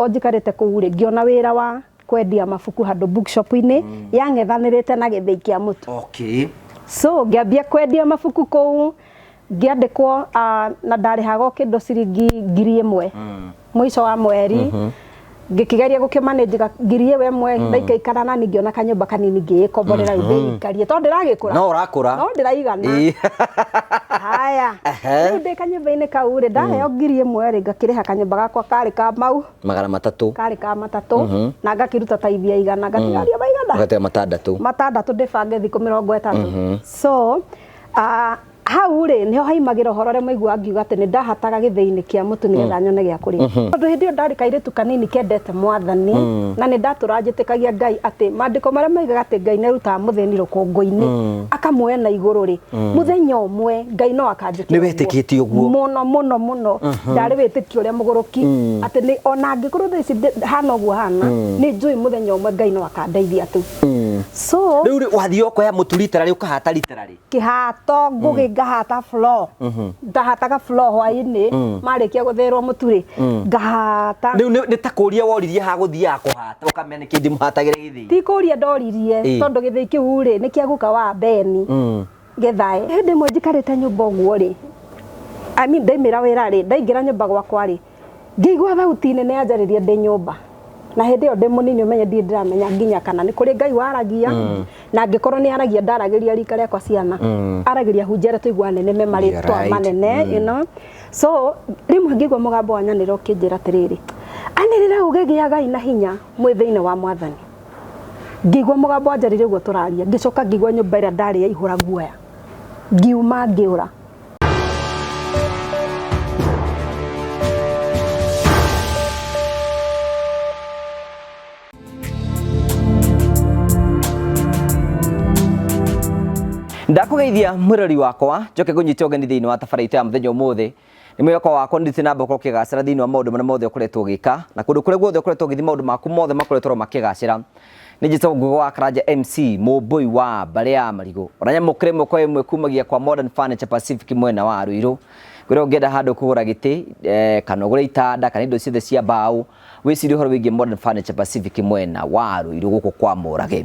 O njikarĩte kũu rĩ, ngĩona wĩra wa kwendia mabuku handũ bookshop-inĩ yang'ethanĩrĩte na gĩthĩi kĩa mũtu. So ngĩambia kwendia mabuku kũu, ngĩandĩkwo na ndarĩhagwo kĩndũ ciringi 1,000 mũico wa mweri. Ngĩkĩgeria gũkĩmanĩnji 1,000 ndaikaikara nani ngĩona kanyũmba kanini ngĩĩkomborera rĩu ndĩikarie tondũ ndĩragĩkũra. No ũrakũra. No ndĩraigana. Haya. Rĩu ndĩ kanyũmba-inĩ kau rĩ, ndaheo 1,000 rĩ, ngakĩrĩha kanyũmba gakwa karĩ ka mau. 300. Karĩ ka 300 na ngakĩruta taithia 100 ngatigaria maigana. Ũgatiga 6. 6 ndĩbange thikũ 30. So hau rĩ nĩho haimagĩra ũhoro ũrĩa maiguaga ngiuga atĩ nĩ ndahataga gĩthĩi-inĩ kĩa mũtu nĩgetha nyone gĩa kũrĩa. Tondũ hĩndĩ ĩyo ndarĩ kairĩtu kanini kendete mwathani na nĩ ndatũra njĩtĩkagia Ngai atĩ maandĩko marĩa maigaga atĩ Ngai nĩ arutaga mũthĩni rũkũngũ-inĩ akamuoya na igũrũ rĩ, mũthenya ũmwe Ngai no akanjĩkĩra Nĩ wetĩkĩtie ũguo? Mũno mũno mũno. Ndarĩ wĩtĩkio ũrĩa mũgũrũki atĩ nĩ ona angĩkorwo thaa ici hana ũguo hana, nĩ njũĩ mũthenya ũmwe Ngai no akandeithia tu. So Rĩu rĩ, wathiĩ ũkoya mũtu rita rĩ, ũkahata rita rĩ? Kĩhato ngũgĩ ngahata floor. Ndahataga floor hwainĩ marĩkia gũthĩrwo mũtu rĩ, ngahata. Rĩu nĩ ta kũria woririe ha gũthiaga kũhata ũkamenya nĩkĩ ndĩmũhatagĩra gĩthĩi? Ti kũria ndoririe tondũ gĩthĩi kĩu rĩ nĩ kĩa guka wa Beni Gĩthae. Hĩndĩ ĩmwe njikarĩte nyũmba ũguo rĩ, I mean ndaimĩra wĩra rĩ, ndaingĩra nyũmba gwakwa rĩ, Ngĩigua thauti nene yanjarĩria ndĩ nyũmba. Na hĩndĩ ĩyo ndĩ mũnini ũmenye ndirĩ ndĩramenya nginya kana nĩ kũrĩ Ngai waragia, na angĩkorwo nĩ aragia ndaragĩria rika rĩakwa ciana. Aragĩria hunjia arĩa tũiguaga nene me marĩtwa manene, you know. So rĩmwe ngĩigua mũgambo wanyanĩrĩra ũkĩnjĩra atĩrĩrĩ, anĩrĩra uge gĩagai na hinya mwĩ thĩinĩ wa Mwathani. Ngĩigua mũgambo wanjarĩria ũguo tũraria, ngĩcoka ngĩigua nyũmba ĩrĩa ndarĩ yaihũra guoya. Ngiuma ngĩũra. Ndakũgeithia mwĩrori wakwa njoke ngũnyite ũgeni thĩinĩ wa tabarĩra itũ ya mũthenya ũmũthĩ. Nĩ mwĩhoko wakwa nĩ ndĩte namba ũkorwo ũkĩgacĩra thĩinĩ wa maũndũ marĩa mothe ũkoretwo ũgĩka na kũndũ kũrĩa guothe ũkoretwo ũgĩthiĩ maũndũ maku mothe makoretwo makĩgacĩra. Nĩ njĩtagwo Ngũgĩ wa Karanja MC mũmbũi wa mbarĩ ya marigũ. Ona nyamũkĩra ĩmwe kwa ĩmwe kumagia kwa Modern Furniture Pacific mwena wa Ruiru. Ngwĩra ũngĩenda handũ kũgũra gĩtĩ kana ũgũre itanda kana indo ciothe cia mbaũ wĩcirie ũhoro wĩgiĩ Modern Furniture Pacific mwena wa Ruiru gũkũ kwa Mũrage.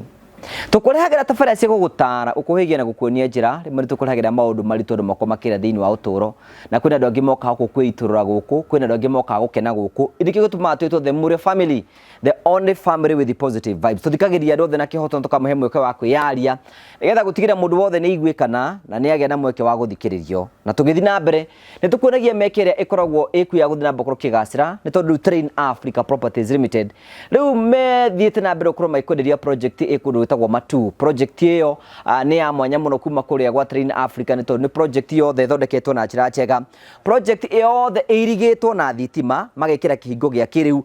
Tũkũrehagĩra tabarĩra cia gũgũtaara, gũkũhĩgia na gũkuonia njĩra. Rĩmwe nĩ tũkũrehagĩra maũndũ maritũ andũ makoragwo makĩra thĩinĩ wa ũtũũro. Na kwĩna andũ angĩ mokaga gũkũ kwĩitũrũra gũkũ, kwĩna andũ angĩ mokaga gũkena gũkũ. Nĩkĩo gĩtũmaga twĩtwo The Mũrĩo Family, the only family with positive vibes. Tũthikagĩrĩria andũ othe na kĩhoto na tũkamahe mweke wa kwĩyaria nĩgetha gũtigĩrĩra mũndũ wothe nĩ aiguĩkana na nĩ agĩa na mweke wa gũthikĩrĩrio. Na tũgĩthiĩ na mbere nĩ tũkuonagia mĩeke ĩrĩa ĩkoragwo ĩkuo ya gũthiĩ na mbere gũkorwo ũkĩgacĩra nĩ tondũ rĩu Train Africa Properties Limited rĩu methiĩte na mbere gũkorwo magĩkwenderia project ĩ kũndũ gwĩtagwo Matuu. Project ĩyo nĩ ya mwanya mũno kuma kũrĩa gwa Train Africa nĩ tondũ nĩ project yothe ĩthondeketwo na njĩra njega. Project yothe ĩirigĩtwo na thitima magekĩra kĩhingo gĩa kĩrĩu.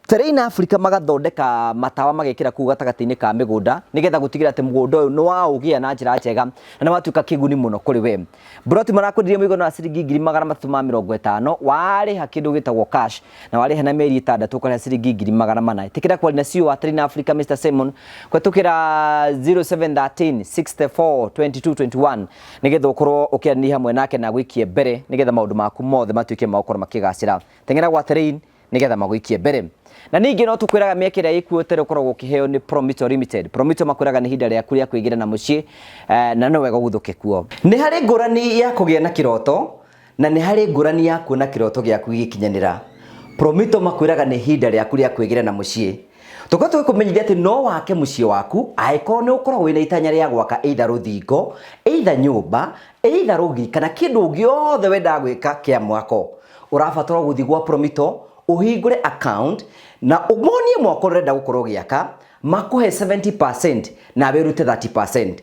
Terrain Africa magathondeka matawa magekĩra kũu gatagatĩ-inĩ ka mĩgũnda nĩgetha gũtigĩrĩra atĩ mũgũnda ũyũ nĩ waũgĩa na njĩra njega na nĩ watuĩka kĩguni mũno kũrĩ we. Mburoti marakwenderia mũigana wa ciringi 350,000 warĩha kĩndũ gĩtagwo cash na warĩha na mĩeri 6 ũkarĩha ciringi 400,000. Ĩtĩkĩra kwaria na CEO wa Terrain Africa Mr Simon kũhetũkĩra 0713 64 22 21 nĩgetha ũkorwo ũkĩaranĩria hamwe nake na agũikie mbere nĩgetha maũndũ maku mothe matuĩke ma gũkorwo makĩgacĩra. Teng'era gwa Terrain nĩgetha magũikie mbere. Na ningĩ no tũkwĩraga mĩeke ĩrĩa ĩkuo tene ũkoragwo ũkĩheo nĩ Promito Limited. Promito makwĩraga nĩ ihinda rĩaku rĩa kwĩgĩra na mũciĩ na no wega ũguthũke kuo. Nĩ harĩ ngũrani ya kũgĩa na kĩroto na nĩ harĩ ngũrani ya kuona kĩroto gĩaku gĩgĩkinyanĩra. Promito makwĩraga nĩ ihinda rĩaku rĩa kwĩgĩra na mũciĩ. Tũkoretwo tũgĩkũmenyithia atĩ no wake mũciĩ waku angĩkorwo nĩ ũkoragwo wĩna itanya rĩa gwaka either rũthingo, either nyũmba, either rũgiri kana kĩndũ gĩothe wendaga gwĩka kĩa mwako. Ũrabatara gũthiĩ gwa Promito ũhingũre account na ũmonie mwako ũrenda gũkorwo ũgĩaka, makũhe 70% nawe ũrute 30%.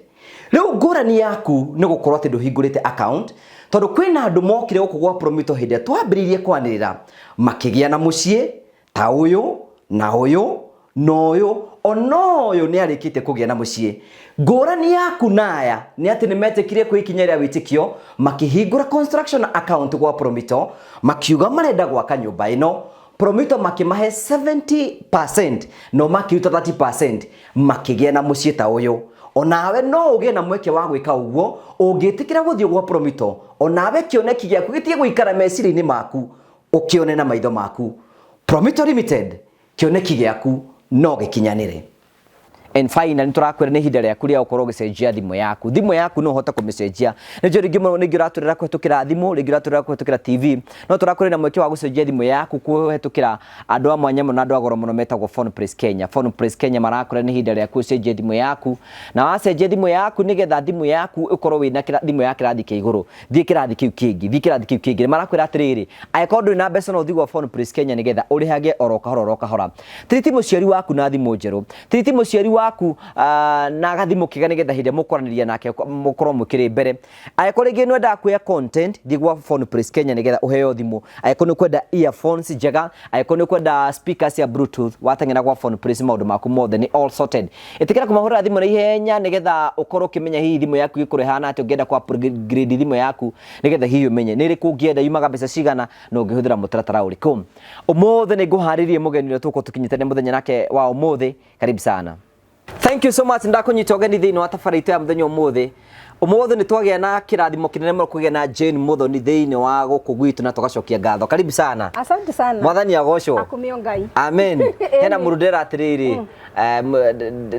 Rĩu ngũrani yaku nĩ gũkorwo atĩ ndũhingũrĩte account tondũ kwĩna andũ mokire gũkũ gwa Promito hĩndĩ ĩrĩa twambĩrĩirie kwanĩrĩra makĩgĩa na mũciĩ ta ũyũ na ũyũ na ũyũ ona ũyũ nĩ arĩkĩtie kũgĩa na mũciĩ. Ngũrani yaku na aya nĩ atĩ nĩ metĩkire kwĩ ikinya rĩa wĩtĩkio makĩhingũra construction account gwa Promito makiuga marenda gwaka nyũmba ĩno. Promito makĩmahe 70% no makĩruta 30% makĩgĩa na mũciĩ ta ũyũ. Onawe no ũgĩe na mweke wa gwĩka ũguo ũngĩtĩkĩra gũthiĩ gwa Promito onawe kĩoneki gĩaku gĩtige gũikara meciria-inĩ maku ũkĩone na maitho maku. Promito Limited. Kĩoneki gĩaku no gĩkinyanĩre. And finally nĩ tũrakwĩra nĩ ihinda rĩaku rĩa gũkorwo ũgĩcenjia thimũ yaku. Thimũ yaku no ũhote kũmĩcenjia. Nĩ njũĩ rĩngĩ mũno rĩngĩ ũratũrĩra kũhetũkĩra thimũ, rĩngĩ ũratũrĩra kũhetũkĩra TV, no tũrakwĩra na mweke wa gũcenjia thimũ yaku kũhetũkĩra andũ a mwanya mũno na andũ a goro mũno metagwo Phone Place Kenya. Phone Place Kenya marakwĩra nĩ ihinda rĩaku ũcenjie thimũ yaku, na wacenjia thimũ yaku nĩgetha thimũ yaku ĩkorwo wĩna thimũ ya kĩrathi kĩa igũrũ, thiĩ kĩrathi kĩu kĩngĩ, thiĩ kĩrathi kĩu kĩngĩ. Nĩ marakwĩra atĩrĩrĩ, angĩkorwo ndũrĩ na mbeca no ũthiĩ gwa Phone Place Kenya nĩgetha ũrĩhage oro kahora oro kahora. Tiriti mũciari waku na thimũ njerũ, tiriti mũciari waku na gathimũ kega nĩgetha hĩndĩ ĩrĩa mũkwaranĩria nake mũkorwo mũkĩrĩ mbere. Angĩkorwo rĩngĩ nĩ wendaga kuoya content, thiĩ gwa Phone Place Kenya nĩgetha ũheo thimũ. Angĩkorwo nĩ ũkwenda earphones njega, angĩkorwo nĩ ũkwenda speakers cia bluetooth, wateng'era gwa Phone Place maũndũ maku mothe nĩ all sorted. Ĩtĩkĩra kũmahũrĩra thimũ na ihenya nĩgetha ũkorwo ũkĩmenya hihi thimũ yaku ĩgũkorwo ĩhana atĩa ũngĩenda kũ upgrade thimũ yaku nĩgetha hihi ũmenye nĩ ĩrĩkũ ũngĩenda, yumaga mbeca cigana na ũngĩhũthĩra mũtaratara ũrĩkũ. Ũmũthĩ nĩ ngũharĩrie mũgeni ũrĩa tũgũkorwo tũkĩnyitania mũthenya nake wa ũmũthĩ. Karibu sana. Thank you so much, ndakunyita ũgeni thĩinĩ wa tabarĩra itũ ya mũthenya ũmũthĩ. Ũmũthĩ nĩ twagĩa na kĩrathimo kĩnene mũno kũgĩa na Jane Muthoni thĩinĩ wa gũkũ gwitũ na tũgacokia ngatho. Karibu sana. Asante sana. Mwathani agocwo. Akumio Ngai. Amen. Hena mũndũ ndera atĩrĩrĩ,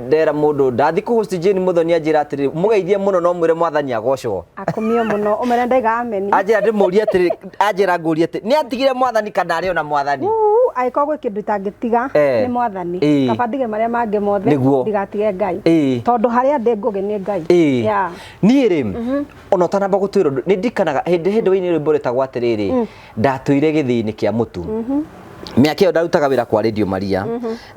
ndera mũndũ ndathi kũ host Jane Muthoni anjĩra atĩrĩrĩ, mũgeithie mũno no mwĩre mwathani agocwo. Akumio mũno. Ũmere ndaiga amen. Anjĩra ndĩmũrie atĩrĩrĩ, anjĩra ngũrie atĩrĩ, nĩ atigire mwathani kana arĩ ona mwathani? Angĩkorwo gwĩ kĩndũ itangĩtiga nĩ mwathani. Kaba ndige marĩa mangĩ mothe ndigatige Ngai. Tondũ harĩa ndĩ Ngũgĩ nĩ Ngai. Yeah. Niĩ rĩ, ona ũtanamba gũtwĩra ũndũ, nĩ ndirikanaga hĩndĩ hĩndĩ wainire rwĩmbo rwĩtagwo atĩrĩrĩ, ndatũire gĩthĩi-inĩ kĩa mũtu. Mĩaka ĩyo ndarutaga wĩra kwa Radio Maria,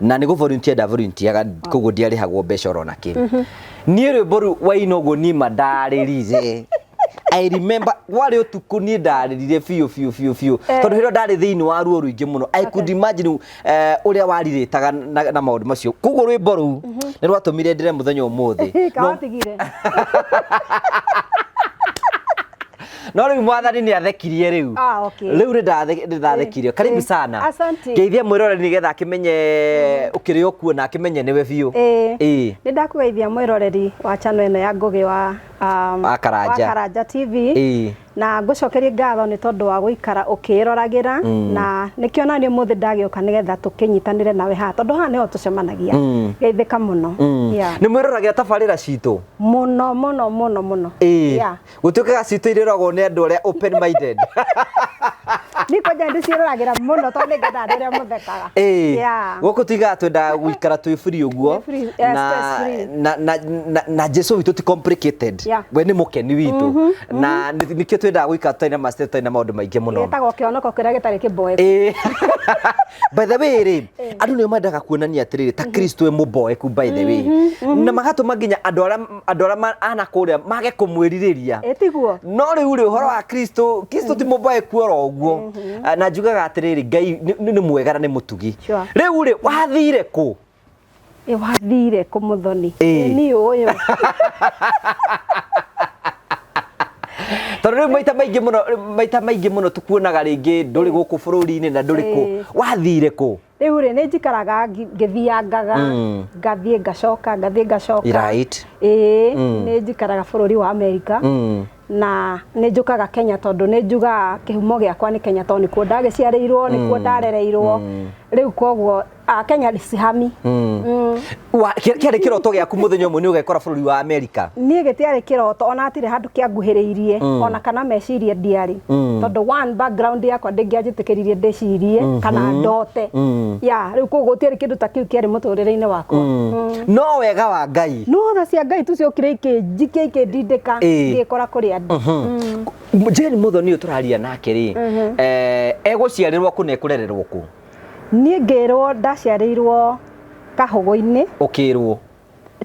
na nĩ gũ volunteer nda volunteeraga, koguo ndiarĩhagwo mbeca oro na kĩ. Niĩ rwĩmbo rũu waina ũguo niĩ ma ndarĩrire. I remember warĩ ũtukũ niĩ ndarĩrire biũ biũ biũ biũ, tondũ hĩndĩ ĩyo ndarĩ thĩinĩ wa ruo rũingĩ mũno. I could imagine ũrĩa warirĩtaga na maũndũ macio. Koguo rwĩmbo rũu nĩ rwatũmire ndĩre mũthenya ũmũthĩ. Kawatigire. No rĩu mwathani nĩ athekirie rĩu. Ah, okay. Rĩu nĩ ndathekirie. Karibu sana. Asante. Ngeithia mwĩroreri nĩgetha akĩmenye ũkĩrĩ o kuo na akĩmenye nĩwe biũ. Nĩ ndakũgeithia mwĩroreri wa channel ĩno ya Ngũgĩ wa wa Karanja. Wa Karanja TV. Na ngũcokerie ngatho nĩ tondũ wa gũikara ũkĩĩroragĩra, na nĩkĩo naniĩ ũmũthĩ ndagĩũka nĩgetha tũkĩnyitanĩre nawe haha, tondũ haha nĩho tũcemanagia. Geithĩka mũno. Yeah. Nĩ mwĩroragĩra tabarĩra citũ? Mũno mũno mũno mũno. Yeah. Gũtuĩkaga citũ irĩroragwo nĩ andũ arĩa open minded. Niĩ kwanja ndĩciĩroragĩra mũno tondũ nĩ ngendaga nĩ ũrĩa mũthekaga. Yeah. Gũkũ tuigaga twendaga gũikara twĩ free ũguo. Twĩ free, yeah, stress free. Na Jesu witũ ti complicated. Yeah. We nĩ mũkeni witũ. Na nĩkĩo twendaga gũikara tũtarĩ na ma stress, tũtarĩ na maũndũ maingĩ mũno. Gĩtagwo kĩhonoko kĩrĩa gĩtarĩ kĩboeku. By the way rĩ, andũ nĩo mendaga kuonania atĩrĩrĩ, ta Kristo e mũboeku by the way. Na magatũma nginya andũ arĩa ana kũrĩa mage kũmwĩrirĩria. Tiguo? No rĩu rĩ, ũhoro wa Kristo, Kristo ti mũboeku oro ũguo. Na njugaga atĩrĩrĩ, Ngai nĩ mwega na nĩ mũtugi. Rĩu rĩ, wathire kũ? Wathire kũ Muthoni? Niĩ ũyũ. Tondũ rĩu maita maingĩ mũno tukuonaga rĩngĩ ndũrĩ gũkũ bũrũri-inĩ na ndũrĩ kũ. Wathire kũ? Rĩu rĩ, nĩ njikaraga ngĩthiangaga, ngathiĩ ngacoka, ngathiĩ ngacoka. Nĩ njikaraga bũrũri wa Amerika. Na nĩ njũkaga Kenya tondũ nĩ njugaga kĩhumo gĩakwa nĩ Kenya, tondũ nĩkuo ndagĩciarĩirwo, nĩkuo ndarereirwo. Rĩu koguo Kenya sihami. Kĩarĩ kĩroto gĩaku mũthenya ũmwe nĩ ũgekora bũrũri wa Amerika? Niĩ gĩtiarĩ kĩroto, ona hatirĩ handũ kĩanguhĩrĩirie, ona kana meciria ndiarĩ. Tondũ one background yakwa ndĩngĩanjĩtĩkĩririe ndĩcirie kana ndote. Yeah, rĩu koguo gũtiarĩ kĩndũ ta kĩu kĩarĩ mũtũrĩre-inĩ wakwa. No wega wa Ngai. No tha cia Ngai tu ciokire ikĩnjikia ikĩndindĩka, ngĩkora kũrĩa ndĩ. Jane Muthoni ũyũ tũraria nake rĩ, egũciarĩrwo kũ na ekũrererwo kũ? Niĩ ngĩrwo ndaciarĩirwo Kahũgũ-inĩ. Ũkĩrwo?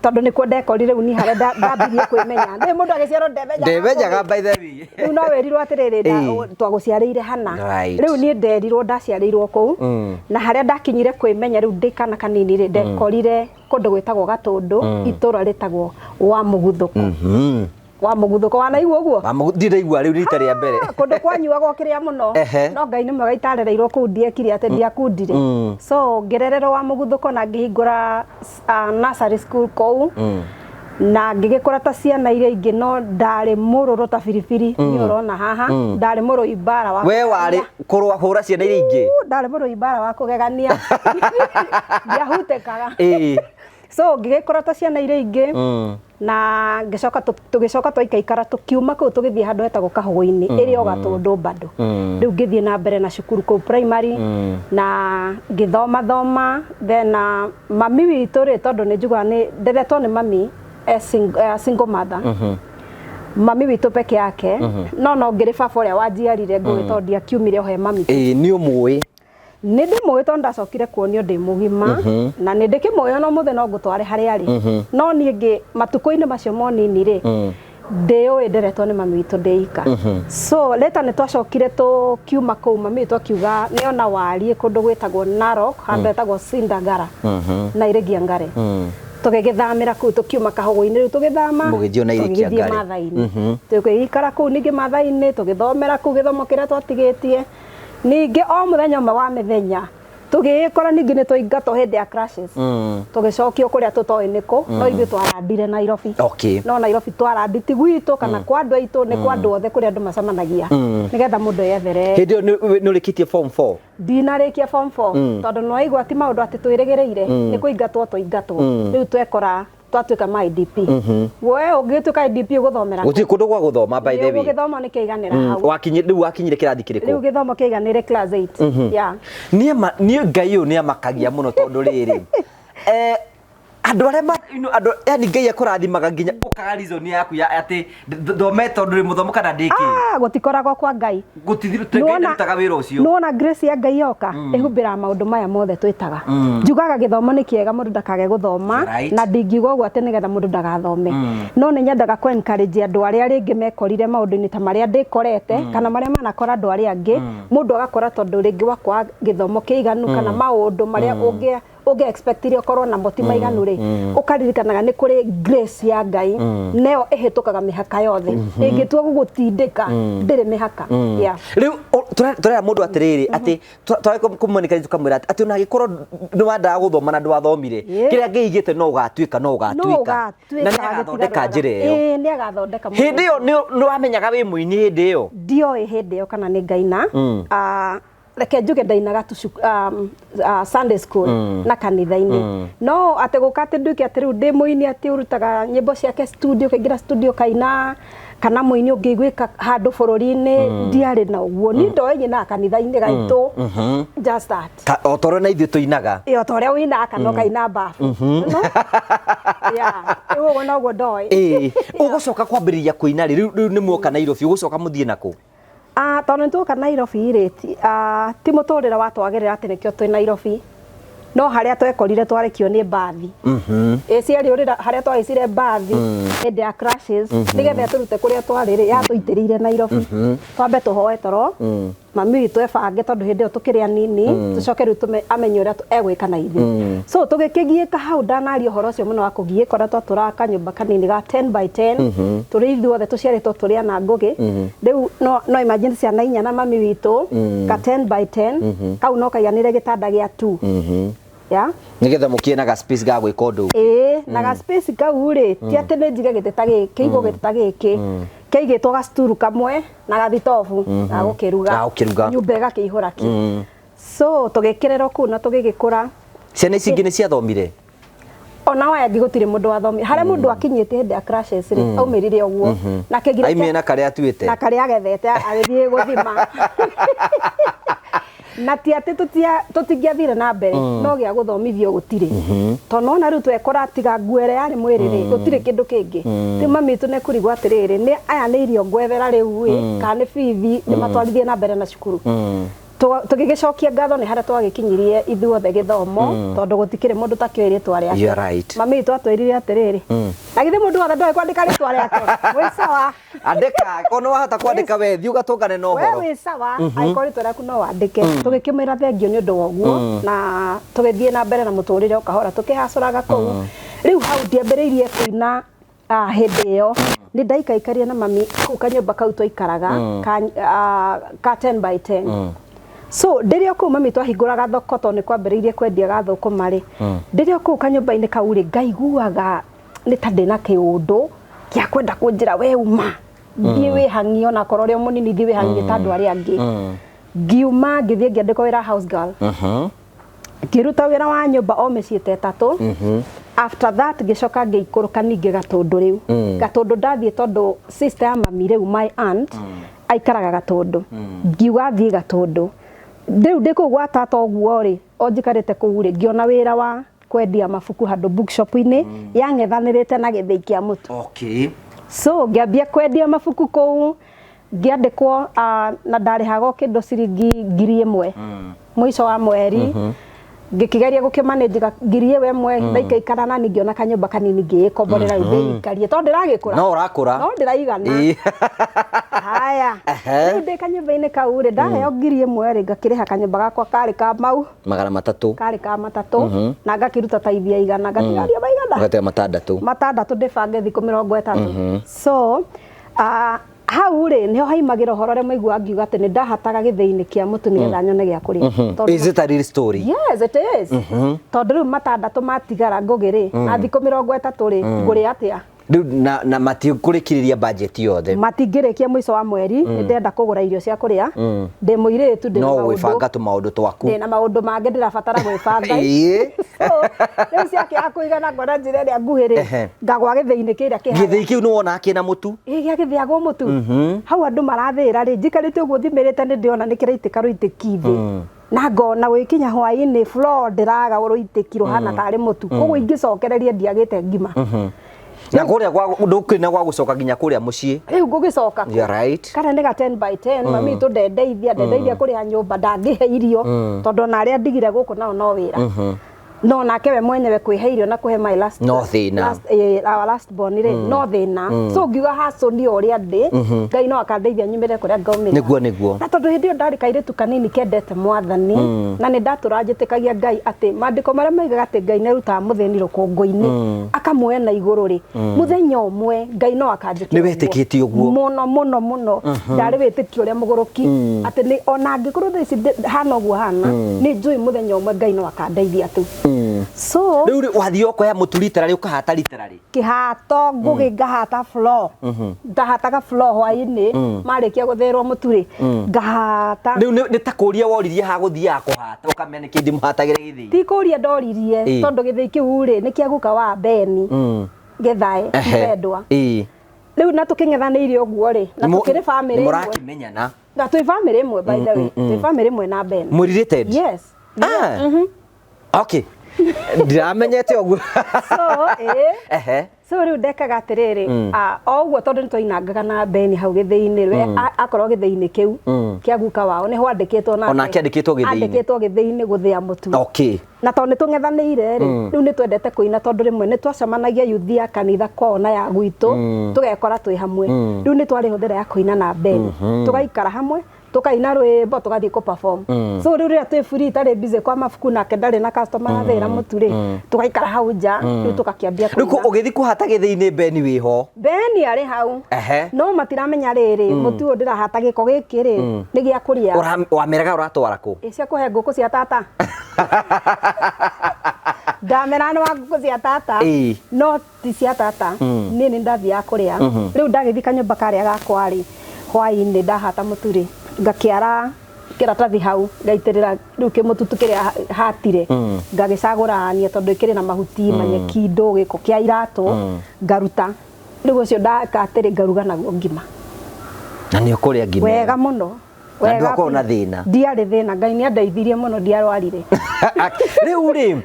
Tondũ nĩkuo ndekorire rĩu niĩ harĩa ndambirie kwĩmenya. Nĩ mũndũ agĩciarwo ndemenyaga. Ndemenyaga by the way. Rĩu no wĩrirwo atĩrĩrĩ, twagũciarĩire hana. Rĩu niĩ nderirwo ndaciarĩirwo kũu. Na harĩa ndakinyire kwĩmenya rĩu ndĩ kana kanini rĩ, ndekorire kũndũ gwĩtagwo Gatũndũ, itũũra rĩtagwo wa Mũguthũko. Wa Mũguthũko, wanaigua ũguo? Wa Mũguthũko, ndirĩ ndaigua rĩu rita rĩa mbere. Kũndũ kwanyuagwo kĩrĩa mũno. No Ngai nĩ mwega itarereirwo kũu, ndiekire atĩ ndiakundire. So ngĩrererwo wa Mũguthũko na ngĩhingũra nursery school kũu. Na ngĩgĩkũra ta ciana iria ingĩ, no ndarĩ mũrũrũ ta biribiri nĩ ũrona haha, ndarĩ mũrũi mbara wa We warĩ kũrũa hũra ciana iria ingĩ. Ndarĩ mũrũi mbara wa kũgegania, ndiahutĩkaga. So ngĩgĩkũra ta ciana iria ingĩ na ngĩcoka tũgĩcoka twaikaikara, tũkiuma kũu tũgĩthiĩ handũ hetagwo Kahũgũ-inĩ, ĩrĩ o Gatũndũ bado. Rĩu ngĩthiĩ na mbere na cukuru kũu primary na ngĩthoma thoma. Then mami witũ rĩ, tondũ nĩ njugaga nĩ nderetwo nĩ mami single mother, mami witũ peke yake, no ngĩrĩ baba ũrĩa wanjiarire ngũgĩ, tondũ ndiakiumire o he mami. Ĩĩ, nĩ ũmũĩ. Nĩ ndĩmũĩ, tondũ ndacokire kuonio ndĩ mũgima, na nĩ ndĩkĩmũĩ ona ũmũthĩ no ngũtware harĩa arĩ. No niĩ ngĩ matukũ-inĩ macio monini rĩ, ndĩũĩ nderetwo nĩ mami witũ ndĩ ika. So later nĩ twacokire tũkiuma kũu, mami witũ akiuga nĩona wariĩ kũndũ gwĩtagwo Narok, handũ hetagwo Sindagara na Irigiangare. Tũgĩgĩthamĩra kũu, tũkiuma Kahũgũ-inĩ rĩu tũgĩthama. Mũgĩthiĩ na Tũgĩgĩthiĩ Irigiangare. Mathai-inĩ, tũgĩikara kũu ningĩ Mathai-inĩ, tũgĩthomera kũu gĩthomo kĩrĩa twatigĩtie. Ningĩ o mũthenya ũmwe wa mĩthenya tũgĩgĩkora ningĩ nĩ twaingatwo hĩndĩ ya crashes, tũgĩcokio kũrĩa tũtoĩ nĩkũ, no ithuĩ twarandire Nairobi. No Nairobi twarandi ti gwitũ kana kwa andũ aitũ, nĩ kwa andũ othe, kũrĩa andũ macemanagia nĩgetha mũndũ eyethere. Hĩndĩ ĩyo nĩ ũrĩkĩtie form 4? Ndinarĩkia form 4, tondũ nĩwaigua ti maũndũ atĩ twĩrĩgĩrĩire, nĩ kũingatwo twaingatwo. Rĩu twekora twatuĩka ma IDP. We ũngĩtuĩka IDP ũgũthomera? Gũtirĩ kũndũ gwa gũthoma, by the way. Gĩthomo nĩ kĩiganĩra hau. Wakinyi rĩu wakinyire kĩrathi Rĩu kĩrĩkũ? Gĩthomo kĩiganĩre class 8, yeah. Niĩ niĩ Ngai ũyũ nĩ amakagia mũno, tondũ rĩrĩ, andũ arĩa andũ yani Ngai akũrathimaga nginya ũkaga reason yaku ya atĩ thome tondũ ndĩ mũthomo kana ndĩkĩ. Ah, gũtikoragwo kwa Ngai. Gũtithirũ Ngai ndarutaga wĩra ũcio. Nĩwona grace ya Ngai yoka ĩhumbĩraga maũndũ maya mothe twĩtaga. Njugaga gĩthomo nĩ kĩega, mũndũ ndakage gũthoma. Na ndingiuga ũguo atĩ nĩgetha mũndũ ndagathome, no nĩ nyendaga kũ encourage andũ arĩa rĩngĩ mekorire maũndũ-inĩ ta marĩa ndĩkorete kana marĩa manakora andũ arĩa angĩ. Mũndũ agakora tondũ rĩngĩ wakwaga gĩthomo kĩiganu kana maũndũ marĩa ũngĩ expectire ũkorwo namo ti maiganu rĩ, ũkaririkanaga nĩ kũrĩ grace ya Ngai neyo ĩhĩtũkaga mĩhaka yothe, ĩngĩtua gũgũtindĩka ndĩrĩ mĩhaka, yeah. Rĩu tũrera mũndũ atĩrĩrĩ, atĩ twage kũmũnĩka, tũkamwĩra atĩ ona angĩkorwo nĩ wendaga gũthoma na ndwathomire, kĩrĩa Ngai aigĩte no ũgatuĩka, no no ũgatuĩka ũgatuĩka. Na nĩ agathondeka njĩra ĩyo. Ĩĩ, nĩ agathondeka mũndũ. Hĩndĩ ĩyo nĩ wamenyaga wĩ mũini hĩndĩ ĩyo? Ndioĩ hĩndĩ ĩyo kana nĩ ngaina. Reke njuge ndainaga tu Sunday school na kanitha-inĩ, no atĩ gũka atĩ nduĩke atĩ rĩu ndĩ mũini atĩ ũrutaga nyĩmbo ciake studio, kaingĩra studio kaina, kana mũini ũngĩiguĩka handũ bũrũri-inĩ, ndiarĩ na ũguo. Niĩ ndoĩ nyinaga kanitha-inĩ gaitũ, just that. O ta ũrĩa na ithuĩ tũinaga. Ĩ, o ta ũrĩa ũinaga kana ũkaina bafu, no yeah, rĩu ũguo noguo ndoĩ. Ĩĩ, ũgũcoka kwambĩrĩria kũina rĩ? Rĩu nĩ muoka Nairobi, ũgũcoka mũthiĩ nakũ? Ah, tondũ nĩ tuoka Nairobi rĩ, ti mũtũrĩre watwagĩrĩra atĩ nĩkĩo twĩ Nairobi, no harĩa twekorire twarekio nĩ mbathi ĩ ciarĩ harĩa twahaicire mbathi hĩndĩ ya crashes nĩgetha ĩtũrute kũrĩa twarĩ rĩ, yatũitĩrĩire Nairobi twambe tũhoe toro, mami witũ ebange, tondũ hĩndĩ ĩyo tũkĩrĩ anini, tũcoke rĩu amenye ũrĩa egwĩka na ithuĩ. So tũgĩkĩgiĩka hau, ndanaria ũhoro ũcio mũno wa kũgiĩka ũrĩa twatũraga kanyũmba kanini ga 10 by 10, tũrĩ ithuothe tũciarĩtwo tũrĩ ana ngũgĩ. Rĩu no imagine ciana inya na mami witũ, ka 10 by 10 kau no kaiganĩre gĩtanda gĩa 2, yeah. Nĩgetha mũkĩe na ga space ga gwĩka ũndũ. Ĩĩ, na ga space kau rĩ, ti atĩ nĩ njige gĩtĩ ta gĩkĩ, kĩigwo gĩtĩ ta gĩkĩ, kĩigĩtwo gacuturu kamwe na gathitobu ga gũkĩruga. Ga gũkĩruga. Nyũmba ĩgakĩihũra ki. So tũgĩkĩrerwo kũu na tũgĩgĩkũra. Ciana ici ingĩ nĩ ciathomire? Ona waya angĩ gũtirĩ mũndũ wathomire. Harĩa mũndũ akinyĩte hĩndĩ ya crashes rĩ, aumĩrire ũguo na kĩgira. Aimire na karĩa atuĩte. Na karĩa agethete agĩthiĩ gũthima, na ti atĩ tũtingĩathire na mbere, no gĩa gũthomithio gũtirĩ, tondũ nona rĩu twekora tiga nguo ĩrĩa yarĩ mwĩrĩ rĩ, gũtirĩ kĩndũ kĩngĩ. Rĩu mami witũ nĩ kũrigwo atĩrĩrĩ, nĩ aya nĩ irio ngwethera rĩu ĩ, kana nĩ bithi ndĩmatwarithie na mbere na cukuru. Tũgĩgĩcokia ngatho nĩ harĩa twagĩkinyirie ithuothe gĩthomo, tondũ gũtikĩrĩ mũndũ takĩũĩ rĩtwa rĩake. You are right. Mami witũ atwĩrire atĩrĩrĩ, na githĩ mũndũ wothe ndoĩ kwandĩka rĩtwa rĩake? Wĩ sawa. Andĩka kono wahota kwandĩka, we thiĩ ũgatũngane na We ũhoro. Wĩ sawa, angĩkorwo rĩtwa rĩaku no wandĩke. Tũgĩkĩmwĩra thengio nĩ ũndũ wa ũguo, na tũgĩthiĩ na mbere na mũtũrĩre o kahora tũkĩhacũraga kũu. Rĩu hau ndiambĩrĩirie kũina. Hĩndĩ ĩyo nĩ ndaikaikaria na mami kũu kanyũmba kau twaikaraga ka 10 by 10. So ndĩrĩ o kũu mami twahingũraga thoko, tondũ nĩ kwambĩrĩirie kwendia gathũkũma rĩ, ndĩrĩ o kũu kanyũmba-inĩ kau rĩ, ngaiguaga Nĩ ta ndĩna kĩũndũ gĩa kwenda kũnjĩra we uma thiĩ wĩhang'ie, onakorwo ũrĩ o mũnini, thiĩ wĩhang'ie ta andũ arĩa angĩ. Ngiuma, ngĩthiĩ ngĩandĩkwo wĩra house girl. Ngĩruta wĩra wa nyũmba o mĩciĩ ta 3. After that ngĩcoka ngĩikũrũka ningĩ Gatũndũ. Rĩu Gatũndũ ndathiĩ tondũ sister ya mami rĩu, my aunt, aikaraga Gatũndũ. Ngiuga thiĩ Gatũndũ. Rĩu ndĩ kũu gwa tata ũguo rĩ, o njikarĩte kũu rĩ, ngĩona wĩra wa kwendia mabuku handũ bookshop-inĩ yang'ethanĩrĩte na gĩthĩi kĩa mũtu. So ngĩambia kwendia mabuku kũu, ngĩandĩkwo, na ndarĩhagwo kĩndũ ciringi 1,000 mũico wa mweri. Ngĩkĩgeria gũkĩmanĩnjiga 1,000 ndaikaikara nani ngĩona kanyũmba kanini, ngĩĩkomborera rĩu ndĩikarie tondũ ndĩragĩkũra. No ũrakũra. No ndĩraigana. Haya. Rĩu ndĩ kanyũmba-inĩ kau rĩ, ndaheo 1,000 rĩ, ngakĩrĩha kanyũmba gakwa karĩ ka mau 300. Karĩ ka 300, na ngakĩruta taithia 100, ngatigaria maigana? Ũgatiga 6. 6 ndĩbange thikũ 30. So hau rĩ, nĩho haimagĩra ũhoro ũrĩa maiguaga ngiuga atĩ nĩ ndahataga gĩthĩi-inĩ kĩa mũtu nĩgetha nyone gĩa kũrĩa. Tondũ Is it a real story? Yes, it is. Tondũ rĩu 6 matigara ngũgĩ rĩ, na thikũ 30 rĩ, ngũrĩa atĩa? Rĩu na matikũrĩkĩrĩria budget yothe. Matingĩrĩkia mũico wa mweri. Nĩ ndĩrenda kũgũra irio cia kũrĩa, ndĩ mũirĩtu, ndĩ na No maũndũ gwĩbanga tũmaũndũ twaku. Ndĩ na maũndũ mangĩ ndĩrabatara gwĩbanga. So rĩu ciakĩaga kũigana, ngona njĩra ĩrĩa nguhĩ rĩ, ngagwa gĩthĩi-inĩ kĩrĩa kĩhaya. Gĩthĩi kĩu nĩ wonaga kĩna mũtu? Ĩ, gĩa gĩthĩagwo mũtu hau andũ marathĩra rĩ, njikarĩte ũguo thimĩrĩte, nĩ ndĩrona nĩ kĩraitĩka rũitĩki thĩ, na ngona gwĩkinya hwaĩ-inĩ floor ndĩraga rũitĩki rũhana tarĩ mũtu, koguo ingĩcokereria ndiagĩte ngima. Na kũrĩa gwa ndũkĩrĩ na gwa gũcoka nginya kũrĩa mũciĩ. Rĩu ngũgĩcoka kũ? You're right. Kana nĩ ga 10 by 10. Mami witũ ndendeithia kũrĩha nyũmba, ndangĩhe irio tondũ ona arĩa ndigire gũkũ nao no wĩra, no nake we mwenyewe kwĩhe irio na kũhe my last No thĩna. Last, our last born rĩ, no thĩna. So ngiuga haco ni ũrĩa ndĩ, Ngai no akandeithia nyumĩre kũrĩa ngaumĩra. Nĩguo. Na tondũ hĩndĩ ĩyo ndarĩ kairĩtu kanini kendete mwathani, na nĩ ndatũra njĩtĩkagia Ngai atĩ maandĩko marĩa maigaga atĩ Ngai nĩ arutaga mũthĩni rũkũngũ-inĩ akamuoya na igũrũ rĩ, mũthenya ũmwe Ngai no akanjĩkĩra. Nĩ wetĩkĩtie ũguo? Mũno mũno mũno. Ndarĩ wĩtĩkio ũrĩa mũgũrũki atĩ nĩ ona angĩkorwo thaa ici hana ũguo hana, nĩ njũĩ mũthenya ũmwe Ngai no akandeithia tu. So Rĩu rĩ, wathiĩ ũkoya mũtu literally, ũkahata literally? Kĩhato ngũgĩ ngahata floor, ndahataga floor hwaĩ-inĩ marĩkia gũthĩrwo mũtu rĩ, ngahata. Rĩu nĩ ta kũria woririe ha gũthiaga kũhata, ũkamenya nĩkĩ ndĩmũhatagĩre gĩthĩi? Ti kũria ndoririe, tondũ gĩthĩi kĩu rĩ, nĩ kĩa guka wa Beni Gĩthae mpendwa. Rĩu na tũkĩng'ethanĩire ũguo rĩ, na tũkĩrĩ bamĩrĩ ĩmwe. Mũrakĩmenyana. Na twĩ bamĩrĩ ĩmwe, by the way, twĩ bamĩrĩ ĩmwe na Ben. Mwĩ related? Yes. Ah. Okay, ndiramenyete ũguo. So so rĩu ndekaga atĩrĩrĩ, o ũguo tondũ nĩ twainangaga na Beni hau gĩthĩi-inĩ, we akorwo gĩthĩi-inĩ kĩu kĩa guka wao nĩho andĩkĩtwo nake. Onake andĩkĩtwo gĩthĩi-inĩ. Andĩkĩtwo gĩthĩi-inĩ gũthĩa mũtu. Na tondũ nĩ tũng'ethanĩire rĩ, rĩu nĩ twendete kũina, tondũ rĩmwe nĩ twacemanagia yuthi ya kanitha kwao na ya gwitũ, tũgekora twĩ hamwe. Rĩu nĩ twarĩ hũthĩra ya kũina na Beni, tũgaikara hamwe, tukaina rwĩmbo, tũgathiĩ kũ perform. So rĩu rĩrĩa twĩ free, itarĩ busy kwa mabuku, nake ndarĩ na customer athĩra mũtu rĩ, tũgaikara hau nja, rĩu tũgakĩambia Rĩu kũina. Ũgĩthiĩ kũhata gĩthĩi-inĩ, Beni wĩho? Beni arĩ hau. No matiramenya rĩrĩ, mũtu ũyũ ndĩrahata gĩko gĩkĩ rĩ, nĩ gĩa kũrĩa. Wameraga ũratwara kũ? Ĩ, cia kũhe ngũkũ cia tata. Ndamera nĩ wa ngũkũ cia tata. No ti cia tata, niĩ nĩ ndathiaga kũrĩa. Rĩu ndagĩthiĩ kanyũmba karĩa gakwa rĩ, hwaĩ-inĩ ndahata mũtu rĩ, ngakĩara kĩratathi hau, ngaitĩrĩra rĩu kĩmũtutu kĩrĩa hatire, ngagĩcagũrania tondũ ĩkĩrĩ na mahuti, manyeki, ndũ, gĩko kĩa iratũ, ngaruta. Rĩu ũcio ndaka atĩrĩ, ngaruga naguo ngima. Na nĩ ũkũrĩa ngima? Wega mũno. Na Wega ndwakorwo na biũ. thĩna? Ndiarĩ thĩna, Ngai nĩ andeithirie mũno, ndiarwarire. Rĩu rĩ,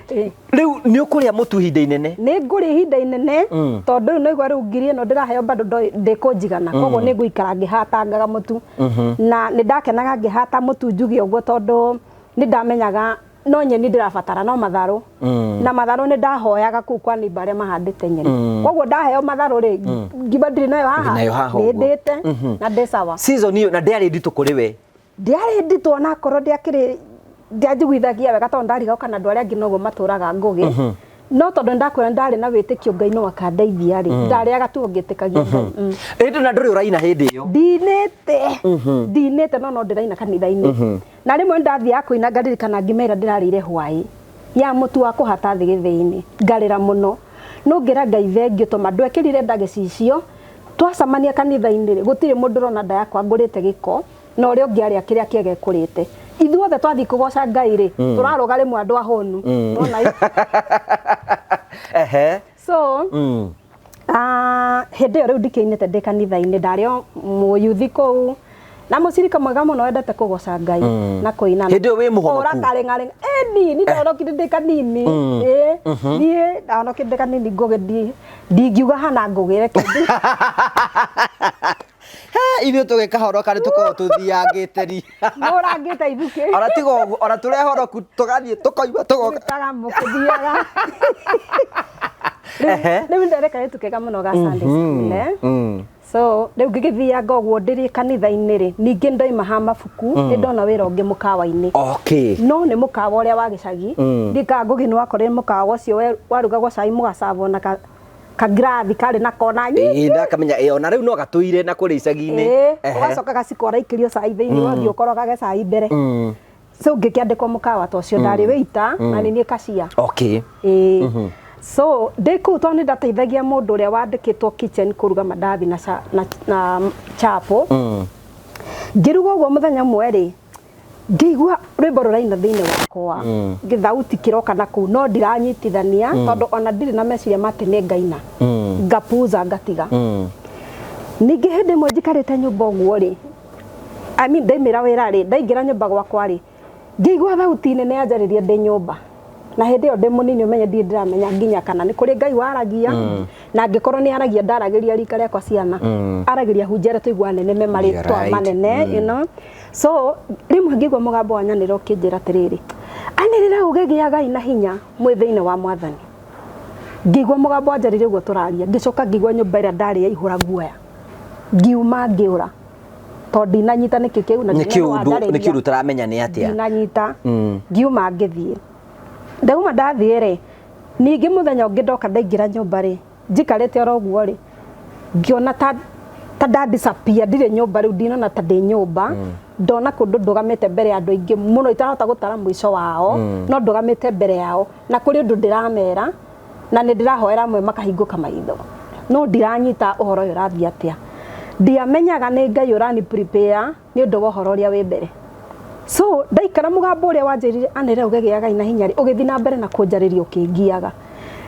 rĩu nĩ ũkũrĩa mũtu ihinda inene? Nĩ ngũrĩa ihinda inene, tondũ rĩu naigua rĩu 1,000 ĩno ndĩraheo bado ndĩkũnjigana, koguo nĩ ngũikara ngĩhatangaga mũtu. Na nĩ ndakenaga ngĩhata mũtu njuge ũguo, tondũ nĩ ndamenyaga no nyeni ndĩrabatara, no matharũ. Na matharũ nĩ ndahoyaga kũu kwa neighbor arĩa mahandĩte nyeni, koguo ndaheo matharũ rĩ, ngima ndirĩ nayo haha. Ndĩ nayo haha nĩ ũguo. ndĩte na ndĩ sawa. Season ĩyo na ndĩarĩ nditũ kũrĩ we? Ndiarĩ nditũ, onakorwo ndiakĩrĩ ndianjiguithagia wega, tondũ ndarigaga kana andũ arĩa angĩ noguo matũraga ngũgĩ, no tondũ nĩndakwĩra ndarĩ na wĩtĩkio Ngai no akandeithia rĩ, ndarĩaga tu ngĩtĩkagia Ngai. Ĩndĩ na ndũrĩ ũraina hĩndĩ ĩyo? Ndinĩte, ndinĩte, no ndĩraina kanitha-inĩ, na rĩmwe ndathiaga kũina ngaririkana ngima ĩrĩa ndĩrarĩire hwaĩ ya mũtu wa kũhata thĩ gĩthĩi-inĩ, ngarĩra mũno. No ngĩra Ngai thengiũ tondũ ndwekĩrire nda gĩcicio twacemania kanitha-inĩ rĩ gũtirĩ mũndũ ũrona nda yakwa ngũrĩte gĩko na ũrĩa ũngĩ arĩa kĩrĩa kĩega ekũrĩte. Ithuothe twathiĩ kũgoca Ngai rĩ tũrarũga rĩmwe andũ ahũnu. Nona Ehe. So hĩndĩ ĩyo rĩu ndikĩinĩte ndĩ kanitha-inĩ, ndarĩ o mũyuthi kũu na mũcirika mwega mũno wendete kũgoca Ngai na kũina. Hĩndĩ ĩyo wĩ mũhonoku? Ũra karĩng'arĩng'a. Ĩni, niĩ ndahonokire ndĩ kanini. Ĩĩ, niĩ ndahonokire ndĩ kanini ngũgĩ ndingiuga hana ngũgĩ reke He, ithuĩ tũgĩkahoroka nĩ tũkoragwo tũthiangĩte ri. Mũrangĩte ithukĩ. Ona tiga ũguo, ona tũrĩ ahonoku tũgathiĩ tũkoima tũgoka. Mwĩtaga mũkĩthiaga. Ehe. Rĩu ndarĩ kairĩtu kega mũno ga Sunday school, eh? So rĩu ngĩgĩthianga ũguo ndĩrĩ kanitha-inĩ rĩ, ningĩ ndoima ha mabuku, nĩ ndona wĩra ũngĩ mũkawa-inĩ. No nĩ mũkawa ũrĩa wa gĩcagi. Ndikaga Ngũgĩ nĩ wakorire mũkawa ũcio warugagwo cai mũgacabwo na kangirathi karĩ na kona nyingĩ. Ĩĩ, ndakamenya, ĩĩ, ona rĩu no gatũire na kũrĩa icagi-inĩ. Ĩĩ, ũgacoka gaciko ũraikĩrio cai thĩinĩ, ũgathiĩ ũkorogage cai mbere. So ngĩkĩandĩkwo mũkawa ta ũcio, ndarĩ waiter na nĩ niĩ cashier. Ĩĩ. So ndĩ kũu tondũ nĩ ndateithagia mũndũ ũrĩa wandĩkĩtwo kitchen kũruga mandathi na na chapo. Ngĩruga ũguo mũthenya ũmwe rĩ, ngĩigua rwĩmbo rũraina thĩinĩ wakwa, gĩthauti kĩroka na kũu, no ndiranyitithania tondũ ona ndirĩ na meciria ma atĩ nĩ ngaina. Ngapuza ngatiga. Ningĩ hĩndĩ ĩmwe njikarĩte nyũmba ũguo rĩ, I mean ndaimĩra wĩra rĩ, ndaingĩra nyũmba gwakwa rĩ, ngĩigua thauti nene yanjarĩria ndĩ nyũmba. Na hĩndĩ ĩyo ndĩ mũnini ũmenye ndirĩ ndĩramenya nginya kana nĩ kũrĩ Ngai waragia, na angĩkorwo nĩ aragia ndaragĩria rika rĩakwa ciana. Aragĩria hunjia arĩa tũiguaga nene me marĩtwa manene, you know. So rĩmwe ngĩigua mũgambo wa nyanĩrĩra ũkĩnjĩra atĩrĩrĩ, anĩrĩra uge gĩagai na hinya mwĩ thĩinĩ wa Mwathani. Ngĩigua mũgambo wanjarĩria ũguo tũraria, ngĩcoka ngĩigua nyũmba ĩrĩa ndarĩ yaihũra guoya. Ngiuma ngĩũra. Tondũ ndinanyita nĩkĩ kĩu na Nĩ ndinamenya kĩũndũ, nĩ wanjarĩria. kĩũndũ ũtaramenya nĩ atĩa. Ndinanyita. Ngiuma ngĩthiĩ. Ndauma ndathiĩ rĩ, ningĩ mũthenya ũngĩ ndoka ndaingĩra nyũmba rĩ, njikarĩte oro ũguo rĩ, ngĩona ta nda disappear, ndirĩ nyũmba rĩu, ndinona ta ndĩ nyũmba. Ndona kũndũ ndũgamĩte mbere ya andũ aingĩ mũno itarahota gũtara mũico wao, no ndũgamĩte mbere yao na kũrĩ ũndũ ndĩramera na nĩ ndĩrahoera amwe makahingũka maitho, no ndiranyita ũhoro ũyũ ũrathiĩ atĩa. Ndiamenyaga nĩ Ngai ũrani prepare nĩ ũndũ wa ũhoro ũrĩa wĩ mbere. So ndaikara mũgambo ũrĩa wanjĩrire anĩrĩra uge gĩagai na hinya rĩ, ũgĩthiĩ na mbere na kũnjarĩria ũkĩngiaga.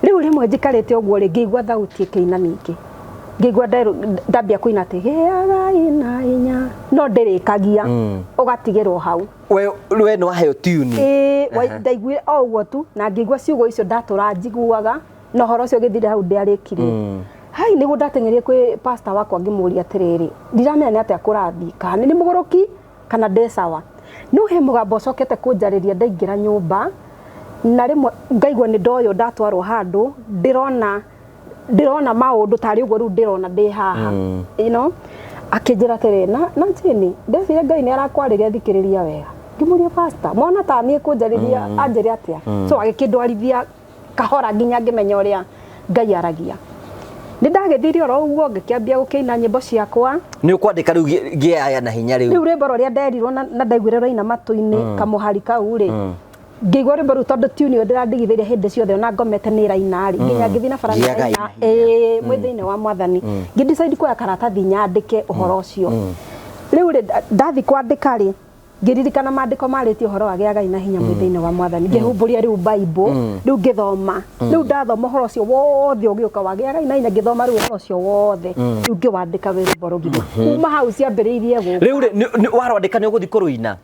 Rĩu rĩmwe njikarĩte ũguo rĩ, ngĩigua thauti ĩkĩina ningĩ. Ngĩigua ndambia kũina atĩ gĩagai na hinya, no ndĩrĩkagia, ũgatigĩrwo hau. We nĩ waheo tune. Ĩĩ, ndaiguire o ũguo tu na ngĩigua ciugo icio ndatũra njiguaga na ũhoro ũcio ũgĩthira hau ndĩarĩkirie. Hai nĩguo ndateng'erire kwĩ pastor wakwa ngĩmũria atĩrĩrĩ, ndiramenya nĩ atĩa kũrathiĩ, kana nĩ mũgũrũki kana ndĩ sawa. No he mũgambo ũcokete kũnjarĩria ndaingĩra nyũmba na rĩmwe ngaigua nĩ ndoywo ndatwarwo handũ ndĩrona ndĩrona maũndũ tarĩ ũguo rĩu ndĩrona ndĩ haha. You know? Akĩnjĩra atĩrĩ, na Jane, ndeciria Ngai nĩ arakwarĩria thikĩrĩria wega. Ngĩmũria pastor, mwana ta niĩ kũnjarĩria anjĩre atĩa? So agĩkĩndwarithia kahora nginya ngĩmenya ũrĩa Ngai aragia. Nĩ ndagĩthire oro ũguo ngĩkĩambia gũkĩina nyĩmbo ciakwa. Nĩ ũkwandĩka rĩu gĩaya na hinya rĩu. Rĩu rwĩmbo rũrĩa nderirwo na ndaiguire rwaina matũ-inĩ kamũhari kau rĩ. Ngĩigua rwĩmbo rũu tondũ tune ĩyo ndĩrandigithĩirie hĩndĩ ciothe ona ngomete nĩ ĩraina rĩ. Nginya ngĩthiĩ na bara nĩ Gĩagai ĩraina. na hinya. Ĩĩ, mwĩ thĩinĩ wa Mwathani. Ngĩ decide kuoya karatathi nyandĩke ũhoro ũcio. Rĩu rĩ, ndathiĩ kwandĩka rĩ, ngĩririkana maandĩko marĩtie ũhoro wa gĩagai na hinya mwĩ thĩinĩ wa Mwathani. Ngĩhumbũria rĩu Bible, rĩu ngĩthoma. Rĩu ndathoma ũhoro ũcio wothe ũgĩũka wa gĩagai na hinya, ngĩthoma rĩu ũhoro ũcio wothe. Rĩu ngĩwandĩka wĩ rwĩmbo rũgima. Kuma hau ciambĩrĩirie gũka. Rĩu rĩ, warwandĩka nĩ ũgũthiĩ kũrũina?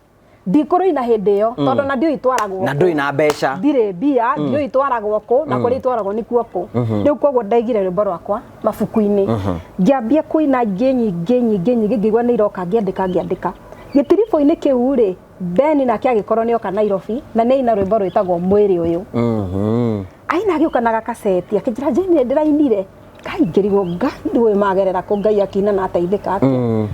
Ndikũrũina hĩndĩ ĩyo, tondũ na ndiũĩ itwaragwo Na kũ. ndũrĩ na mbeca. Ndirĩ mbia, ndiũĩ itwaragwo kũ, na kũrĩa itwaragwo nĩkuo kũ. Rĩu koguo ndaigire rwĩmbo rwakwa mabuku-inĩ. Ngĩambia kũina ingĩ nyingĩ nyingĩ nyingĩ, ngĩigua nĩ iroka, ngĩandĩka ngĩandĩka. Gĩtiribũ-inĩ kĩu rĩ, Ben nake agĩkorwo nĩ oka Nairobi, na nĩ aina rwĩmbo rwĩtagwo Mwĩrĩ Ũyũ. Aina agĩũka na gakaceti, akĩnjĩra Jane nĩ ndĩrainire. Ngai ngĩrigwo, Ngai ũyũ magerera kũ, Ngai akĩina na ateithĩka atĩa.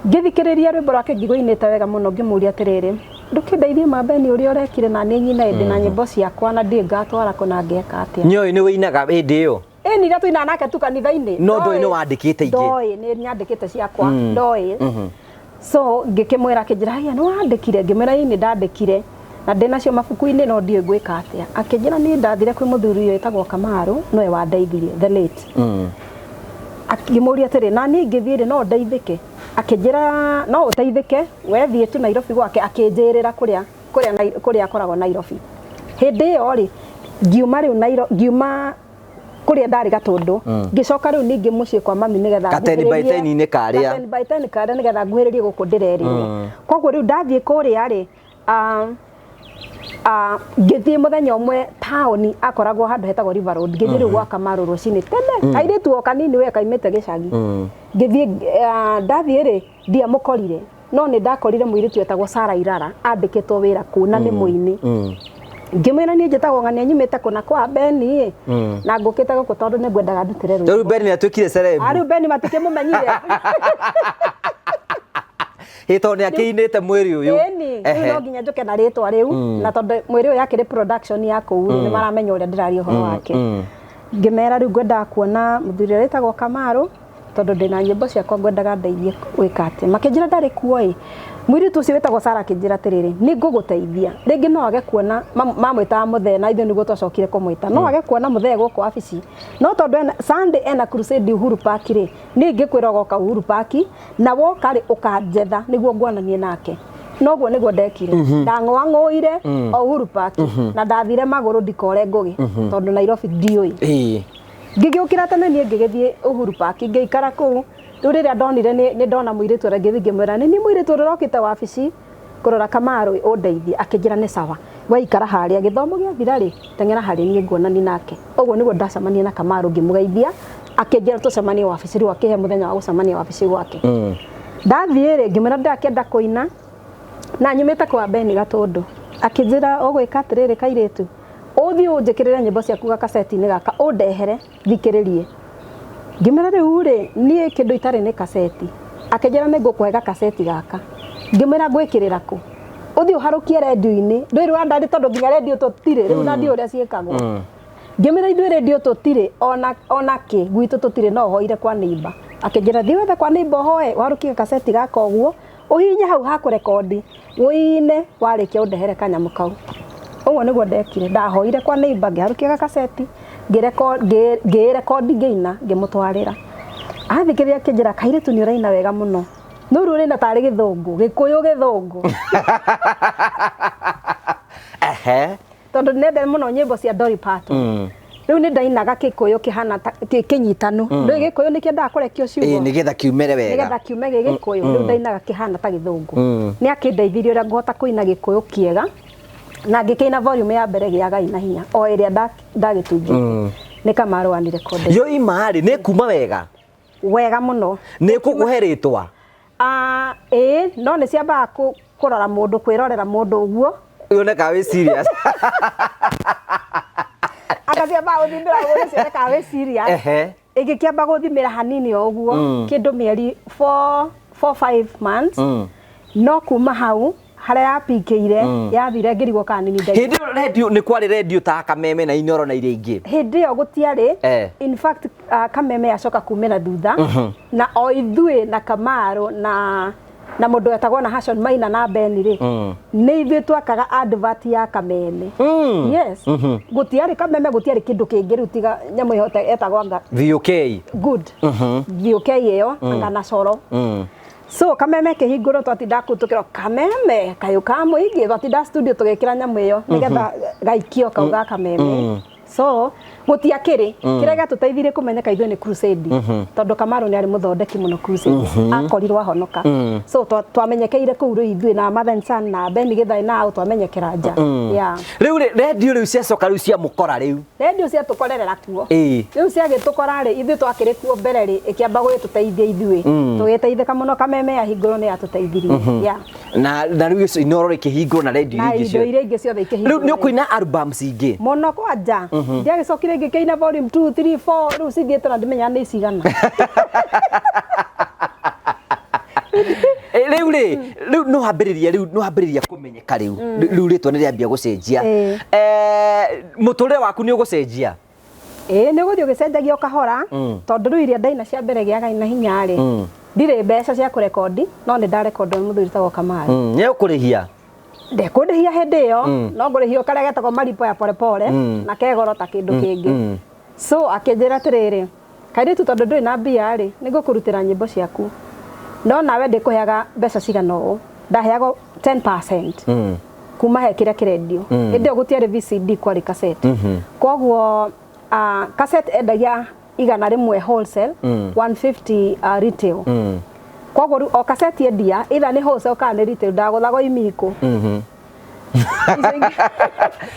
Ngĩthikĩrĩria rwĩmbo rwake ngĩigua ainĩte wega mũno, ngĩmũria atĩrĩrĩ, ndũkĩndeithie ma Ben ũrĩa ũrekire na niĩ nyine ndĩ na nyĩmbo ciakwa na ndiũĩ ngatwara kũ na ngeka atĩa. Nĩũĩ nĩ wĩinaga hĩndĩ ĩyo? Ĩni iria tũinaga nake tu kanitha-inĩ. No ndũĩ nĩ wandĩkĩte ingĩ? Ndoĩ, nĩ nyandĩkĩte ciakwa, ndoĩ. So ngĩkĩmwĩra, akĩnjĩra haya nĩ wandĩkire? Ngĩmwĩra ĩĩ nĩ ndandĩkire. Na ndĩnacio mabuku-inĩ no ndiũĩ ngwĩka atĩa. Akĩnjĩra niĩ ndathire kwĩ mũthuri ũyũ wĩtagwo Kamaru, nowe wandeithirie, the late. Akĩmũria atĩrĩ, na niĩ ingĩthiĩ rĩ, no ndeithĩke? Akĩnjĩra no ũteithĩke, we thiĩ tu Nairobi gwake, akĩnjĩrĩra kũrĩa kũrĩa kũrĩa akoragwo Nairobi. Hĩndĩ ĩyo rĩ, ngiuma rĩu Nairobi, ngiuma kũrĩa ndarĩ Gatũndũ, ngĩcoka rĩu ningĩ mũciĩ kwa mami nĩgetha Ka 10 by 10-inĩ karĩa. Ka 10 by 10 karĩa nĩgetha nguhĩrĩrie gũkũ ndĩrerirwo. Koguo rĩu ndathiĩ kũrĩa rĩ, ngĩthiĩ mũthenya ũmwe taũni, akoragwo handũ hetagwo River Road, ngĩthiĩ rĩu gwa Kamaru rũcinĩ tene, kairĩtu o kanini we kaimĩte gĩcagi. Ngĩthiĩ, ndathiĩ rĩ, ndiamũkorire, no nĩ ndakorire mũirĩtu wetagwo Sarah Irara andĩkĩtwo wĩra kũu na nĩ mũini. Ngĩmwĩra niĩ njĩtagwo ng'ania nyumĩte kũna kwa Beni na ngũkĩte gũkũ tondũ nĩ ngwendaga ndutĩre rwĩmbo. Rĩu Beni nĩ atuĩkire celeb. Rĩu Beni matikĩmũmenyire. Ĩ tondũ nĩ akĩinĩte mwĩrĩ ũyũ. Ĩni, rĩu no nginya njũke na rĩtwa rĩu, na tondũ mwĩrĩ ũyũ yakĩrĩ production ya kũu rĩ, nĩ maramenya ũrĩa ndĩraria ũhoro wake. Ngĩmera rĩu ngwendaga kuona mũthuri ũrĩa wĩtagwo Kamaru, tondũ ndĩna nyĩmbo ciakwa ngwendaga ndeithie gwĩka atĩa. Makĩnjĩra ndarĩ kuo ĩ. Mũirĩtu ũcio wĩtagwo Sarah akĩnjĩra atĩrĩrĩ, nĩ ngũgũteithia. Rĩngĩ no age kuona, mamwĩtaga mũthee na ithuĩ nĩguo twacokire kũmwĩta. No age kuona mũthee gũkũ wabici. No tondũ ena, Sunday ena crusade Uhuru Park rĩ, niĩ ingĩkwĩra ũgoka Uhuru Park, na woka rĩ, ũkanjetha nĩguo nguonanie nake. Noguo nĩguo ndekire. Ndang'oang'oire o Uhuru Park, na ndathire magũrũ ndikore Ngũgĩ, tondũ Nairobi ndiũĩ. Ngĩgĩũkĩra tene niĩ ngĩgĩthiĩ Uhuru Park, ngĩikara kũu. Rĩu rĩrĩa ndonire nĩ ndona mũirĩtu ũrĩa, ngĩthiĩ ngĩmwĩra, nĩ niĩ mũirĩtu ũrĩa ũrokĩte wabici kũrora Kamaru, ũndeithie. Akĩnjĩra nĩ sawa, we ikara harĩa, gĩthomo gĩathira rĩ, teng'era harĩ niĩ nguonanie nake. Ũguo nĩguo ndacemanirie na Kamaru ngĩmũgeithia, akĩnjĩra tũcemanie wabici, rĩu akĩhe mũthenya wa gũcemania wabici gwake. Ndathiĩ rĩ, ngĩmwĩra ndĩrakĩenda kũina, na nyumĩte kwa Beni Gatũndũ. Akĩnjĩra ũgwĩka atĩrĩrĩ kairĩtu, ũthiĩ ũnjĩkĩrĩre nyĩmbo ciaku gakaceti-inĩ gaka, ũndehere thikĩrĩrie. Ngĩmwĩra rĩu rĩ, niĩ kĩndũ itarĩ nĩ kaseti. Akĩnjĩra nĩ ngũkũhe gakaceti gaka. Ngĩmwĩra ngwĩkĩrĩra kũ? Ũthiĩ ũharũkie rendio-inĩ. Ndũĩ Rwanda rĩ, tondũ nginya rendio tũtirĩ, rĩu na ndiũĩ ũrĩa ciĩkagwo. Ngĩmwĩra ithuĩ rendio tũtirĩ, ona kĩ, gwitũ tũtirĩ, no hoire kwa neighbor. Akĩnjĩra thiĩ wethe kwa neighbor ũhoe, ũharũkie gakaceti gaka ũguo, ũhihinye hau ha kũrekondi, ũine, warĩkia ũndehere kanyamũ kau. Ũguo nĩguo ndekire, ndahoire kwa neighbor, ngĩharũkia gakaceti, ngĩrekondi ngĩina, ngĩmũtwarĩra. Athikĩrĩria akĩnjĩra, kairĩtu nĩ ũraina wega mũno. No rĩu ũraina tarĩ gĩthũngũ, gĩkũyũ gĩthũngũ. Tondũ nendete mũno nyĩmbo cia Dolly Parton. Rĩu nĩ ndainaga gĩkũyũ kĩhana ta kĩnyitanu. Ndũĩ gĩkũyũ nĩ kĩendaga kũrekio ciugo. Nĩgetha kiumĩre wega. Nĩgetha kiume gĩ gĩkũyũ. Rĩu ndainaga kĩhana ta gĩthũngũ. Nĩ akĩndeithirie ũrĩa ngũhota kũina gĩkũyũ kĩega. Na ngĩkĩina volume ya mbere gĩagai na hinya. O ĩrĩa ndagĩtungĩte. Nĩ Kamaru anirekonde. Yoima rĩ, nĩ kuma wega? Wega mũno. Nĩ kũkũhe rĩtwa? Ĩĩ, no nĩ ciambaga kũrora mũndũ, kwĩrorera mũndũ ũguo. Yonekaga wĩ serious. Akaciamba gũthimĩra ũguo cionekaga wĩ serious. Ĩgĩkĩamba gũthimĩra hanini o ũguo, kĩndũ mĩeri 4, 4, 5 months. No kuma hau, harĩa yapikĩire, yathire ngĩrigwo kana nĩ niĩ Hĩndĩ ĩyo rendio, nĩ kwarĩ rendio ta Kameme na Inooro na iria ingĩ? Hĩndĩ ĩyo gũtiarĩ. In fact, Kameme yacoka kumĩra thutha. Na o ithuĩ na Kamaru na mũndũ wetagwo na Hashon Maina na Beni rĩ, nĩ ithuĩ twakaga advert ya Kameme. Yes. Gũtiarĩ Kameme, gũtiarĩ kĩndũ kĩngĩ rĩu tiga nyamũ ĩyo etagwo anga VOK. Good. VOK ĩyo, anga na coro. So Kameme kĩhingũrwo twatinda kũu tũkĩrwo Kameme kayũ ka mũingĩ, twatinda studio tũgĩkĩra nyamũ ĩyo nĩgetha gaikio kau ga Kameme. So gũtiakĩrĩ kĩrĩa gĩatũteithirie kũmenyeka ithuĩ nĩ crusade, tondũ Kamaru nĩ arĩ mũthondeki mũno crusade, akorirwo ahonoka. So twamenyekeire kũu rĩu ithuĩ na Mother and Son na Beni Gĩthaĩ na au twamenyekera nja. Rĩu rĩ, rendio rĩu ciacoka rĩu ciamũkora rĩu. Rendio ciatũkorerera kuo. Rĩu ciagĩtũkora rĩ, ithuĩ twakĩrĩ kuo mbere rĩ, ĩkĩamba gũgĩtũteithia ithuĩ. Tũgĩteithĩka mũno Kameme yahingũrwo nĩ yatũteithirie. Na rĩu icio Inooro ikĩhingũrwo na rendio Na iria ingĩ indo ciothe. iria ingĩ ciothe ikĩhingũrwo. Rĩu nĩ ũkũina albums ingĩ? Mũno kwanja. Ndiagĩcokire ngĩkĩina volume 2, 3, 4, rĩu cithiĩte na ndimenya nĩ cigana. Rĩu rĩ, rĩu no wambĩrĩria, rĩu no wambĩrĩria kũmenyeka rĩu. Rĩu rĩtwa nĩ rĩambia gũcenjia. Mũtũrĩre waku nĩ ũgũcenjia? Ĩĩ, nĩ ũgũthiĩ ũgĩcenjagia o kahora, tondũ rĩu iria ndaina cia mbere gĩaga na hinya rĩ, ndirĩ mbeca cia kũrekondi, no nĩ ndarekondwo nĩ mũthuri wĩtagwo Kamaru. Nĩ ũkũrĩhia? Ndekũndĩhia hĩndĩ ĩyo, no ngũrĩhio karĩa getagwo malipo ya polepole na kegoro ta kĩndũ kĩngĩ. So akĩnjĩra atĩrĩrĩ, kairĩtu, tondũ ndũrĩ na mbia rĩ, nĩ ngũkũrutĩra nyĩmbo ciaku, no nawe ndĩkũheaga mbeca cigana ũũ. Ndaheagwo 10% kuma he kĩrĩa kĩrendio. Hĩndĩ ĩyo gũtiarĩ VCD, kwarĩ cassette. Koguo cassette endagia 100 wholesale, 150 retail. Koguo rĩu o cassette endia, either nĩ wholesale kana nĩ retail, ndagũthagwo imiko.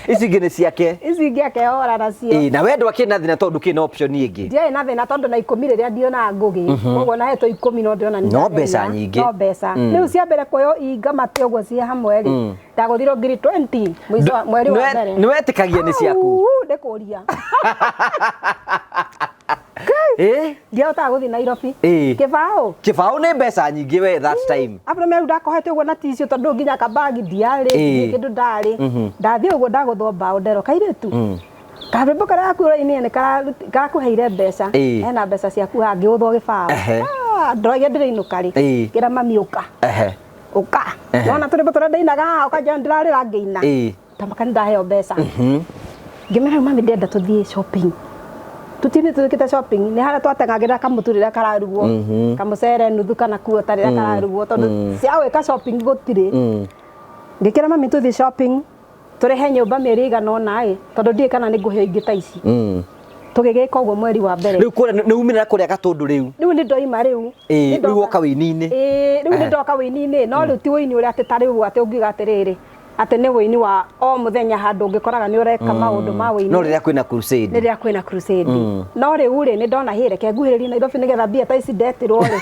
Ici ingĩ nĩ ciake. Ici ingĩ akehora nacio. Ĩĩ, na we ndwakĩrĩ na thĩna tondũ ndũkĩrĩ na option ĩngĩ. Ndiarĩ na thĩna tondũ na 10 rĩrĩa ndionaga ngũgĩ, koguo na hetwo 10 no ndĩrona nĩ No ndageria. mbeca nyingĩ. No mbeca. Rĩu cia mbere kuoywo ingamati ũguo ciĩ hamwe rĩ, ndagũthirwo ngiri 20 mũico wa mweri wa mbere. Nĩ wetĩkagia nĩ ciaku? Au, ndĩkũria. Ndiahotaga gũthiĩ Nairobi. Kĩbaũ. Kĩbaũ nĩ mbeca nyingĩ we that time. Apo meru ndakohete ũguo na tissue tondũ nginya kabagi ndiarĩ, kĩndũ ndarĩ. Ndathiĩ ũguo ndagũthwo mbaũ, nderwo, kairĩtu, karwĩmbo karĩa gaku ũrainire nĩ karakũheire mbeca. Hena mbeca ciaku haha. Ngĩgũthwo gĩbaũ. Ah, ndoragia ndĩrĩinũka rĩ. Ngĩra mami, ũka, ũka. Nona tũrĩmbo tũrĩa ndainaga haha, ũkanjĩra ndĩrarĩra ngĩina. Tamaka nĩ ndaheo mbeca. Ngĩmera rĩu, mami, ndĩrenda tũthiĩ shopping. Tũthiĩ tũthĩkĩte shopping nĩ harĩa twateng'agĩra kamũtu rĩrĩa kararugwo, kamũcere nuthu kana kuota rĩrĩa kararugwo, tondũ cia gwĩka shopping gũtirĩ. Ngĩkĩra mami tũthiĩ shopping, tũrĩhe nyũmba mĩeri ĩigana ũna ĩ, tondũ ndiũĩ kana nĩ ngũheo ingĩ ta ici. Tũgĩgĩka ũguo mweri wa mbere. Rĩu kũrĩa nĩ umĩrĩra kũrĩa Gatũndũ rĩu. Rĩu nĩ ndoima rĩu. Rĩu woka wĩini-inĩ. Ĩĩ, rĩu nĩ ndoka wĩini-inĩ, no rĩu ti wĩini ũrĩa atĩ ta rĩu atĩ ũngiuga atĩrĩrĩ, atĩ nĩ wĩini wa o mũthenya handũ ũngĩkoraga nĩ ũreka maũndũ ma wĩini. No rĩrĩa kwĩna crusade. Rĩrĩa kwĩna crusade. No rĩu rĩ, nĩ ndona hĩ, reke nguhĩrĩrie Nairobi nĩgetha mbia ta ici ndetirwo rĩ,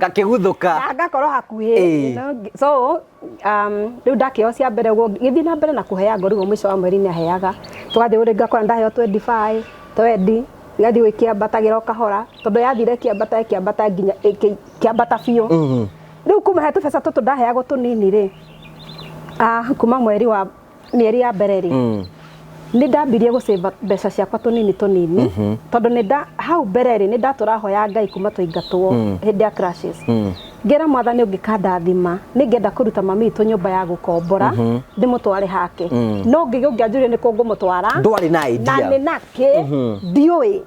gakĩguthũka. Na ngakorwo hakuhĩ. So rĩu ndakĩo cia mbere ũguo, ngĩthiĩ na mbere na kũheangwo. Rĩu mũico wa mweri nĩ aheaga, tũgathiĩ gũrĩ, ngakora ndaheo 25, 20, igathiĩ ĩkĩambatagĩra o kahora, tondũ yathire ĩkĩambata, ĩkĩambata nginya ĩkĩambata biũ. Rĩu kuma he tũbeca tũtũ ndaheagwo tũnini rĩ, kuma mweri wa mĩeri ya mbere rĩ, nĩ ndambirie gũsave mbeca ciakwa tũnini tũnini, tondũ nĩ nda hau mbere rĩ, nĩ ndatũrahoya Ngai kuma tũingatwo hĩndĩ ya crashes. Ngĩra Mwathani, ũngĩkandathima, nĩ ngenda kũruta mami witũ nyũmba ya gũkombora, ndĩmũtware hake. No ngĩgĩ ũngĩanjũria nĩ kũ ngũmũtwara, Ndwarĩ na na idea. Nĩ nakĩ ndiũĩ,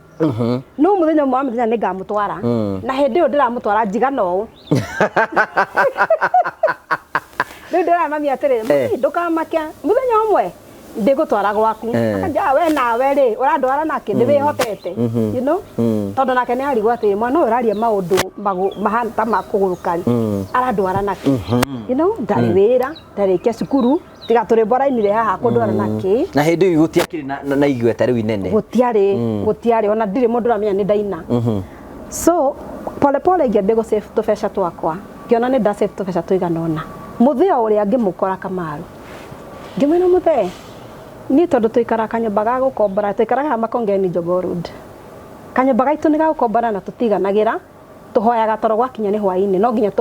no mũthenya ũmwe wa mĩthenya nĩ ngamũtwara. Na hĩndĩ ĩyo ndĩramũtwara njigana ũũ, rĩu ndĩra mami atĩrĩ, mami, ndũkamake, mũthenya ũmwe ndĩgũtwara gwaku. Akanja, we nawe rĩ, ũrandwara nakĩ? Ndĩwĩhotete, tondũ nake nĩ arigwo atĩ mwana ũyũ ũraria maũndũ mahana ta ma kũgũrũka rĩ, arandwara nakĩ? Ndarĩ wĩra, ndarĩkia cukuru, tiga tũrĩmbo arainire haha, kũndwara nakĩ? Na hĩndĩ ĩyo gũtiakĩrĩ na igweta rĩu inene. Gũtiarĩ, gũtiarĩ, ona ndirĩ mũndũ ũramenya nĩ ndaina. So pole pole ngĩambia gũ save tũbeca twakwa, ngĩona nĩ nda save tũbeca tũigana ũna. Mũthee o ũrĩa ngĩmũkora Kamaru, ngĩmwĩra, mũthee, niĩ tondũ tũikaraga kanyũmba ga gũkombora, tũikaraga haha Makongeni, Jogoo Road, kanyũmba gaitũ nĩ ga gũkombora na tũtiganagĩra, tũhoyaga toro gwakinya nĩ hwaĩ-inĩ, no nginya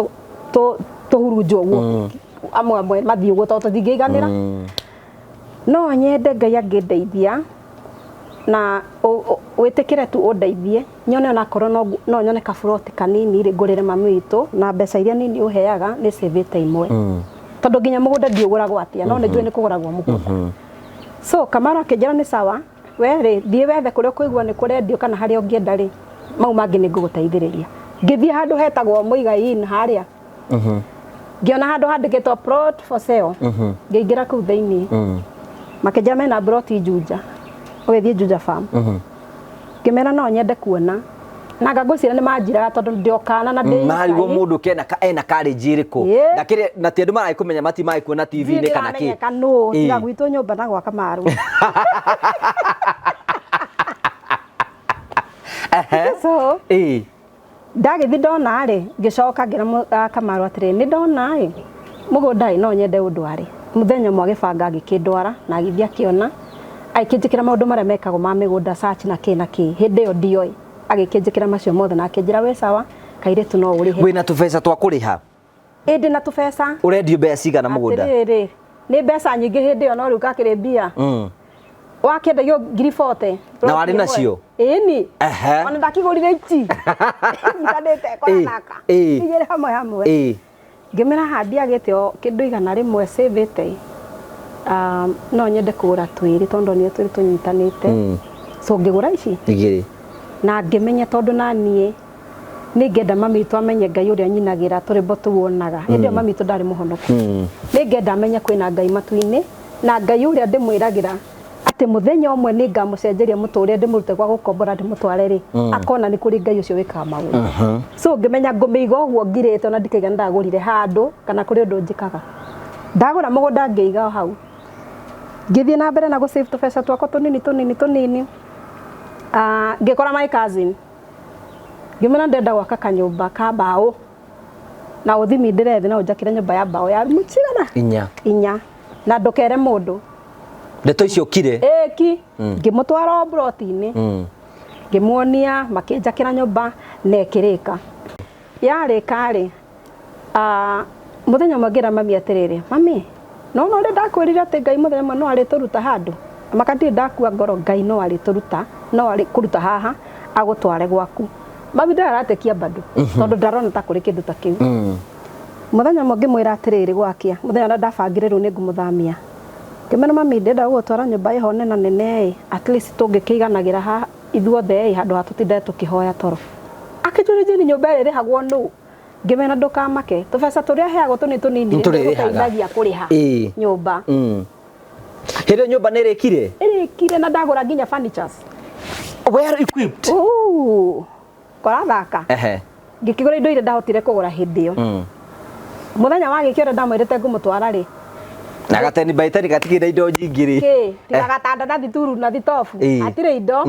tũhurunjwo ũguo, amwe amwe mathiĩ ũguo tondũ tũtingĩiganĩra. No nyende Ngai angĩndeithia na wĩtĩkĩre tu ũndeithie nyone onakorwo no nyone kaburoti kanini rĩ, ngũrĩre mami witũ na mbeca iria nini ũheaga nĩ cĩvĩte imwe, tondũ nginya mũgũnda ndiũgũragwo atĩa, no nĩ njũĩ nĩ kũgũragwo mũgũnda. So Kamaro akĩnjĩra, nĩ sawa, we rĩ, thiĩ wethe kũrĩa ũkũigua nĩ kũrendio kana harĩa ũngĩenda rĩ, mau mangĩ nĩ ngũgũteithĩrĩria. Ngĩthiĩ handũ hetagwo Muigai Inn harĩa, ngĩona handũ handĩkĩtwo plot for sale. Ngĩingĩra kũu thĩinĩ, makĩnjĩra mena ploti Juja, ũgĩthiĩ Juja Farm. Ngĩmera no nyende kuona, na anga ngwĩciria nĩ manjiraga tondũ ndĩ o kana na ndĩ Marigwo mũndũ kena ena courage ĩrĩkũ. Ndakĩrĩ na ti andũ maragĩkũmenya, mati magĩkuona TV-inĩ kana kĩ. Ndĩramenyeka nũ, tiga gwitũ nyũmba na gwa Kamaru. So ndagĩthiĩ ndona rĩ, ngĩcoka ngĩra Kamaru atĩrĩ, nĩ ndona ĩ mũgũnda ĩ, no nyende ũndware. Mũthenya ũmwe agĩbanga, agĩkĩndwara na agĩthiĩ akĩona, agĩkĩnjĩkĩra maũndũ marĩa mekagwo ma mĩgũnda, search na kĩ na kĩ. Hĩndĩ ĩyo ndioĩ, agĩkĩnjĩkĩra macio mothe na akĩnjĩra, wĩ sawa kairĩtu, no ũrĩhe. Wĩna tũbeca twa kũrĩha? Ĩndĩ na tũbeca. Ũrendio mbeca cigana mũgũnda? Atĩrĩrĩ, nĩ mbeca nyingĩ hĩndĩ ĩyo, no rĩu gakĩrĩ mbia. Wakĩendagio ngiri 40. Na warĩ nacio? Ĩni. Ona ndakĩgũrire ici nyitanĩte koranaka igĩrĩ hamwe hamwe. Ngĩmĩra haha ndiagĩte o kĩndũ 100 save-ĩte, no nyende kũgũra twĩrĩ tondũ ndonire twĩrĩ tũnyitanĩte. So ngĩgũra ici Igĩrĩ. Na ngĩmenya tondũ na niĩ nĩ ngenda mami witũ amenye Ngai ũrĩa nyinagĩra tũrĩmbo tũu onaga. Hĩndĩ ĩyo mami witũ ndarĩ mũhonoku. Nĩ ngenda amenye kwĩna Ngai matu-inĩ na Ngai ũrĩa ndĩmwĩragĩra atĩ mũthenya ũmwe nĩ ngamũcenjeria mũtũrĩre ndĩmũrute gwa gũkombora ndĩmũtware rĩ, akona nĩ kũrĩ Ngai ũcio wĩkaga maũndũ. So ngĩmenya ngũmĩiga ũguo ngirĩte ona ndikaiga nĩ ndagũrire handũ kana kũrĩ ũndũ njĩkaga. Ndagũra mũgũnda ngĩiga o hau. Ngĩthiĩ na mbere na gũ save tũbeca twakwa tũnini tũnini tũnini. Ngĩkora my cousin. Ngĩmwĩra ndĩrenda gwaka kanyũmba ka mbaũ. Na ũthimi ndĩrethi no ũnjakĩre nyũmba ya mbaũ ya rumu cigana? Inya. Inya. Na ndũkere mũndũ. Ndeto icio kire. Ĩki. Ngĩmũtwara o mburoti-inĩ. Ngĩmuonia makĩnjakĩra nyũmba na ĩkĩrĩka. Yarĩka rĩ, mũthenya ũmwe ngĩra mami atĩrĩrĩ, mami, no no ũrĩa ndakwĩrire atĩ Ngai mũthenya ũmwe no arĩtũruta handũ. Maka ndirĩ ndakua ngoro Ngai no arĩtũruta, no arĩkũruta haha agũtware gwaku. Mami ndaratekia bado tondũ ndarona ta kũrĩ kĩndũ ta kĩu. Mũthenya ũmwe ngĩmwĩra atĩrĩrĩ gwakia, mũthenya ũrĩa ndabangire rĩu nĩ ngũmũthamia. Ngĩmwĩra mami ndĩrenda gũgũtwara nyũmba ĩho nena nene ĩ, at least tũngĩkĩiganagĩra haha ithuothe ĩ, handũ ha tũtinde tũkĩhoya toro. Akĩnjũria Jane nyũmba ĩrĩa ĩrĩhagwo nũ? Ngĩmwĩra ndũkamake, tũbeca tũrĩa heagwo tũnini tũnini rĩ, Nĩtũrĩrĩhaga. nĩtũgũteithagia kũrĩha nyũmba. Hĩndĩ ĩyo nyũmba nĩ ĩrĩkire? Ĩrĩkire na ndagũra nginya furnitures. Well equipped. Ooh, korathaka. Ngĩkĩgũra indo iria ndahotire kũgũra hĩndĩ ĩyo. Mũthenya wa gĩkĩ ũrĩa ndamwĩrĩte ngũmũtwara rĩ. Na gateni by ten gatikĩrĩ na indo nyingĩ rĩ. Kĩ, tiga gatanda na thituru na thitobu. Hatirĩ indo.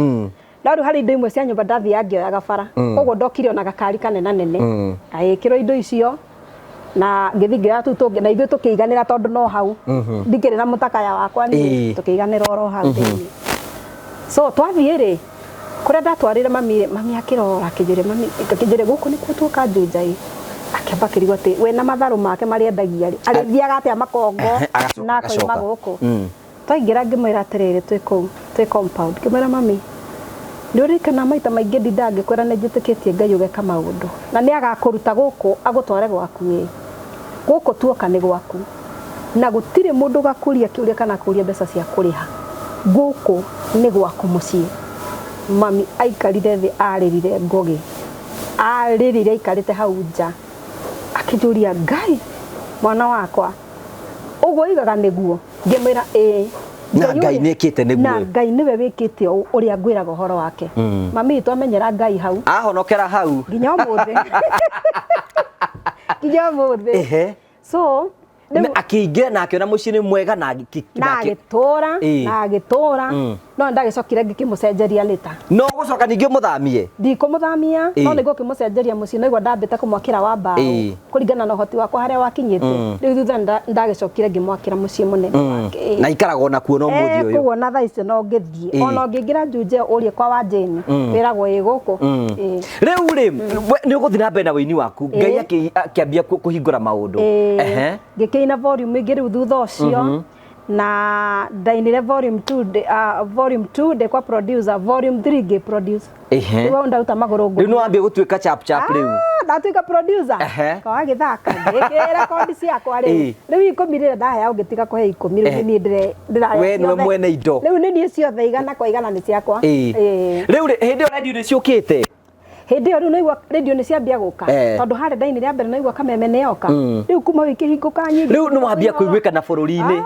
No rĩu harĩ indo imwe cia nyũmba ndathiaga ngĩoyaga bara. Koguo ndokire ona gakari kanena nene. Agĩkĩrwo indo icio na ngĩthiĩ ngĩoya tũu tũngĩ na ithuĩ tũkĩiganĩra tondũ no hau. Ndikĩrĩ na mũtakaya wakwa niĩ, tũkĩiganĩra oro hau thĩinĩ. So twathiĩ rĩ, kũrĩa ndatwarire mami rĩ, mami akĩrora akĩnjũria, mami, akĩnjũria gũkũ nĩkuo tuoka Juja ĩ. Akĩamba akĩrigwo atĩ we na matharũ make marĩa endagia rĩ, arĩthiaga atĩa Makongo na akoima Agacoka. gũkũ. Twaingĩra ngĩmwĩra atĩrĩrĩ, twĩ kũu, twĩ compound. Ngĩmwĩra mami, nĩ ũririkana maita maingĩ ndindaga ngĩkwĩra nĩ njĩtĩkĩtie Ngai ũgeka maũndũ. Na nĩ agakũruta gũkũ agũtware gwaku ĩ. Gũkũ tuoka nĩ gwaku. Na gũtirĩ mũndũ ũgakũria kĩũria kana akũrie mbeca cia kũrĩha. Gũkũ nĩ gwaku mũciĩ. Mami aikarire thĩ arĩrire ngũgĩ. Arĩrire aikarĩte hau nja. Akĩnjũria, Ngai, mwana wakwa, ũguo oigaga nĩguo? Ngĩmwĩra ĩĩ. Na Ngai nĩekĩte nĩguo. Na Ngai nĩwe wĩkĩte ũũ ũrĩa ngwĩraga ũhoro wake. Mami witũ amenyera Ngai hau. Ahonokera hau. Nginya ũmũthĩ. Nginya ũmũthĩ. So, Na akĩingĩra na akĩona mũciĩ nĩ mwega na na agĩtũra, na agĩtũra. No ndagĩcokire ngĩkĩmũcenjeria lĩta. No gũcoka ningĩ ũmũthamie? Ndikũmũthamia, no nĩguo ngĩmũcenjeria mũciĩ naigua ndambĩte kũmwakĩra wa mbaũ. Kũringana na ũhoti wakwa harĩa wakinyĩte. Rĩu thutha ndagĩcokire ngĩmwakĩra mũciĩ mũnene wake. Na ikaragwo nakuo no mũthĩ ũyũ. Kũu ona thaa icio no ngĩthiĩ. Ona ũngĩingĩra Juja ũrie kwa wa Jane, wĩragwo ĩ gũkũ. Rĩu rĩ, nĩ ũgũthiĩ na mbere na ũini waku. Ngai akĩambia kũhingũra maũndũ. Ngĩkĩina volume ĩngĩ rĩu thutha ũcio. Na ndainire volume 2, volume 2 ndĩ kwa producer, volume 3 ngĩ produce. Rĩu hau ndaruta magũrũ ngũ. Rĩu nĩ wambia gũtuĩka chap chap rĩu. Ndatuĩka producer. Kwa gĩthaka, ngĩkĩra rekondi ciakwa rĩu. Rĩu 10 rĩrĩa ndahea ũngĩtiga kũhe 10 rĩu nĩ niĩ ndĩraya We nĩwe ciothe. mwene indo. Rĩu nĩ niĩ ciothe 100 kwa 100 nĩ ciakwa. Rĩu rĩ, hĩndĩ ĩyo radio nĩ ciũkĩte? Hĩndĩ ĩyo rĩu naigua radio nĩ ciambia gũka. Tondũ harĩa ndainire rĩa mbere naigua kameme nĩ yoka. Rĩu kuma hau ikĩhingũka nyingĩ. Rĩu nĩ wambia kũiguĩka na bũrũri-inĩ.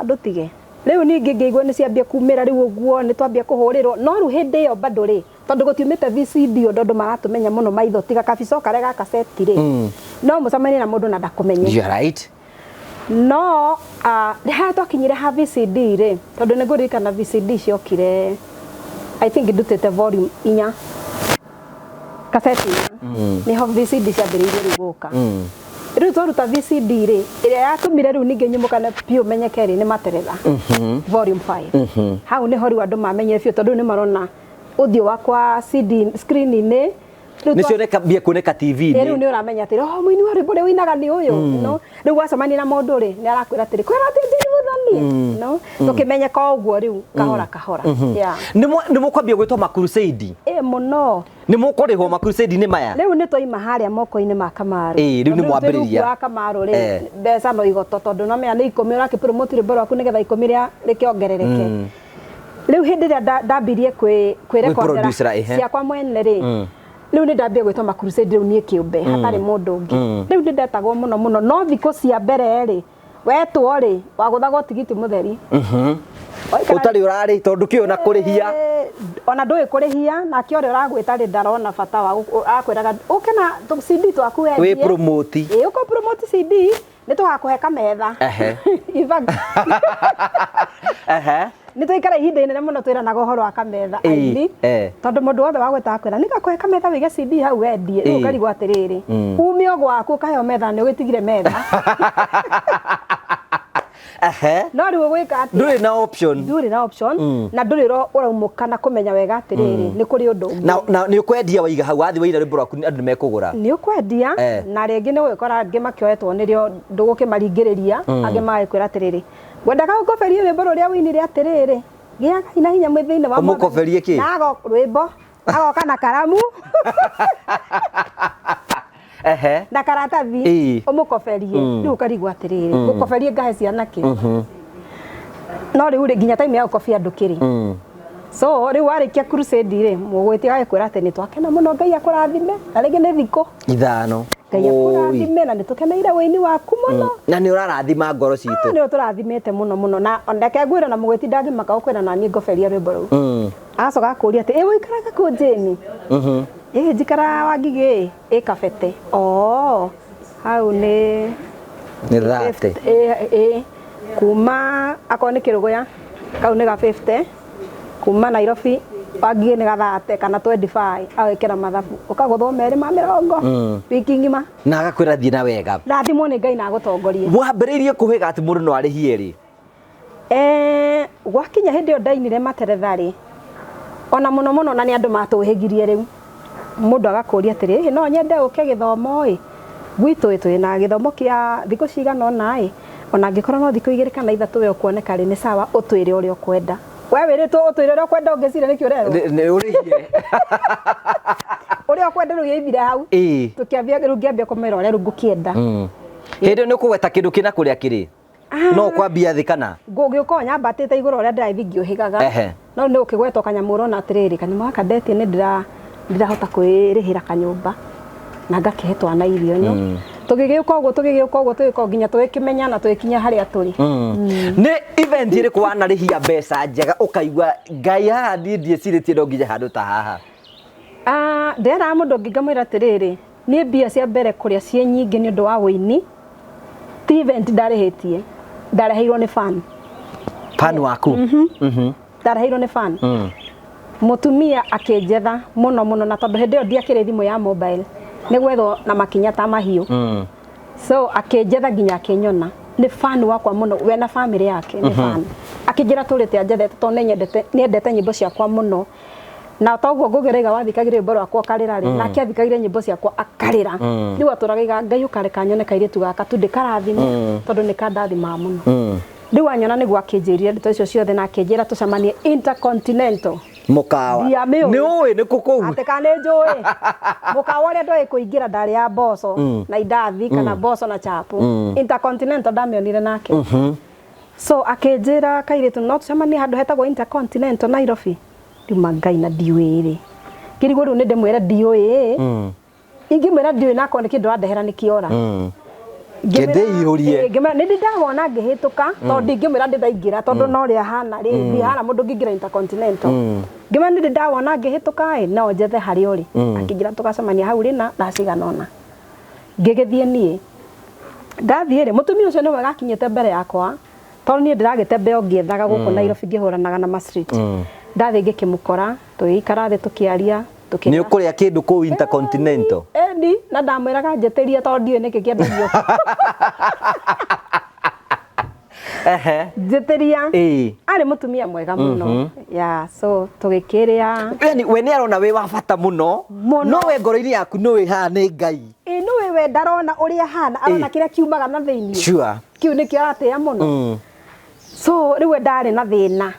Ndũtige. Rĩu ningĩ ngĩigua nĩ ciambia kumĩra rĩu ũguo nĩ twambia kũhũrĩrwo. No rĩu hĩndĩ ĩyo bado rĩ, tondũ gũtiumĩte VCD ũndũ andũ maratũmenya mũno maitho tiga kabica karĩa ga kaseti rĩ. No mũcemanie na mũndũ na ndakũmenye. You are right. No, harĩa twakinyire ha VCD rĩ, tondũ nĩ ngũririkana VCD ciokire, I think ndutĩte volume 4. Kaseti inya. Nĩho VCD ciambĩrĩirie rĩu gũka. Rĩu twaruta VCD rĩ, ĩrĩa yatũmire rĩu ningĩ nyumũkane biũ menyeke rĩ, nĩ Materetha. Volume 5. Hau nĩho rĩu andũ mamenyire biũ tondũ rĩu nĩ marona ũthiũ wakwa CD screen-inĩ. Rĩu Nĩ cioneka mbia kuoneka T V-inĩ. Rĩu nĩ ũramenya atĩrĩ, oh, mũini wa rwĩmbo ũrĩa ũinaga nĩ ũyũ. No, rĩu wacemania na mũndũ rĩ, nĩ arakwĩra atĩrĩ, kwĩra atĩ Jane Muthoni. niĩ no tũkĩmenyeka o ũguo rĩu kahora kahora, yeah. Nĩ mũkwambia gwĩtwo makrusade? Ĩ mũno. Nĩ mũkũrĩhwo makrusade-inĩ maya? Rĩu nĩ twaima harĩa moko-inĩ ma Kamaru. Ĩĩ, rĩu nĩ Tondũ mwambĩrĩria. twĩ rungu wa Kamaru rĩ, mbeca no igoto, tondũ no menya nĩ 10 ũrakĩpromote rwĩmbo rwaku nĩgetha 10 rĩa rĩkĩongerereke. Rĩu hĩndĩ ĩrĩa ndambirie kwĩrekondera Kwĩ-producera, ehe. ciakwa mwene rĩ, rĩu nĩ ndambia gwĩtwo makrusade rĩu niĩ kĩũmbe, hatarĩ mũndũ ũngĩ. Rĩu nĩ ndetagwo mũno mũno, no thikũ cia mbere rĩ, wetwo rĩ, wagũthagwo tigiti mũtheri. Waikara- Ũtarĩ ũrarĩ tondũ kĩo na kũrĩhia. Ona ndũĩ kũrĩhia, nake ũrĩa ũragwĩta rĩ, ndarona bata wa akwĩraga ũke na CD twaku wendie. Wĩ promote. Ĩ, ũka promote CD, nĩ tũgakũhe kametha. In fact, nĩ tũikara ihinda inene mũno twĩranaga ũhoro wa kametha, aini, tondũ mũndũ wothe wagwĩta akwĩra nĩ ngakũhe kametha wĩige CD hau wendie. Rĩu ũkarigwo atĩrĩrĩ, ume o gwaku ũkaheo metha, nĩ ũgĩtigire metha. No rĩu ũgwĩka atĩa? Ndũrĩ na option. Ndũrĩ na option, na ndũrĩ ũraumũka na kũmenya wega atĩrĩrĩ, nĩ kũrĩ ũndũ ũngĩ. Na nĩ ũkwendia waiga hau, wathiĩ waina rwĩmbo rwaku, andũ nĩ mekũgũra. Nĩ ũkwendia. Na rĩngĩ nĩ ũgũkora angĩ makĩoetwo nĩrĩo, ndũgũkĩmaringĩrĩria, angĩ magĩkwĩra atĩrĩrĩ, ngwendaga ũkoberie rwĩmbo rũrĩa ũinire atĩrĩrĩ, gĩagai na hinya mwĩ thĩinĩ wa Mwathani. Ũmũkoberie kĩ? Na rwĩmbo agoka na karamu na karatathi, ũmũkoberie. Rĩu ũkarigwo atĩrĩrĩ, ngũkoberie ngahe ciana kĩ? No rĩu rĩ, nginya time ya gũkobia ndũkĩrĩ. So rĩu warĩkia crusade rĩ, mũgwĩtia agagĩkwĩra atĩ nĩ twakena mũno, Ngai akũrathime, na rĩngĩ nĩ thikũ 5. Ngai akũrathime na nĩ tũkeneire wĩini waku mũno. Na nĩ ũrarathima ngoro citũ. Nĩ ũtũrathimĩte mũno mũno, na reke ngwĩre, na mũgwĩti ndangĩmaka gũkwĩra na niĩ ngoberia rwĩmbo rũu. Agacoka akũria atĩ, ĩ ũikaraga kũ, Jane? Ĩ njikaraga Wangigĩ ĩ Kabete. Oo, hau nĩ Nĩ 30. Ĩ kuma akorwo nĩ Kĩrũgũya, kau nĩ ga 50, kuma Nairobi Wangigĩ nĩ ga 30 kana 25, agekĩra mathabu ũkagũthwo merĩ ma mĩrongo wiki ng'ima. Na agakwĩra thiĩ na wega. Rathimwo nĩ Ngai na agũtongorie. Wambĩrĩirie kũhĩga atĩ mũndũ no arĩhie rĩ? Gwakinya hĩndĩ ĩyo ndainire materetha rĩ, ona mũno mũno, na nĩ andũ matũhĩgirie rĩu, mũndũ agakũria atĩrĩ, "Ĩ, no nyende ũke gĩthomo ĩ gwitũ ĩ, twĩna gĩthomo kĩa thikũ cigana ũna ĩ, ona angĩkorwo no thikũ 2 kana 3 we ũkuoneka rĩ, nĩ sawa, ũtwĩre ũrĩa ũkwenda." We wĩrĩtwo ũtwĩre ũrĩa ũkwenda, ũngĩciria nĩkĩ ũrerwo? Nĩ ũrĩhie. Ũrĩa ũkwenda rĩu yaithire hau. Tũkĩambia rĩu, ngĩambia kũmwĩra ũrĩa rĩu ngũkĩenda. Hĩndĩ ĩyo nĩ ũkũgweta kĩndũ kĩna kũrĩa kĩrĩ no kwambia thĩ kana? Ngũgĩũka nyambatĩte igũrũ ũrĩa ndĩrathiĩ ngĩũhĩgaga. No nĩ ũkĩgwetwo kanyamũ, ũrona atĩrĩrĩ, kanyamũ gaka ndetie nĩ ndĩrahota kwĩrĩhĩra kanyũmba na ngakĩhe twana irio no tũgĩgĩũka ũguo, tũgĩgĩũka ũguo, tũgĩũka nginya tũgĩkĩmenyana, tũgĩkinya harĩa tũrĩ. Nĩ event ĩrĩkũ wanarĩhia mbeca njega ũkaigua, Ngai, haha niĩ ndiĩcirĩtie no nginya handũ ta haha? Ah, ndĩreraga mũndũ ũngĩ ngamwĩra atĩrĩrĩ, niĩ mbia cia mbere kũrĩa ciĩ nyingĩ nĩ ũndũ wa wũini ti event ndarĩhĩtie, ndareheirwo nĩ fan. Fan waku? Ndareheirwo nĩ fan. Mũtumia akĩnjetha mũno mũno, na tondũ hĩndĩ ĩyo ndiakĩrĩ thimũ ya mobile, nĩ gwethwo na makinya ta mahiũ. So akĩnjetha nginya akĩnyona. Nĩ fan wakwa mũno, we na family yake nĩ fan. Akĩnjĩra tũrĩte anjethete tondũ nĩendete nyĩmbo ciakwa mũno, na toguo ngũgĩraiga wathikagĩrĩria rwĩmbo rwakwa ũkarĩra rĩ, nake athikagĩrĩria nyĩmbo ciakwa akarĩra. Rĩu atũraga iga, Ngai ũkareka nyone kairĩtu gaka tu ndĩkarathime, tondũ nĩ kandathimaga mũno. Rĩu anyona nĩguo akĩnjĩrire ndeto icio ciothe, na akĩnjĩra tũcemanie Intercontinental. Mũkawa? Ndiamĩũĩ. Nĩ ũĩ nĩ kũ kũu? Atĩ kana nĩ njũĩ mũkawa ũrĩa ndoĩ kũingĩra, ndarĩ ya mboco na indathi kana mboco na chapo. Intercontinental ndamĩonire nake. So akĩnjĩra, kairĩtu, no tũcemanie handũ hetagwo Intercontinental Nairobi. Rĩu ma Ngai, na ndiũĩ rĩ, ngĩrigwo rĩu nĩ ndĩmwĩre ndiũĩ, ingĩmwĩra ndiũĩ nakorwo nĩ kĩndũ andehera nĩ kĩora. Ngĩndĩihũrie. Ngĩmwĩra nĩ ndĩ ndawona ngĩhĩtũka, tondũ ndingĩmwĩra ndĩ ndaingĩra, tondũ no ũrĩa hana rĩ, ndihana mũndũ ngĩingĩra Intercontinental. Ngĩmwĩra nĩ ndĩ ndawona ngĩhĩtũka ĩ, no njethe harĩa ũrĩ. Akĩnjĩra tũgacemania hau rĩ na thaa cigana ũna. Ngĩgĩthiĩ niĩ, ndathiĩ rĩ, mũtumia ũcio nĩwe gakinyĩte mbere yakwa, tondũ niĩ ndĩragĩtembea o ngĩethaga gũkũ Nairobi, ngĩhũranaga na ma street. Ndathiĩ ngĩkĩmũkora, tũgĩikara thĩ, tũkĩaria, Nĩ tũkĩrĩa. Ũkũrĩa kĩndũ kũu Intercontinental? Eni, na ndamwĩraga njĩtĩrie, tondũ ndiũĩ nĩkĩ kĩendagio. Njĩtĩria. Arĩ mũtumia mwega mũno ya, so tũgĩkĩrĩa. Yani we nĩ arona wĩ wa bata mũno. Mũno. No we ngoro-inĩ yaku nĩ wĩ haha nĩ Ngai. Ĩ, nĩwe we ndarona ũrĩa hana, arona kĩrĩa kiumaga na thĩiniĩ. Kĩu nĩkĩo aratĩĩa mũno. So rĩu we ndarĩ na thĩna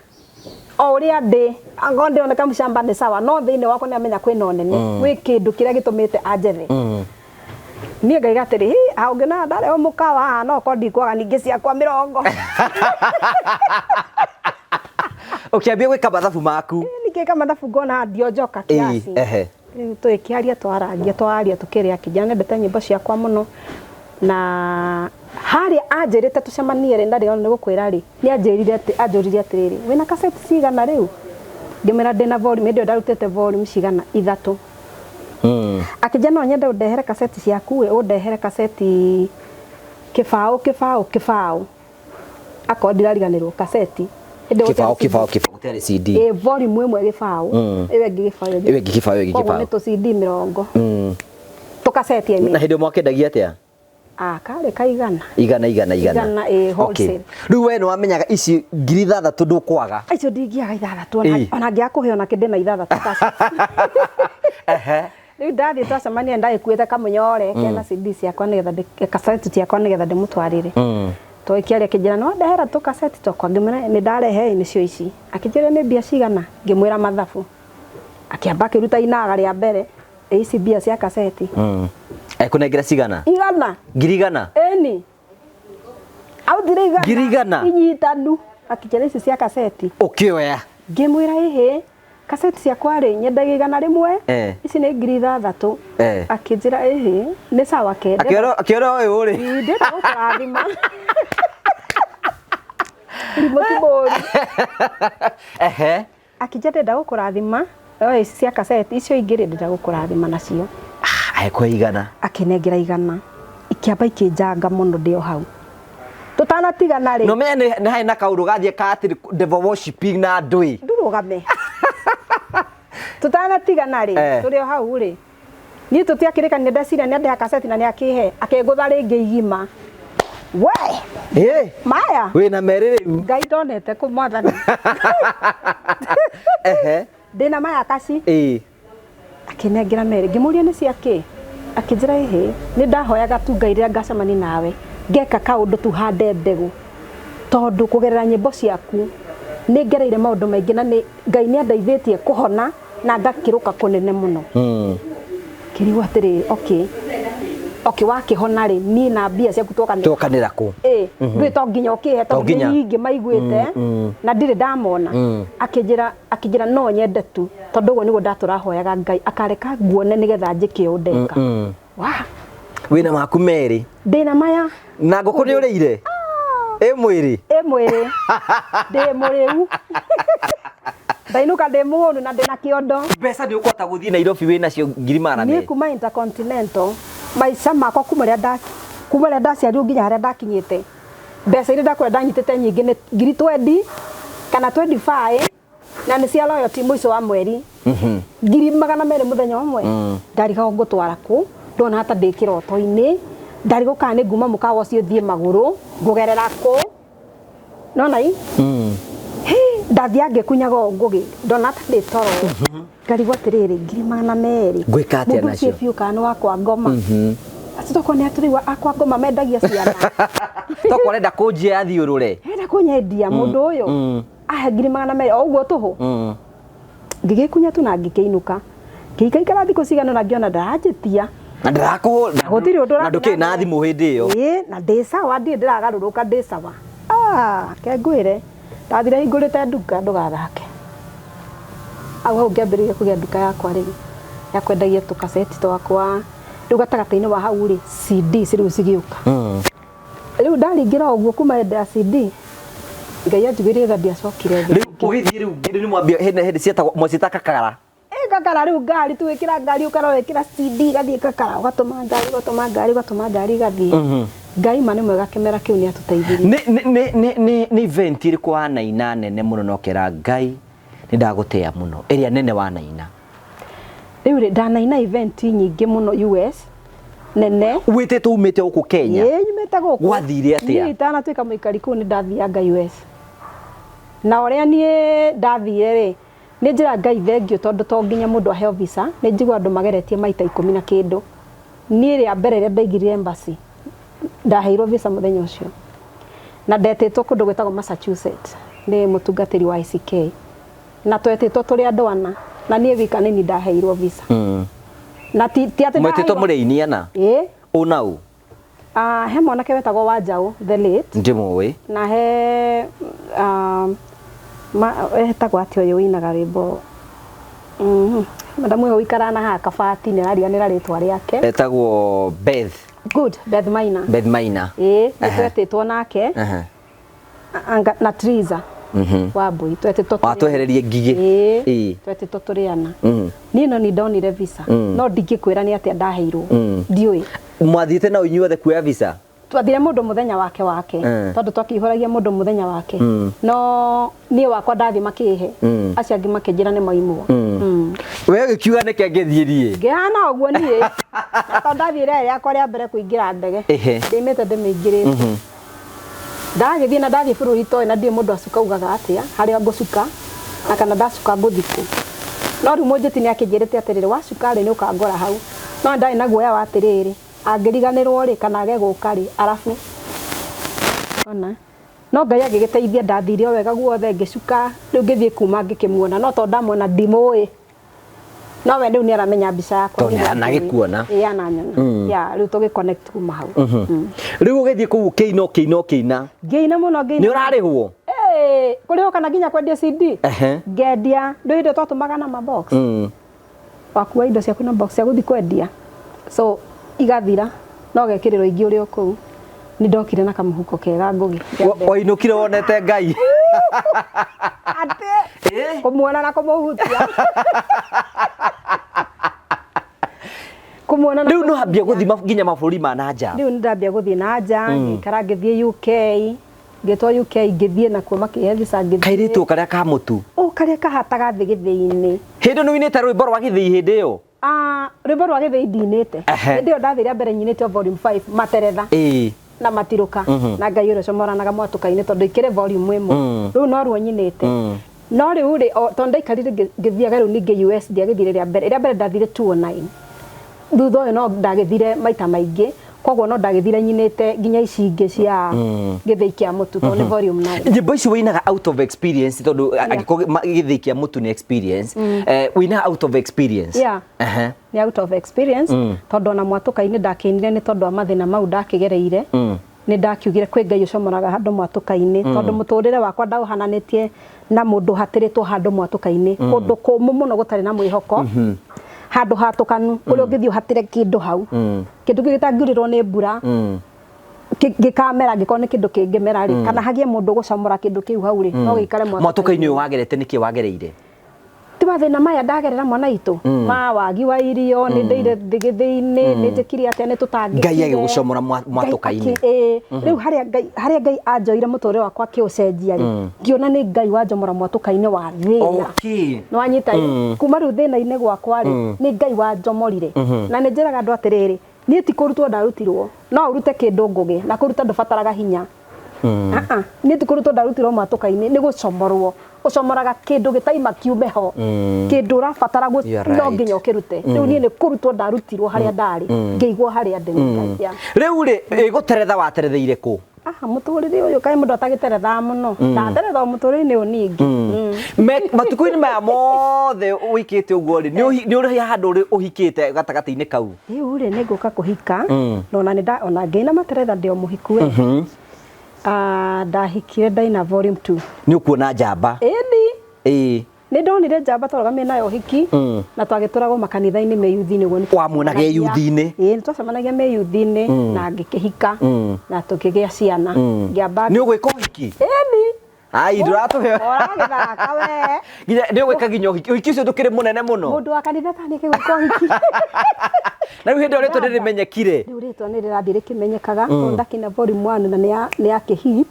o ũrĩa ndĩ, angorwo ndĩroneka mũcamba nĩ sawa, no thĩinĩ wakwa nĩ amenya kwĩna ũnene, gwĩ kĩndũ kĩrĩa gĩtũmĩte anjethe. Niĩ ngaiga atĩrĩ, hi ha ũngĩona ndarehwo mũkawa haha no korwo ndikwaga ningĩ ciakwa 20. Ũkĩambia gwĩka mathabu maku. Ningĩ mathabu ngona ndionjoka kiasi. Rĩu tũgĩkĩaria, twarangia, twaria, tũkĩrĩa, akĩnjĩra nĩendete nyĩmbo ciakwa mũno, na harĩa anjĩrĩte tũcemanie rĩ, ndarĩ ona nĩ gũkwĩra rĩ, nĩ anjĩrire atĩ, anjũririe atĩrĩrĩ, wĩna kaseti cigana rĩu? Ngĩmwĩra ndĩna volume, hĩndĩ ĩyo ndarutĩte volume cigana? 3. Akĩnjĩra no nyende ũndehere kaseti ciaku ĩ, ũndehere kaseti kĩbaũ kĩbaũ kĩbaũ, akorwo ndirariganĩrwo kaseti. Hĩndĩ ĩyo Kĩbaũ gũtiarĩ kĩbaũ CD. Kĩbaũ gũtiarĩ CD. Ĩ, volume ĩmwe gĩbaũ, ĩyo ĩngĩ gĩbaũ, ĩyo ĩngĩ gĩbaũ, ĩyo ĩngĩ Koguo gĩbaũ. nĩ tũ CD 20. Tũkaseti I mean. Na hĩndĩ ĩyo mwakĩendagia atĩa? Ah, karĩ kaigana. Igana, igana, igana. Igana, ĩ, wholesale. Okay. Rĩu we nĩ wamenyaga ici 6,000 ndũkwaga? Icio ndingĩaga 6, ona ngĩaga kũheo ona kĩndĩ na 6 kaseti. Rĩu ndathiĩ twacemania ndagĩkuĩte kamũnyore kena CD ciakwa nĩgetha kaseti ciakwa nĩgetha ndĩmũtwarĩre. Tũgĩkĩaria akĩnjĩra no ndehera tũkaseti twakwa, ngĩmwĩra nĩ ndarehe nĩcio ici. Akĩnjĩra nĩ mbia cigana, ngĩmwĩra mathabu. Akĩamba akĩruta inaga rĩa mbere, ĩ ici mbia cia kaseti. Ekũnengera cigana? Igana. Ngiri igana? Ĩni. Autire igana. Ngiri igana? Inyitanu. Akĩnjĩra ici cia kaseti. Ũkĩoya. Ngĩmwĩra ĩhĩ, kaseti ciakwa rĩ, nyendagia 100, ici nĩ 6,000. Akĩnjĩra ĩhĩ, nĩ sawa kende. Akĩora ũyũ rĩ. Ĩ, ndĩrenda gũkũrathima. Rimũ ti mũũru. Akĩnjĩra ndĩrenda gũkũrathima, oe ici cia kaseti, icio ingĩ rĩ, ndĩrenda gũkũrathima nacio. Agĩkũhe igana. Akĩnengera igana. Ikĩamba ikĩnjanga mũno ndĩ o hau. Tũtanatigana rĩ. No menya nĩ harĩ na kaũndũ gathiĩ ka atĩ devil worshiping na andũ ĩ. Ndũrũgame. Tũtanatigana rĩ, tũrĩ o hau rĩ. Niĩ tũtiakĩrĩkanire, ndeciria nĩ andeha kaseti na nĩ akĩhe, akĩngũtha rĩngĩ igima. We! Maya! Wĩna merĩ rĩu. Ngai ndonete kũ mwathani. Ndĩna maya kaci. Akĩnengera merĩ, ngĩmũria nĩ cia kĩ? Akĩnjĩra ĩhĩ, nĩ ndahoyaga tu Ngai rĩrĩa ngacemania nawe, ngeka kaũndũ tu hande mbegũ. Tondũ kũgerera nyĩmbo ciaku nĩ ngereire maũndũ maingĩ na nĩ Ngai nĩ andeithĩtie kũhona na ngakĩrũka kũnene mũno. Ngĩrigwo atĩrĩrĩ, okay. Okay, wakĩhona rĩ, niĩ na mbia ciaku twokanĩra. Twokanĩra kũ? Ĩ, ndũĩ to nginya ũkĩhe, tondũ nĩ nyingĩ maiguĩte, na ndirĩ ndamona. Akĩnjĩra, akĩnjĩra no nyende tu, tondũ ũguo nĩguo ndatũrahoyaga Ngai, akareka nguone nĩgetha njĩke ũũ ndeka. Wa. Wĩna maku merĩ. Ndĩna maya. Na ngũkũ nĩ ũrĩire? Ĩ mwĩrĩ? Ĩ mwĩrĩ. Ndĩ mũrĩu. Ndainũka ndĩ mũhũnu na ndĩna kĩondo. Mbeca nĩ ũkũhota gũthiĩ Nairobi wĩ nacio ngiri magana Niĩ merĩ? kuma Intercontinental, maica makwa kuma rĩrĩa kuma rĩrĩa ndaciarirwo nginya harĩa ndakinyĩte, mbeca iria ndakorwo ndanyitĩte nyingĩ nĩ ngiri twendi kana 25, na nĩ cia loyalty mũico wa mweri. 200,000 mũthenya ũmwe. Ndarigagwo ngũtwara kũ, ndona ta ndĩ kĩroto-inĩ, ndarigwo kana nĩ nguma mũkawa ũcio thiĩ magũrũ, ngũgerera kũ. Nona i? Hĩ, ndathiaga ngĩkunyaga ũũ ngũgĩ, ndona ta ndĩ toro. Ngarigwo atĩrĩrĩ, 200,000. Ngwĩka atĩa Mũndũ ũcio nacio? biũ kana nĩ wakwa ngoma. Acio tokorwo nĩ atũrĩu akwa ngoma mendagia ciana. Tokorwo arenda kũnjia athiũrũre. Arenda kũnyendia mũndũ ũyũ. Ahe 200,000 o ũguo tũhũ. Ngĩgĩkunya tu na ngĩkĩinũka. Ngĩikaikara thikũ cigana ũna ngĩona ndaranjĩtia. Na ndarakũhũra. Na gũtirĩ ũndũ Na ndũkĩrĩ na thimũ hĩndĩ ĩyo. Ĩĩ, na ndĩ sawa, ndirĩ ndĩragarũrũka, ndĩ sawa. Ke ngwĩre, ndathire hingũrĩte nduka ndũgathake. Hau hau ngĩambĩrĩria kũgĩa nduka yakwa rĩu, ya kwendagia tũkaseti twakwa. Rĩu gatagatĩ-inĩ wa hau rĩ, CD rĩu cigĩũka. Rĩu ndaringĩra ũguo kuma hĩndĩ ya CD, Ngai anjiguĩrĩire tha ndiacokire thĩ. Rĩu ũgĩthiĩ rĩu, rĩu nĩ mwambia, hĩndĩ cietagwo, mwacita kakara. Ĩ, kakara rĩu ngari, tũgĩkĩra ngari, ũkarora wekĩra CD ĩgathiĩ kakara, ũgatũma ngari, ũgatũma ngari, ũgatũma ngari ĩgathiĩ. Ngai ma nĩ mwega, kĩmera kĩu nĩ atũteithirie. Nĩ event ĩrĩkũ wanaina nene mũno na ũkera Ngai nĩ ndagũtĩa mũno, ĩrĩa nene wanaina? Rĩu rĩ, ndanaina event nyingĩ mũno US nene. Wĩtĩtwo umĩte gũkũ Kenya? Ĩĩ, nyumĩte gũkũ. Gwathire atĩa? Niĩ itanatuĩka mũikari kũu nĩ ndathianga US. Na ũrĩa niĩ ndathire rĩ, nĩ njĩra Ngai thengiũ tondũ to nginya mũndũ aheo visa, nĩ njiguaga andũ mageretie maita 10 na kĩndũ. Niĩ rĩa mbere rĩrĩa ndaingĩrire embassy, ndaheirwo visa mũthenya ũcio. Na ndetĩtwo kũndũ gwĩtagwo Massachusetts nĩ mũtungatĩri wa ICK, na twetĩtwo tũrĩ andũ ana, na niĩ wika nĩ niĩ ndaheirwo visa. Na ti atĩ Mwetĩtwo ndaheirwo. Mũrĩ aini ana? Ĩĩ. Ũ na ũ? Ah, he mwanake wetagwo Wanjaũ the late. Ndĩmũĩ. Na he etagwo atĩa ũyũ ũinaga rwĩmbo? Madamu ũyũ ũikaraga na haha kabati nĩ arariganĩra rĩtwa rĩake. Etagwo Beth. Good, Beth Maina. Beth Maina. Ĩĩ, nĩ twetĩtwo nake. Anga, na Triza. Wambui, twetĩtwo tũrĩ Watwehererie ngigĩ. Ĩĩ. Ĩĩ. Twetĩtwo tũrĩ ana. Niĩ no nĩ ndonire visa. No ndingĩkwĩra nĩ atĩa ndaheirwo. Ndiũĩ. Mwathiĩte na inyuothe kuoya visa? Twathire mũndũ mũthenya wake wake. Tondũ twakĩihũragia mũndũ mũthenya wake. No niĩ wakwa ndathiĩ makĩhe. Acio angĩ makĩnjĩra nĩ maimwo. We ũgĩkiuga nĩkĩ ngĩthiĩ niĩ? Ngĩhana ũguo niĩ. Na tondũ ndathiĩ rĩarĩ rĩakwa rĩa mbere kũingĩra ndege. Ndĩimĩte ndĩmĩingĩrĩte. Ndagĩthiĩ na ndathiĩ bũrũri itoĩ na ndiũĩ mũndũ acuka augaga atĩa, harĩa ngũcuka na kana ndacuka ngũthiĩ kũ. No rĩu mũnjĩti nĩ akĩnjĩrĩte atĩrĩrĩ, wacuka rĩ nĩ ũkangora hau. No ndarĩ na guoya wa atĩrĩrĩ, angĩriganĩrwo rĩ kana age gũka rĩ, arabu. Ona. No Ngai agĩgĩteithia, ndathire o wega guothe ngĩcuka, rĩu ngĩthiĩ kuma ngĩkĩmuona, no tondũ ndamuona ndimũĩ. No we rĩu nĩ aramenya mbica yakwa. Tondũ nĩ anagĩkuona. Ĩĩ, ananyona. Ya, rĩu tũgĩ connect kuma hau. Rĩu ũgĩthiĩ kũu ũkĩina, ũkĩina, ũkĩina. Ngĩina mũno, ngĩina. Nĩ ũrarĩhwo? Ĩĩ, kũrĩhwo kana nginya kwendia CD? Ngendia, ndũĩ hĩndĩ ĩyo twatũmaga na ma box. Wakua indo ciaku na box cia gũthiĩ kwendia. So igathira, no ũgekĩrĩrwo ingĩ ũrĩ o kũu. Nĩ ndokire na kamũhuko kega ngũgĩ. Wainũkire wonete Ngai. Atĩ kũmuona na kũmũhutia. Kũmuona na Rĩu no ambia gũthiĩ nginya mabũrũri ma na nja. Rĩu nĩ ndambia gũthiĩ na nja, ngĩikara ngĩthiĩ UK, ngĩtwo UK ngĩthiĩ nakuo makĩhe visa ngĩthiĩ. Kairĩtu karĩa ka mũtu. Ũ karĩa kahataga thĩ gĩthĩi-inĩ. Hĩndĩ nĩ ũinĩte rwĩmbo rwa gĩthĩi hĩndĩ ĩyo? Rwĩmbo rwa gĩthĩi ndinĩte. Hĩndĩ ĩyo ndathire mbere nyinĩte volume 5 materetha. Na matirũka. Na Ngai ũrĩa ũcomoranaga mwatũka-inĩ tondũ ikĩrĩ volume ĩmwe. Rĩu no ruo nyinĩte. No rĩu rĩ, tondũ ndaikarire ngĩthiaga rĩu ningĩ US ndiagĩthire rĩa mbere. Rĩa mbere ndathire 209. Thutha ũyũ no ndagĩthire maita maingĩ. Koguo no ndagĩthire nyinĩte nginya ici ingĩ cia gĩthĩi kĩa mũtu tondũ nĩ volume 9. Nyĩmbo ici wĩinaga out of experience tondũ angĩkorwo gĩthĩi kĩa mũtu nĩ experience. Wĩinaga out of experience. Nĩ out of experience tondũ ona mwatũka-inĩ ndakĩinire nĩ tondũ wa mathĩna mau ndakĩgereire. Nĩ ndakiugire kwĩ Ngai ũcomoraga handũ mwatũka-inĩ tondũ mũtũrĩre wakwa ndaũhananĩtie na mũndũ hatĩrĩtwo handũ mwatũka-inĩ, kũndũ kũmũ mũno gũtarĩ na mwĩhoko, handũ hatũkanu kũrĩa ũngĩthiĩ ũhatĩre kĩndũ hau, kĩndũ kĩu gĩtangiurĩrwo nĩ mbura, gĩkamera angĩkorwo nĩ kĩndũ kĩngĩmera rĩ, kana hagĩe mũndũ ũgũcomora kĩndũ kĩu hau rĩ, no gĩikare mwatũka-inĩ. Mwatũka-inĩ ũyũ wagerete nĩkĩ wagereire? Ti mathĩna maya ndagerera mwana witũ, ma wagi wa irio, nĩ ndeire thĩ gĩthĩi-inĩ, nĩ njĩkire atĩa, nĩ tũtangĩkire. Ngai agĩgũcomora mwatũka-inĩ. Rĩu harĩa Ngai anjoire mũtũrĩre wakwa akĩũcenjia rĩ, ngĩona nĩ Ngai wanjomora mwatũka-inĩ wa thĩna. Nĩ wanyita ĩ? Kuma rĩu thĩna-inĩ gwakwa rĩ, nĩ Ngai wanjomorire. Na nĩ njĩraga andũ atĩrĩrĩ, niĩ ti kũrutwo ndarutirwo, no ũrute kĩndũ ngũgĩ, na kũruta ndũbataraga hinya. Niĩ ti kũrutwo ndarutirwo mwatũka-inĩ, nĩ gũcomorwo. Ũcomoraga kĩndũ gĩtaima kiume ho, kĩndũ ũrabatara You are no right. nginya ũkĩrute. Rĩu niĩ nĩ kũrutwo ndarutirwo harĩa ndarĩ, ngĩigwo harĩa ndĩ nĩ Ngai. Yeah. Rĩu rĩ, gũteretha wateretheire kũ? Aha, mũtũrĩre ũyũ kaĩ mũndũ atagĩterethaga mũno. Ndateretha o mũtũrĩre-inĩ ũyũ ningĩ. Matukũ-inĩ maya mothe ũikĩte ũguo rĩ, nĩ ũrĩ handũ ũrĩ ũhikĩte gatagatĩ-inĩ kau? Rĩu rĩ, nĩ ngũka kũhika, na ona nĩ nda-, ona ngĩina materetha ndĩ o mũhiku we. Ndahikire ndaina volume 2. Nĩ ũkuona njamba? Ĩni. Nĩ ndonire njamba twarũgamire nayo ũhiki, na twagĩtũragwo makanitha-inĩ meyuthi-inĩ ũguo nĩ Wamuonaga twacemanagia. eyuthi-inĩ? Ĩĩ, nĩ twacemanagia meyuthi-inĩ, na ngĩkĩhika, na tũkĩgĩa ciana. Ngĩamba Nĩ ũgwĩka ũhiki? Ĩni. Ai, ndũratũhe. Ũragĩthaka we. Nginya nĩ ũgwĩka nginya ũhiki. Ũhiki ũcio ndũkĩrĩ mũnene mũno. Mũndũ wa kanitha ta nĩ akĩgwĩka ũhiki. Na rĩu hĩndĩ ĩyo rĩtwa nĩrĩmenyekire. Rĩu rĩtwa nĩrĩrathiĩ rĩkĩmenyekaga, tondũ ndakĩina volume 1 na nĩ ya kĩhit,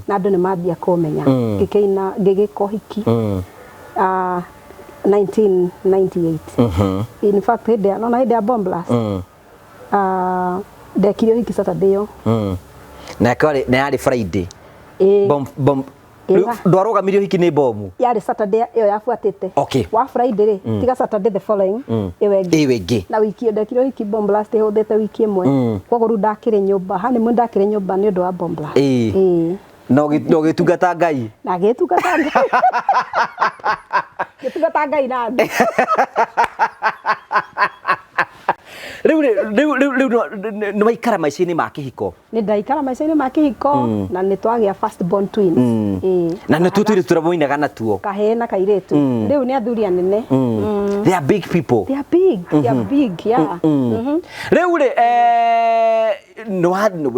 na andũ nĩ mambia kũmenya. Ngĩkĩina, ngĩgĩka ũhiki. 1998. In fact, hĩndĩ ya, nona hĩndĩ ya bomb blast. Ndekire ũhiki Saturday ĩyo. Na na yarĩ Friday. Ĩĩ. Bomb, bomb. Ĩĩ. Rĩu ndwarũgamirie ũhiki nĩ bomu? Yarĩ Saturday ĩyo yabuatĩte. Wa Friday rĩ, tiga Saturday the following, ĩyo ĩngĩ. Ĩyo ĩngĩ. Na wiki ĩyo ndekire ũhiki bomb blast ĩhũthĩte wiki ĩmwe. Koguo rĩu ndakĩrĩ nyũmba, honeymoon ndakĩrĩ nyũmba nĩ ũndũ wa bomb blast. Ĩĩ. Ĩĩ. Na ũgĩtungata Ngai. Na ngĩtungata Ngai, ngĩtungata Ngai na andũ. Rĩu rĩu rĩu rĩu nĩ waikara maica-inĩ ma kĩhiko? Nĩ ndaikara maica-inĩ ma kĩhiko na nĩ twagĩa first born twins. Ĩĩ. Na nĩ tuo tũirĩtu tũrĩa mũinaga natuo? Kahĩĩ na kairĩtu. Rĩu nĩ athuri anene. They are big people. They are big, they are big, yeah. Rĩu rĩ, nĩ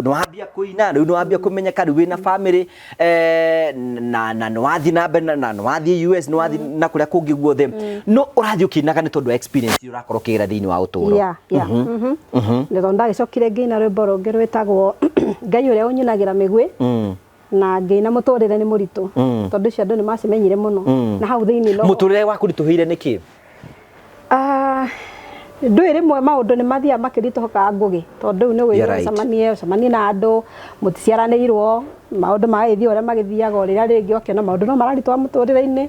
wambia kũina, rĩu nĩ wambia kũmenyeka, rĩu wĩna family, na nĩ wathiĩ na mbere na nĩ wathiĩ US, nĩ wathiĩ na kũrĩa kũngĩ guothe, no ũrathiĩ ũkĩinaga nĩ tondũ wa experience iria ũrakorwo ũkĩgera thĩinĩ wa ũtũũro. Yeah. Nĩ tondũ ndagĩcokire ngĩina rwĩmbo rũngĩ rwĩtagwo "Ngai Ũrĩa Ũnyunagĩra Mĩguĩ" na ngĩina "Mũtũrĩre Nĩ Mũritũ", tondũ icio andũ nĩ macimenyire mũno na hau thĩinĩ no Mũtũrĩre waku ritũhĩire nĩkĩ? Ah, ndũĩ rĩmwe maũndũ nĩ mathiaga makĩritũhaga, Ngũgĩ, tondũ rĩu nĩ You're wĩra right. ũcemanie na andũ mũticiaranĩirwo, maũndũ magagĩthiĩ ũrĩa magĩthiaga, o rĩrĩa rĩngĩ ũkĩona maũndũ no mararitũha mũtũrĩre-inĩ,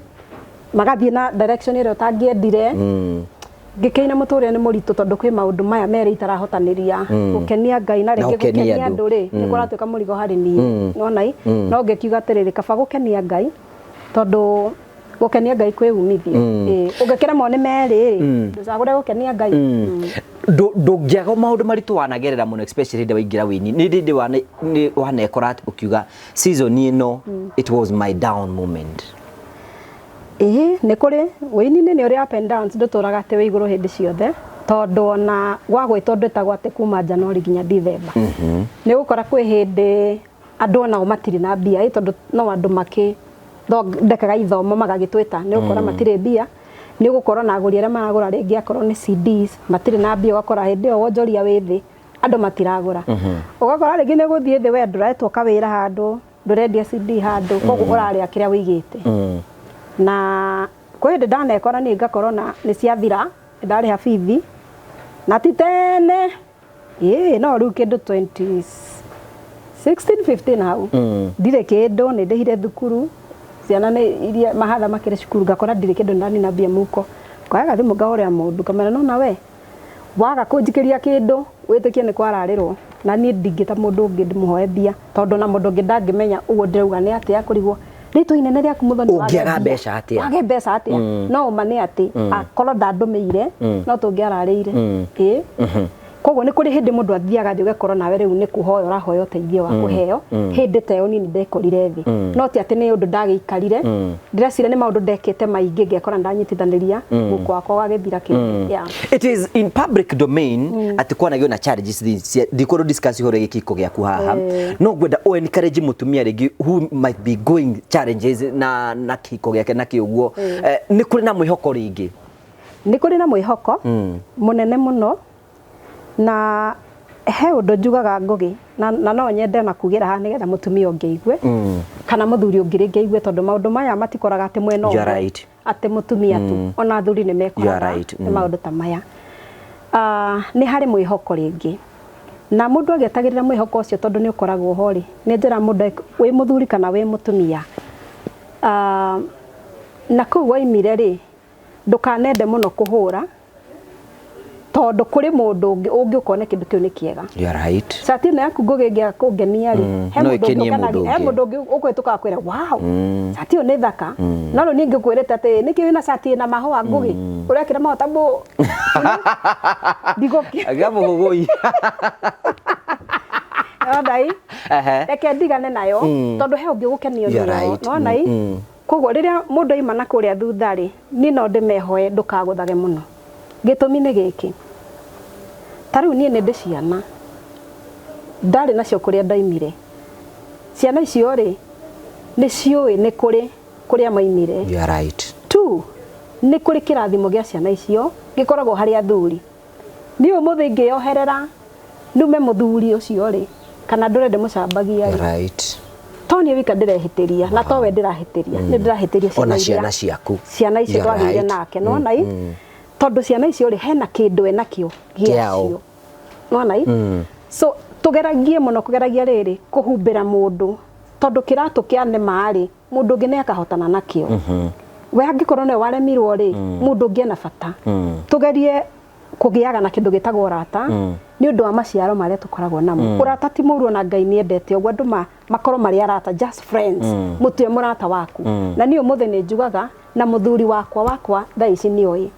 magathiĩ na direction ĩrĩa ũtangĩendire. Ngĩkĩina "Mũtũrĩre Nĩ Mũritũ" tondũ kwĩ maũndũ maya merĩ itarahotanĩria, gũkenia Ngai na rĩngĩ gũkenia gũkenia andũ. Andũ rĩ, nĩ kũratuĩka mũrigo harĩ niĩ, nona i no ngĩkiuga atĩrĩrĩ, kaba gũkenia Ngai, tondũ gũkenia Ngai kwĩ umithio. Ĩĩ, ũngĩkĩremwo nĩ merĩ rĩ, ndũcagũre gũkenia Ngai. Ndũngĩaga maũndũ maritũ wanagerera mũno, especially hĩndĩ waingĩra wĩini. Nĩ hĩndĩ wanekora atĩ ũkiuga, "Season ĩno, it was my down moment"? Ĩĩ, nĩ kũrĩ. Wĩini-inĩ nĩ ũrĩ up and downs, ndũtũraga atĩ wĩ igũrũ hĩndĩ ciothe, tondũ ona gwagwĩtwo ndwĩtagwo atĩ kuma January nginya December. Nĩ ũgũkora kwĩ hĩndĩ andũ onao matirĩ na mbia, ĩ tondũ no andũ makĩ thondekaga ithomo magagĩtwĩta, nĩ ũgũkora matirĩ mbia. Nĩ ũgũkora na agũri arĩa maragũra rĩngĩ akorwo nĩ CDs matirĩ na mbia, ũgakora hĩndĩ ĩyo wonjoria wĩ thĩ, andũ matiragũra. Ũgakora rĩngĩ nĩ ũgũthiĩ thĩ, we ndũretwo kawĩra handũ, ndũrendia CD handũ, koguo ũrarĩa kĩrĩa wĩigĩte. Na kwĩ hĩndĩ ndanekora niĩ ngakorwo na nĩ ciathira, ndarĩha bithi na ti tene, ĩĩ, no rĩu kĩndũ 2016 15 hau, ndirĩ kĩndũ, nĩ ndĩhire thukuru ciana nĩ iria mahatha makĩrĩ cukuru, ngakora ndirĩ kĩndũ, ndanina mbia mũhuko, ngoya gathimũ ngahũrĩra mũndũ, ngamwĩra, "Nona we waga kũnjikĩria kĩndũ, wĩtĩkie nĩ kwararĩrwo na niĩ ndingĩta mũndũ ũngĩ ndĩmũhoe mbia, tondũ na mũndũ ũngĩ ndangĩmenya ũguo ndĩrauga nĩ atĩa, kũrigwo rĩtwa inene rĩaku Mũthoni, wage Ũngĩaga mbia. mbeca atĩa? Wage mbeca atĩa?" No ũma nĩ atĩ akorwo ndandũmĩire no tũngĩararĩire. Ĩĩ, koguo nĩ kũrĩ hĩndĩ mũndũ athiaga thĩ, ũgakorwo nawe rĩu nĩ kũhoya ũrahoya ũteithio wa kũheo. Hĩndĩ ta ĩyo niĩ nĩ ndekorire thĩ, no ti atĩ nĩ ũndũ ndagĩikarire. Ndĩreciria nĩ maũndũ ndekĩte maingĩ, ngekora ndanyitithanĩria mũhuko wakwa ũgagĩthira kĩndũ, yeah. It is in public domain atĩ kwanagio na challenges ndikũrũ discuss ũhoro wĩgiĩ kĩhiko gĩaku haha, no ngwenda o encourage mũtumia rĩngĩ who might be going challenges na kĩhiko gĩake na kĩũguo. Nĩ kũrĩ na mwĩhoko rĩngĩ? Nĩ kũrĩ na mwĩhoko mũnene mũno, na he ũndũ njugaga, Ngũgĩ, na no nyende na kugĩra haha nĩgetha mũtumia ũngĩ aigue kana mũthuri ũngĩ rĩngĩ aigue, tondũ maũndũ maya matikoraga atĩ mwena You're ũmwe, right. atĩ mũtumia tu, ona athuri nĩ mekoraga You're right. nĩ maũndũ ta maya. Ah, nĩ harĩ mwĩhoko rĩngĩ, na mũndũ agĩetagĩrĩra mwĩhoko ũcio, tondũ nĩ ũkoragwo ho rĩ, nĩ njĩra mũndũ wĩ mũthuri kana wĩ mũtumia, ah, na kũu waimire rĩ, ndũkanende mũno kũhũra, tondũ kũrĩ mũndũ ũngĩ ũngĩũka one kĩndũ kĩu nĩ kĩega. You're right. Cati ĩno yaku, Ngũgĩ, ĩngĩaga kũngenia rĩ, he No mũndũ ũngĩ ĩkenie ũkenagia- mũndũ he ũngĩ. mũndũ ũngĩ ũkũhĩtũka akwĩra, "Wow, cati ĩyo nĩ thaka." No rĩu niĩ ngĩkwĩrĩte atĩ nĩkĩ wĩna cati ĩna mahũa, Ngũgĩ, ũrekĩra mahũa ta mbũ ndigũkĩ Gamũgũgũi. Ona i Ehe. reke ndigane nayo, tondũ he ũngĩ ũgũkenio You're nĩyo. right. Nona i koguo rĩrĩa mũndũ aima na kũrĩa thutha rĩ, niĩ no ndĩmehoe ndũkagũthage mũno. Gĩtũmi nĩ gĩkĩ, ta rĩu niĩ nĩ ndĩ ciana ndarĩ nacio kũrĩa ndaimire. Ciana icio rĩ, nĩ ciũĩ nĩ kũrĩ kũrĩa maimire. You're right. Two, nĩ kũrĩ kĩrathimo gĩa ciana icio gĩkoragwo harĩ athuri. Niĩ ũmũthĩ ingĩyoherera nume mũthuri ũcio rĩ, kana ndũre ndĩmũcambagia rĩ, to niĩ wika ndĩrehĩtĩria, na towe ndĩrahĩtĩria, nĩ ndĩrahĩtĩria Ona iria- ciana ciaku. Ciana icio You're twagĩire nake, nona i tondũ ciana icio rĩ, hena kĩndũ enakĩo Kĩao. gĩacio, nona i so tũgeragie mũno kũgeragia rĩrĩ kũhumbĩra mũndũ, tondũ kĩratũ kĩa nĩma rĩ, mũndũ ũngĩ nĩ akahotana nakĩo. We angĩkorwo nĩwe waremirwo rĩ, mũndũ ũngĩ ena bata. Tũgerie kũgĩaga na kĩndũ gĩtagwo ũrata. Nĩ ũndũ wa maciaro marĩa tũkoragwo namo. Ũrata ti mũru, ona Ngai nĩ endete ũguo andũ makorwo marĩ arata, just friends. Mũtue mũrata waku. Na niĩ ũmũthĩ nĩ njugaga na mũthuri wakwa thaa ici nĩoĩ,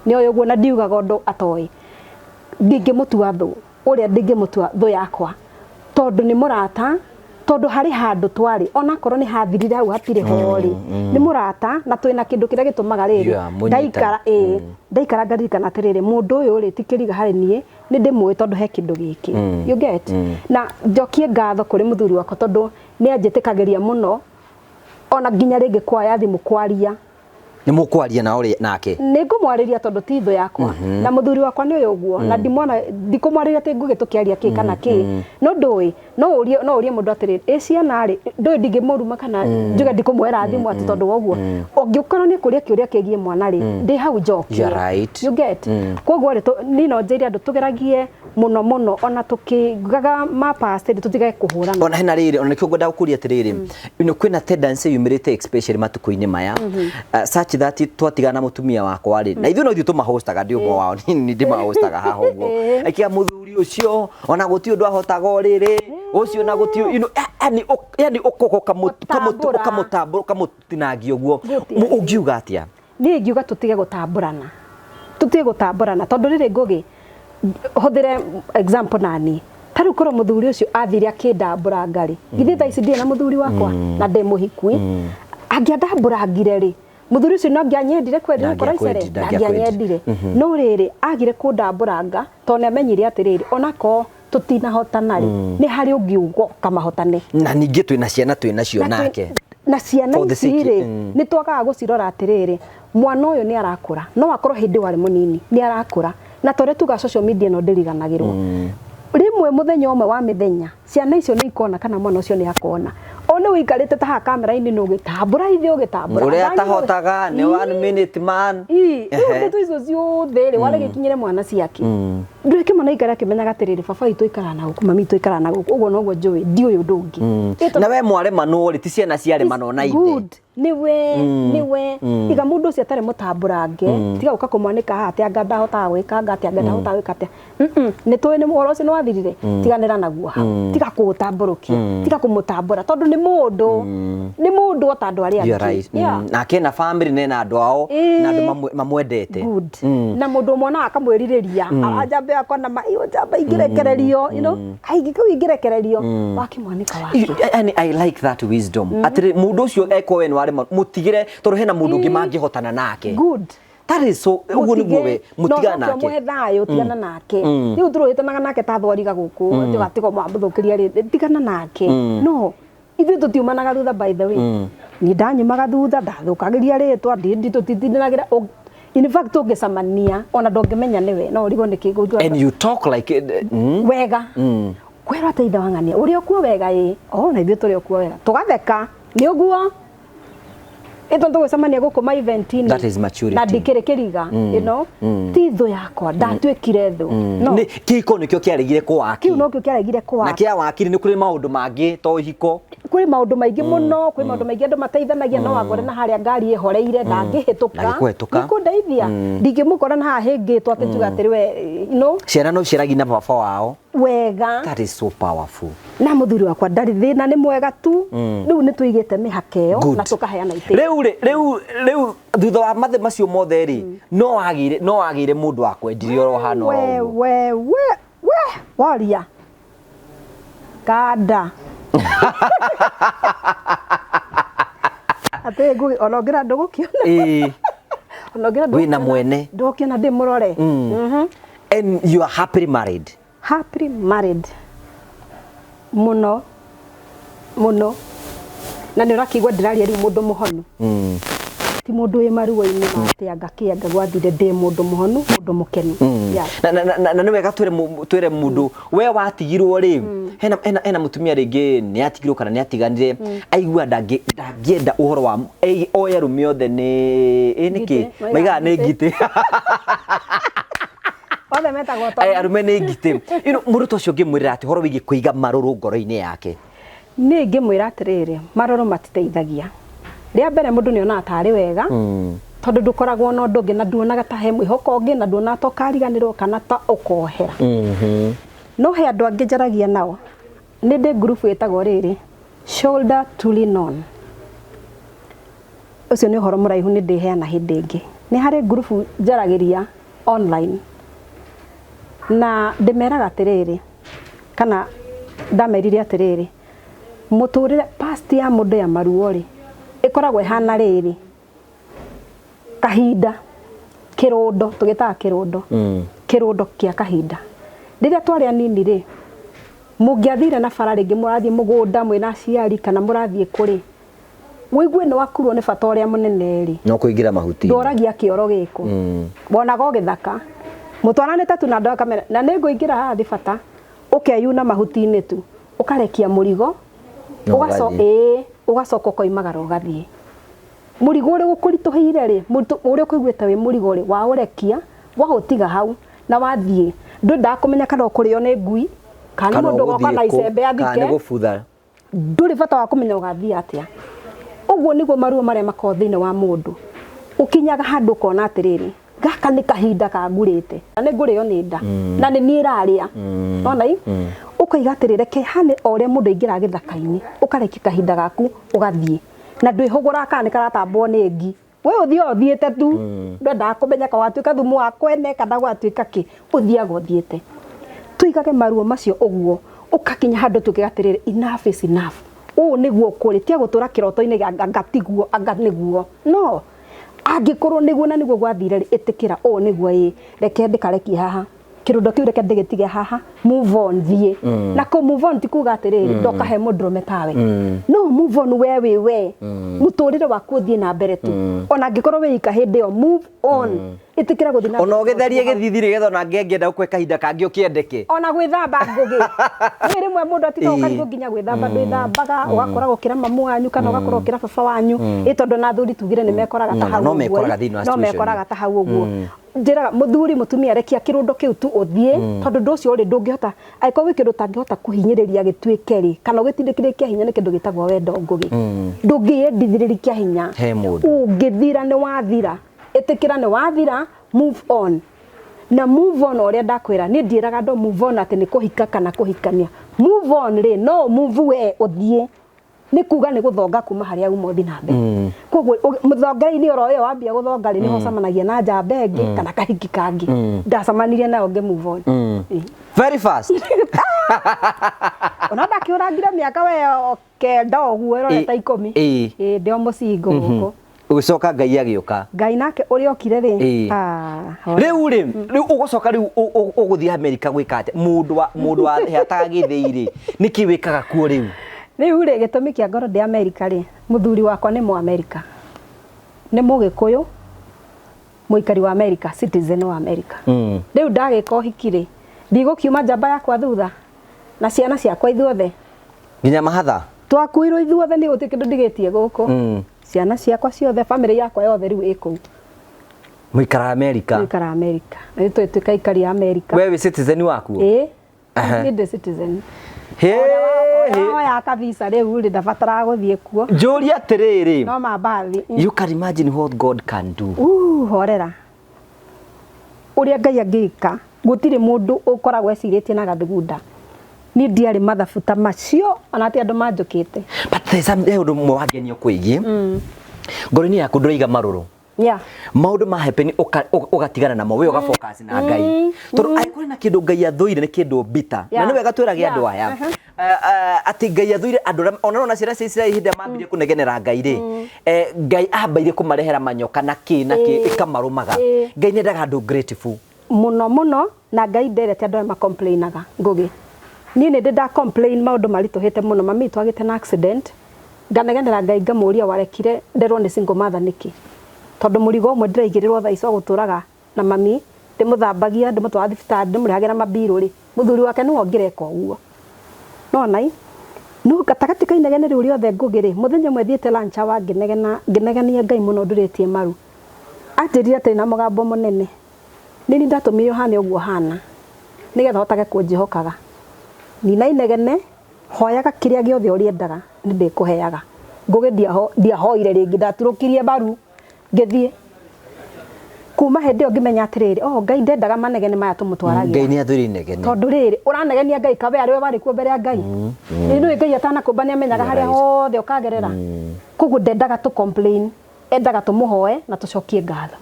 nĩoĩ ũguo, na ndiugaga ũndũ atoĩ. Ndingĩmũtua thũ, ũrĩa ndingĩmũtua thũ yakwa, tondũ nĩ mũrata, tondũ harĩ handũ twarĩ, onakorwo nĩ hathirire hau hatirĩ ho rĩ, nĩ mũrata na twĩna kĩndũ kĩrĩa gĩtũmaga rĩrĩ Yeah, mũnyitane. Ndaikara, ĩĩ, ndaikara ngaririkana atĩrĩrĩ, mũndũ ũyũ rĩ ti kĩriga harĩ niĩ, nĩ ndĩmũĩ tondũ he kĩndũ gĩkĩ, you get. Na njokie ngatho kũrĩ mũthuri wakwa, tondũ nĩ anjĩtĩkagĩria mũno, ona nginya rĩngĩ kwaya thimũ kwaria. Nĩ mũkwaria na ũrĩa nake? Nĩ ngũmwarĩria, tondũ ti thũ yakwa, na mũthuri wakwa nĩ ũyũ ũguo, na ndimwona ndikũmwarĩria atĩ ngũgĩ tũkĩaria kĩ kana kĩ, no ndũĩ no ũrie mũndũ atĩrĩrĩ, ĩ ciana rĩ, ndũĩ ndingĩmũruma kana njuge ndikũmwera thimũ atĩ tondũ wa ũguo. Ũngĩkorwo nĩ kũria kĩũria kĩgiĩ mwana rĩ, ndĩ hau njokie. You are right. You get. Koguo rĩ, niĩ no njĩre andũ tũgeragie mũno mũno, ona tũkĩgaga mapast rĩ, tũtigage kũhũrana. Ona hena rĩrĩ, ona nĩkĩo ngwenda gũkũria atĩrĩrĩ, kwĩna tendency yumĩrĩte, especially matukũ-inĩ maya, such that twatigana na mũtumia wakwa rĩ, na ithuĩ no ithuĩ tũmahostaga, ndĩ ũmwe wao, niĩ ndĩmahostaga haha ũguo, aikia mũthuri ũcio ona gũtirĩ ũndũ ahotaga ũrĩrĩ ũcio na gũtirĩ yani ũkoka Gũtambũra. Ũkamũtambũra, ũkamũtinangia ũguo. Gũtinangia. Ũngiuga atĩa? Niĩ ingiuga tũtige gũtambũrana, tũtige gũtambũrana, tondũ rĩrĩ, ngũgĩ hũthĩre example nani, ta rĩu korwo mũthuri ũcio athire akĩndambũranga rĩ, githĩ thaa ici ndirĩ na mũthuri wakwa na ndĩ mũhiku? Angĩandambũrangire rĩ, mũthuri ũcio no angĩanyendire kweli gũkorwo icere? Ndangĩakwendi, ndangĩakwendi. Ndangĩanyendire. No rĩrĩ, agire kũndambũranga tondũ nĩ amenyire atĩrĩrĩ, onakorwo tũtinahotana rĩ, nĩ harĩ ũngĩ ũgoka mahotane. Na ningĩ twĩna ciana twĩ nacio nake. Na ciana For the ici sake, rĩ, nĩ twagaga gũcirora atĩrĩrĩ, mwana ũyũ nĩ arakũra, no akorwo hĩndĩ warĩ mũnini nĩ arakũra, na torĩa tuga social media ĩno ndĩriganagĩrwo. Rĩmwe mũthenya ũmwe wa mĩthenya ciana icio nĩ ikona, kana mwana ũcio nĩ akona o nĩ ũikarĩte ta haha kamera-inĩ nĩ ũgĩtambũra ithe ũgĩtambũra Ũrĩa Anganyi atahotaga nĩ one minute man. Ii, rĩu ndeto icio ciothe rĩ, waregĩkinyĩre mwana ciake, ndũreke mwana aikare akĩmenyaga atĩrĩrĩ, baba witũ aikaraga na gũkũ, mami witũ aikaraga na gũkũ, ũguo noguo njũĩ, ndiũĩ ũndũ ũngĩ. Na we mwaremanwo rĩ, ti ciana ciaremanwo na ithe. Good, niwe niwe iga mũndũ ũcio atarĩ mũtambũrange, tiga gũka kũmwanĩka haha atĩ anga ndahotaga gwĩka, anga atĩ anga ndahotaga gwĩka atĩa. Nĩ tũĩ nĩ ũhoro ũcio nĩ wathirire, tiganĩra naguo hau, tiga kũũtambũrũkia, tiga kũmũtambũra, tondũ nĩ mũndũ, nĩ mũndũ o ta andũ arĩa You are angĩ. right. Nake na family nena andũ ao na andũ mamwendete. Good. Na mũndũ ũmwe ona akamwĩrirĩria, njamba yakwa na ma iyo njamba ingĩrekererio, kaingĩ kau ingĩrekererio wakĩmwanĩka wake. Yani, I like that wisdom. Atĩrĩ, mũndũ ũcio ekwo we nĩ warema, mũtigĩre, tondũ hena mũndũ ũngĩ mangĩhotana nake. Good. That is so, ũguo nĩguo we mũtigana nake. Mũhe thayũ, tigana nake. Rĩu tũrũhĩtanaga nake ta thwariga gũkũ, tiga mũthũkĩria rĩ, tigana nake. No ithuĩ tũtiumanaga thutha, by the way. Niĩ ndanyumaga thutha, ndathũkagĩria rĩtwa, tũtitindanagĩra. In fact, tũngĩcemania ona ndũngĩmenya nĩwe, no ũrigwo nĩkĩ ngũigua. And you talk like Wega kwĩrwo atĩ ithe wa ng'ania ũrĩ okuo wega, ĩ o na ithuĩ tũrĩ okuo wega, tũgatheka nĩ ũguo ĩtũ tũgũcemania gũkũ ma event-inĩ. That is maturity. Na ndikĩrĩ kĩriga, ti thũ yakwa, ndatuĩkire thũ, no. Nĩ kĩhiko nĩkĩo kĩaregire kũwaki. Kĩu nokĩo kĩaregire kwa. Na kĩa wakiri nĩ kũrĩ maũndũ mangĩ to ihiko. Kwĩ maũndũ maingĩ mũno, kwĩ maũndũ maingĩ andũ mateithanagia. No wangore na harĩa ngari ĩhoreire, ndangĩhĩtũka. Ndangĩkũhĩtũka. Nĩkũndeithia, ndingĩmũkora na haha hĩngĩtwo atĩ njuge atĩrĩ we. Ciana no ciaragia na baba wao. Wega. That is so powerful. Na mũthuri wakwa ndarĩ thĩna, nĩ mwega tu. Rĩu nĩ tũigĩte mĩhaka ĩyo Good. na tũkaheana itĩo. Rĩu rĩ, rĩu thutha wa mathe macio mothe rĩ, no wagĩire mũndũ wakwendire oro hana oro We ũguo? We we we waria kanda atĩ ngũgĩ ona ũngĩra ndũgũkĩona. Ona ũngĩra Wĩna mwene. Ndũgũkĩona ndĩ mũrore. And you are happily married? Happily married mũno mũno, na nĩ ũrakĩigua ndĩraria rĩu mũndũ mũhonu, ti mũndũ wĩ maruo-inĩ ma atĩ anga kĩanga gwathire, ndĩ mũndũ mũhonu, mũndũ mũkenu. Yeah. Na nĩ wega twĩre mũndũ we watigirwo rĩ, hena mũtumia rĩngĩ nĩ atigirwo kana nĩ atiganire, aigua ndangĩenda ũhoro wa oye arũme othe nĩ ĩ nĩkĩ. Ngitĩ, maigaga nĩ ngitĩ. Ngitĩ. Othe metagwo Arũme nĩ ngitĩ. Mũndũ ta ũcio ũngĩmwĩrĩra atĩ ũhoro wĩgiĩ kũiga marũrũ ngoro-inĩ yake? Niĩ ingĩmwĩra atĩrĩrĩ, marũrũ matiteithagia. Rĩa mbere mũndũ nĩ onaga tarĩ wega, tondũ ndũkoragwo na ũndũ ũngĩ, na nduonaga ta he mwĩhoko ũngĩ, na nduonaga ta ũkariganĩrwo kana ta ũkohera. No he andũ angĩ njaragia nao. Nĩ ndĩ ngurubu ĩtagwo rĩrĩ, Shoulder to Lean On. Ũcio nĩ ũhoro mũraihu nĩ ndĩheana hĩndĩ ĩngĩ. Nĩ harĩ ngurubu njaragĩria online na ndĩmeraga atĩrĩrĩ, kana ndamerire atĩrĩrĩ, mũtũrĩre past ya mũndũ ya maruo rĩ, ĩkoragwo ĩhana rĩrĩ, kahinda kĩrũndo tũgĩtaga kĩrũndo kĩrũndo kĩa kahinda. Rĩrĩa twarĩ anini rĩ, mũngĩathire na bara rĩngĩ mũrathiĩ mũgũnda mwĩna aciari kana mũrathiĩ kũrĩ, wĩigue nĩ wakurwo nĩ bata ũrĩa mũnene rĩ, No kũingĩra mahuti. Ndworagia kĩoro gĩkũ, wonaga o gĩthaka mũtwaranĩte tu na andũ akamera na nĩ ngũingĩra haha thĩ bata, ũkeyuna mahuti-inĩ tu, ũkarekia mũrigo. Na ũgaco ũgathiĩ. Ĩĩ, ũgacoka ũkoimagara ũgathiĩ. Mũrigo ũrĩa ũkũritũhĩire rĩ, ũrĩa ũkũiguĩte wĩ mũrigo rĩ, waũrekia, waũtiga hau na wathiĩ. Ndwendaga kũmenya kana ũkũrĩo nĩ ngui, kana nĩ Kana mũndũ ũgoka na ũgũthiĩ kũ, icembe kana nĩ athike. gũbutha. Ndũrĩ bata wa kũmenya ũgathiĩ atĩa. Ũguo nĩguo maruo marĩa makoragwo thĩinĩ wa mũndũ. Ũkinyaga handũ ũkona atĩrĩrĩ, gaka nĩ kahinda kangurĩte, na nĩ ngũrĩo nĩ nda, na nĩ niĩ ĩrarĩa. Nona i? Ũkaiga atĩrĩ, reke hane o ũrĩa mũndũ aingĩraga gĩthaka-inĩ, ũkarekia kahinda gaku ũgathiĩ. Na ndwĩhũgũraga kana nĩ karatambwo nĩ ngi. We ũthiaga ũthiĩte tu, ndwendaga kũmenya kana gwatuĩka thumu wa kwene kana gwatuĩka kĩ, ũthiaga ũthiĩte. Tũigage maruo macio ũguo, ũkakinya handũ tuge atĩrĩrĩ, enough is enough. Ũũ nĩguo kũrĩ, tiga gũtũra kĩroto-inĩ gĩa anga tiguo, anga nĩguo. No, angĩkorwo nĩguo na nĩguo gwathire rĩ, ĩtĩkĩra ũũ nĩguo ĩĩ, reke ndĩkarekie haha. Kĩrũndo kĩu reke ndĩgĩtige haha, move on, thiĩ. Na kũ move on ti kuga atĩrĩrĩ, ndoka he mũndũrũme tawe. No move on we wĩ we. Mũtũrĩre waku ũthiĩ na mbere tu. Ona angĩkorwo wĩ ika hĩndĩ ĩyo, move on. Ĩtĩkĩra gũthiĩ na Ona mbere. ũgĩtherie gĩthithi rĩ, getha ona angĩenda gũkũhe kahinda kangĩ ũkĩendeke. Ona gwĩthamba ngũgĩ. Nĩ rĩmwe mũndũ atindaga ũkarigwo nginya gwĩthamba ndwĩthambaga, ũgakora gũkĩra mamu wanyu kana ũgakora ũkĩra baba wanyu. Ĩ tondũ na athuri tugire nĩ mekoraga ta hau No ũguo. mekoraga thĩinĩ wa No situation. mekoraga ta hau ũguo. Njĩraga mũthuri mũtumia rekia kĩrũndo kĩu tu ũthiĩ, tondũ ũndũ ũcio rĩ ndũngĩhota, angĩkorwo gwĩ kĩndũ ũtangĩhota kũhinyĩrĩria gĩtuĩke rĩ, kana ũgĩtindĩkĩrĩrie kĩa hinya nĩ kĩndũ gĩtagwo wendo ngũgĩ. Ndũngĩyendithĩrĩria kĩa hinya. He mũndũ. Ũngĩthira nĩ wathira. Ĩtĩkĩra nĩ wathira, move on. Na move on ũrĩa ndakwĩra, niĩ ndiĩraga andũ move on atĩ nĩ kũhika kana kũhikania. Move on rĩ, no move we ũthiĩ. Nĩ kuga nĩ gũthonga kuma harĩa uma ũthiĩ na mbere. Koguo mũthongere-inĩ oro ĩyo wambia gũthonga rĩ, nĩho ũcemanagia na njamba ĩngĩ kana kahiki kangĩ. Ndacemanirie nayo ngĩ move on. Very fast. Ona ndakĩũrangire mĩaka we o 9 ũguo ĩrorete 10. Ĩĩ, ndĩ o mũcingo gũkũ. Ũgĩcoka Ngai agĩũka. Ngai nake ũrĩa okire rĩ. Rĩu rĩ, rĩu ũgũcoka rĩu ũgũthiĩ Amerika gwĩka atĩa? Mũndũ wa mũndũ wa hataga gĩthĩi rĩ, nĩkĩ wĩkaga kuo rĩu? Rĩu rĩ, gĩtũmi kĩa ngorwo ndĩ Amerika rĩ, mũthuri wakwa nĩ Mũamerika. Nĩ Mũgĩkũyũ, mũikari wa Amerika, citizen wa Amerika. Rĩu ndagĩka ũhiki rĩ, ndigũkiuma njamba yakwa thutha na ciana ciakwa ithuothe. Nginya mahatha? Twakuirwo ithuothe, niĩ gũtirĩ kĩndũ ndigĩtie gũkũ. Ciana ciakwa ciothe, family yakwa yothe rĩu ĩ kũu. Mũikaraga Amerika? Mũikaraga Amerika. Na rĩu twĩtuĩka aikari a Amerika. We wĩ citizen wakuo? Ĩĩ. Niĩ ndĩ citizen. Ũrĩa woyaga kabisa rĩu rĩ, ndabataraga gũthiĩ kuo. Njũrie atĩrĩrĩ. No mambathi. You can imagine what God can do. Horera. Ũrĩa Ngai angĩka, gũtirĩ mũndũ ũkoragwo ecirĩtie na gathugunda. Niĩ ndiarĩ mathabu ta macio, ona ti andũ manjũkĩte. But there's some ũndũ ũmwe wangenia ũkwĩgiĩ. Ngoro-inĩ yaku ndũraiga marũrũ. Maũndũ ma happen ũgatigana namo, we ũga focus na Ngai. Tondũ angĩkorwo na kĩndũ Ngai athũire nĩ kĩndũ bitter. Na nĩ wega twĩrage andũ aya. Atĩ Ngai athũire andũ arĩa, ona nona ciana cia Isiraeli hĩndĩ ĩrĩa mambirie kũnegenera Ngai rĩ, Ngai ambaire kũmarehera manyoka na kĩ na kĩ, ĩkamarũmaga. Ngai nĩ endaga andũ grateful. Mũno mũno, na Ngai nderete andũ arĩa macomplainaga, Ngũgĩ. Niĩ nĩ ndĩ nda complain maũndũ maritũhĩte mũno, mami witũ agĩte na accident, nganegenera Ngai ngamũria warekire nderwo nĩ single mother nĩkĩ? Tondũ mũrigo ũmwe ndĩraigĩrĩrwo thaa ici wa gũtũraga na mami, ndĩmũthambagia, ndĩmũtwaraga thibitarĩ, ndĩmũrĩhagĩra mabirũ rĩ, mũthuri wake nĩwe ũngĩreka ũguo. Nona ĩ? No gatagatĩ ka inegene rĩu rĩothe Ngũgĩ rĩ, mũthenya ũmwe thiĩte lunch hour ngĩnegena, ngĩnegenia Ngai mũno ndurĩtie maru. Anjĩrire atĩrĩ na mũgambo mũnene, nĩ niĩ ndatũmire ũhane ũguo ũhana, nĩgetha ũhotage kũnjĩhokaga. Nina inegene, hoyaga kĩrĩa gĩothe ũrĩendaga, nĩ ndĩkũheaga. Ngũgĩ ndiahoire rĩngĩ, ndaturũkirie maru, ngĩthiĩ. Kuma hĩndĩ ĩyo ngĩmenya atĩrĩrĩ, oh, Ngai ndendaga manegene maya tũmũtwaragĩra. Ngai nĩ athũire inegene. Tondũ rĩrĩ, ũranegenia Ngai kawe arĩ we warĩ kuo mbere ya Ngai. Ĩ nĩũĩ Ngai atanakũmba nĩ amenyaga harĩa hothe ũkagerera. Koguo ndendaga tũ complain, endaga tũmũhoe na tũcokie ngatho.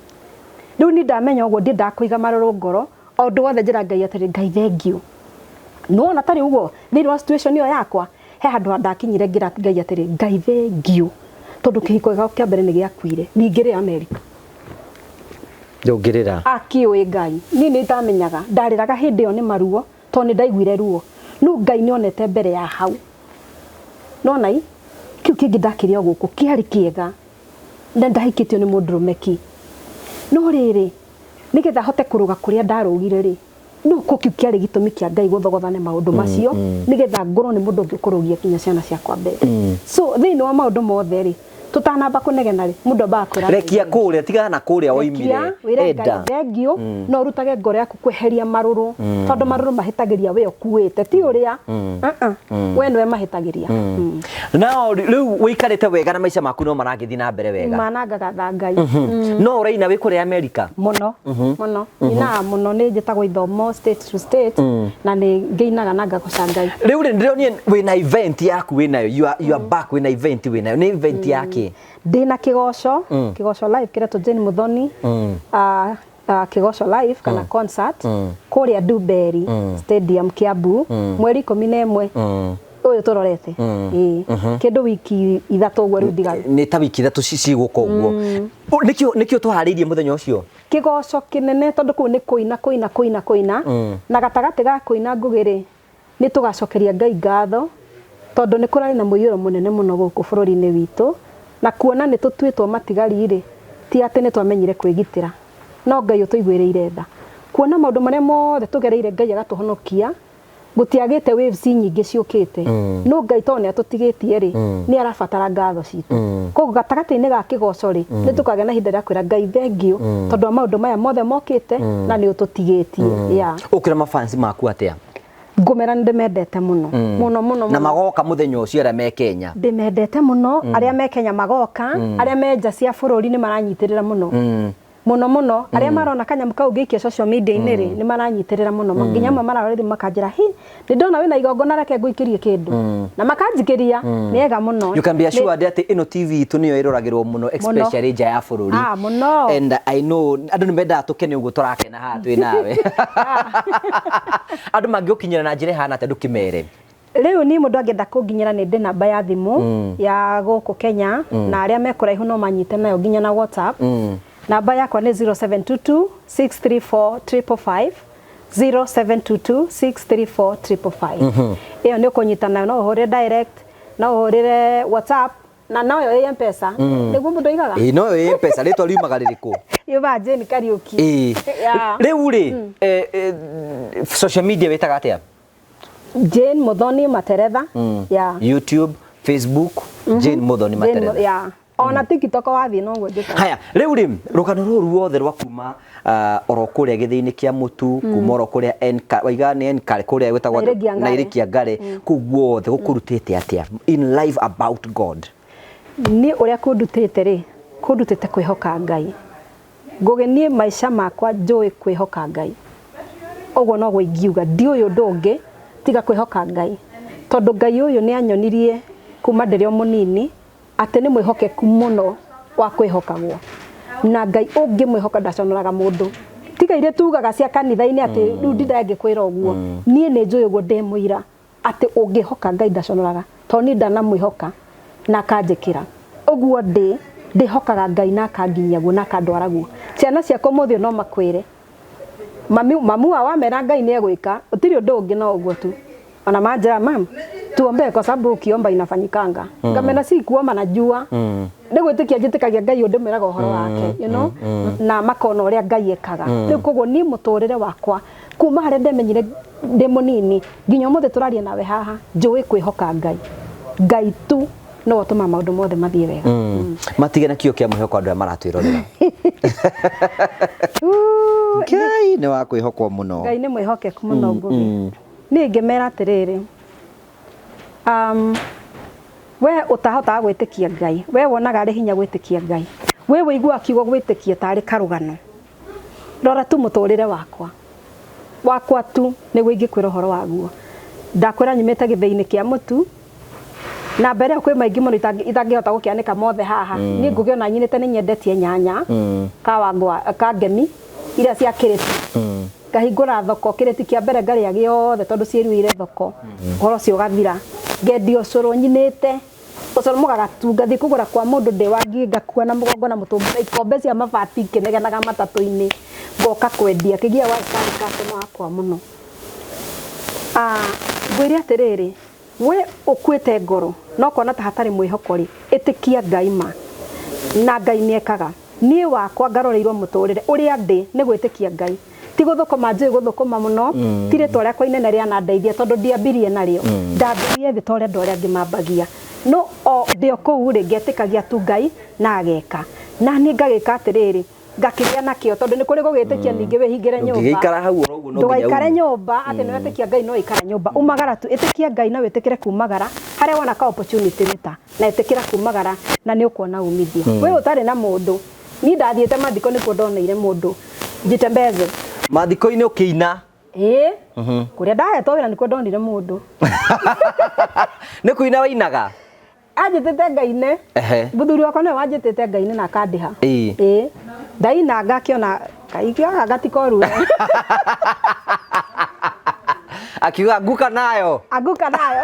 Rĩu niĩ ndamenya ũguo ndiendaga kũiga marũrũ ngoro, o ũndũ wothe njĩra Ngai atĩrĩ, Ngai thengiũ. Nĩwona ta rĩu ũguo thĩinĩ wa situation ĩyo yakwa, he handũ ndakinyire ngĩra Ngai atĩrĩ, Ngai thengiũ tondũ kĩhiko gĩakwa kĩa mbere nĩ gĩakuire, ningĩrĩ Amerika. Ndũngĩrĩra. Akĩũĩ Ngai. Niĩ nĩ ndamenyaga, ndarĩraga hĩndĩ ĩyo nĩ maruo, tondũ nĩ ndaiguire ruo. No Ngai nĩ onete mbere ya hau. Nĩwona ĩ, kĩu kĩngĩ ndakĩrĩ o gũkũ, kĩarĩ kĩega, na ndahikĩtio nĩ mũndũrũme ki. No rĩrĩ, nĩgetha hote kũrũga kũrĩa ndarũgire rĩ, no ko kĩu kĩarĩ gĩtũmi kĩa Ngai gũthogothane maũndũ macio, nĩgetha ngorwo nĩ mũndũ ũngĩ ũkũrũgia nginya ciana ciakwa mbere. So thĩinĩ wa maũndũ mothe rĩ, tũtanamba kũnegena rĩ, mũndũ ambaga kwĩra Ngai Rekia thengiũ. kũrĩa, tigana na kũrĩa woimire. Rekia, wĩre Ngai Enda. thengiũ, na ũrutage ngoro yaku kweheria marũrũ, tondũ marũrũ mahĩtagĩria we ũkuĩte, ti ũrĩa. Uh-uh. We nĩwe mahĩtagĩria. Nao rĩu ũikarĩte wega na maica maku no maragĩthiĩ na mbere wega. Manangaga tha Ngai. No ũraina wĩ kũrĩa Amerika. Mũno, mũno. Nyinaga mũno, nĩ njĩtagwo ithomo state to state, na nĩ ngĩinaga na ngagoca Ngai. Rĩu rĩ, ndĩronire wĩna event yaku wĩnayo, you are back, wĩna event wĩnayo. Nĩ event ya kĩ? Ndĩna kĩgoco, kĩgoco live kĩretwo Jane Muthoni, kĩgoco live kana concert kũrĩa Duberi Stadium Kiambu, mweri 11 ũyũ tũrorete. Ĩĩ. Kĩndũ wiki 3 ũguo rĩu ndigaru. Nĩ ta wiki 3 cigũka ũguo. Nĩkĩo tũharĩirie mũthenya ũcio? Kĩgoco kĩnene tondũ kũu nĩ kũina, kũina, kũina, kũina. Na gatagatĩ ga kũina Ngũgĩ rĩ, nĩ tũgacokeria Ngai ngatho tondũ nĩ kũrarĩ na mũiyũro mũnene mũno gũkũ bũrũri-inĩ witũ, na kuona nĩ tũtuĩtwo matigari rĩ, ti atĩ nĩ twamenyire kwĩgitĩra, no Ngai ũtũiguĩrĩire tha. Kuona maũndũ marĩa mothe tũgereire Ngai agatũhonokia, gũtiagĩte waves nyingĩ ciũkĩte, no Ngai tondũ nĩ atũtigĩtie rĩ, nĩ arabatara ngatho citũ. Koguo gatagatĩ-inĩ ga kĩgoco rĩ, nĩ tũkagĩa na ihinda rĩa kwĩra Ngai thengiũ tondũ wa maũndũ maya mothe mokĩte na nĩ ũtũtigĩtie. Yeah. Ũkwĩra mafans maku atĩa? Ngũmera nĩ ndĩmendete mũno. Mũno, mũno, Na mũno. magoka mũthenya ũcio arĩa me Kenya. Ndĩmendete mũno, arĩa me Kenya magoka, arĩa me nja cia bũrũri nĩ maranyitĩrĩra mũno. Mũno mũno, arĩa marona kanyamũ kau ngĩikia social media-inĩ rĩ, nĩ maranyitĩrĩra mũno. Nginya amwe marahũra thimũ makanjĩra, hi, nĩ ndona wĩna igongona reke ngũikĩrie kĩndũ. Na makanjikĩria, nĩ ega mũno. You can be assured atĩ ĩno TV itũ nĩyo ĩroragĩrwo mũno, especially nja ya bũrũri. Ah, mũno. And I know andũ nĩ mendaga tũkene ũguo tũrakena haha twĩ nawe. Andũ mangĩgũkinyĩra na njĩra ĩhana atĩa ndũkĩmere? Rĩu niĩ mũndũ angĩenda kũnginyĩra nĩ ndĩ namba ya thimũ ya gũkũ Kenya, na arĩa me kũraihu no manyite nayo nginya na WhatsApp. Namba yakwa nĩ 0722 634 555, 0722 634 555. Ĩyo nĩ ũkũnyita nayo, no ũhũrĩre direct, no ũhũrĩre WhatsApp, na noyo ĩ M-Pesa. Nĩguo mũndũ aigaga? Ĩĩ, noyo ĩ M-Pesa. Rĩtwa riumaga rĩrĩkũ? Yumaga Jane Kariũki. Ĩĩ. Rĩu rĩ, social media wĩtaga atĩa? Jane Muthoni Materetha. Yeah. YouTube, Facebook, Jane Muthoni Jane Materetha. Yeah. Ona TikTok wathiĩ noguo njĩtaga. Haya, rĩu rĩ, rũgano rũrũ ruothe rwa kuma oro kũrĩa gĩthĩi-inĩ kĩa mũtu, kuma oro kũrĩa Enka, waiga nĩ Enka, kũrĩa gwĩtagwo Nairikia Ngare. Nairikia Ngare, kũu guothe gũkũrutĩte atĩa in life about God? Niĩ ũrĩa kũndutĩte rĩ, kũndutĩte kwĩhoka Ngai. Ngũgĩ niĩ maica makwa njũĩ kwĩhoka Ngai. Ũguo noguo ingiuga, ndiũĩ ũndũ ũngĩ tiga kwĩhoka Ngai. Tondũ Ngai ũyũ nĩ anyonirie kuma ndĩrĩ o mũnini atĩ nĩ mwĩhokeku mũno wa kwĩhokagwo. Na Ngai ũngĩmwĩhoka ndaconoraga mũndũ. Tiga iria tugaga cia kanitha-inĩ atĩ rĩu ndindaga ngĩkwĩra ũguo. Niĩ nĩ njũĩ ũguo ndĩ mũira atĩ ũngĩhoka Ngai ndaconoraga. Tondũ niĩ ndanamwĩhoka na akanjĩkĩra. Ũguo ndĩhokaga Ngai na akanginyia guo na akandwara guo. Ciana ciakwa ũmũthĩ no makwĩre. Mami, mamu wao wamera Ngai nĩ egwĩka, gũtirĩ ũndũ ũngĩ no ũguo tu. Ona manjĩra, mam, tuombe kwa sababu ukiomba inafanyikanga. Ngamena si kuomba najua. Nĩ gwĩtĩkia njĩtĩkagia Ngai ũndũ mwĩraga ũhoro wake, you know? Na makona ũrĩa Ngai ekaga. Rĩu koguo niĩ mũtũrĩre wakwa kuma harĩa ndemenyire ndĩ mũnini nginya ũmũthĩ tũraria nawe haha, njũĩ kwĩhoka Ngai. Ngai tu no ũtũmaga maũndũ mothe mathiĩ wega. Matige na kĩo kĩa mwĩhoko andũ arĩa maratwĩrorera. Ngai nĩ wa kwĩhokwo mũno. Ngai nĩ mwĩhokeku mũno Ngũgĩ. Niĩ ingĩmera atĩrĩrĩ, we ũtahotaga gwĩtĩkia Ngai, we wonaga arĩ hinya gwĩtĩkia Ngai, we wĩiguaga kiugo gwĩtĩkia tarĩ karũgano. Rora tu mũtũrĩre wakwa wakwa tu nĩguo ingĩkwĩra ũhoro waguo. Ndakwĩra nyumĩte gĩthĩi-inĩ kĩa mũtu na mbere ĩyo kwĩ maingĩ mũno itangĩhota gũkĩanĩka mothe haha. Niĩ Ngũgĩ ona nyinĩte nĩ nyendetie nyanya ka kangemi iria cia kĩrĩti. Ngahingũra thoko kĩrĩti kĩa mbere ngarĩa gĩothe tondũ ciĩruĩire thoko. Ũhoro ũcio ũgathira. Ngendia ũcũrũ nyinĩte. Ũcũrũ mũgagatu ngathiĩ kũgũra kwa mũndũ ndĩ wa ngigĩ ngakua na mũgongo na mũtũngi na ikombe cia mabati ngĩnegenaga matatũ-inĩ ngoka kwendia. Kĩgia was karĩ customer wakwa mũno. Ah, ngwĩre atĩrĩrĩ, we ũkuĩte ngoro na ũkona ta hatarĩ mwĩhoko rĩ, ĩtĩkia Ngai ma na Ngai nĩ ekaga. Niĩ wakwa ngaroreirwo mũtũrĩre ũrĩa ndĩ nĩ gwĩtĩkia Ngai. Ti gũthũkũma njũĩ gũthũkũma mũno, ti rĩtwa rĩakwa inene rĩanandeithia tondũ ndiambirie narĩo. Ndambirie thĩ ta ũrĩa andũ arĩa angĩ mambagia. No o ndĩ o kũu rĩ, ngetĩkagia tu Ngai na ageka. Na niĩ ngagĩka atĩrĩrĩ, ngakĩgĩa na kĩo tondũ nĩ kũrĩ gũgĩtĩkia ningĩ wĩhingĩre nyũmba. Ndũngĩgĩikara hau oro ũguo no nginya Ndũgaikare ume. nyũmba atĩ nĩ wetĩkia Ngai no ikara nyũmba. Umagara tu, ĩtĩkia Ngai na wĩtĩkĩre kumagara harĩa wona ka opportunity ruta na ĩtĩkĩra kumagara na nĩ ũkuona umithio. We ũtarĩ na mũndũ, niĩ ndathiĩte mathiko nĩkuo ndoneire mũndũ njitembeze. Mathiko-inĩ ũkĩina. Ĩĩ, kũrĩa ndahetwo wĩra nĩkuo ndonire mũndũ. Nĩ kũina wainaga? Anjĩtĩte ngaine. Ehe. Mũthuri wakwa nĩwe wanjĩtĩte ngaine na akandĩha. Ĩĩ. Ĩĩ. Ndaina ngakĩona kaikiaga gatikoru. Akiuga nguka nayo. Anguka nayo.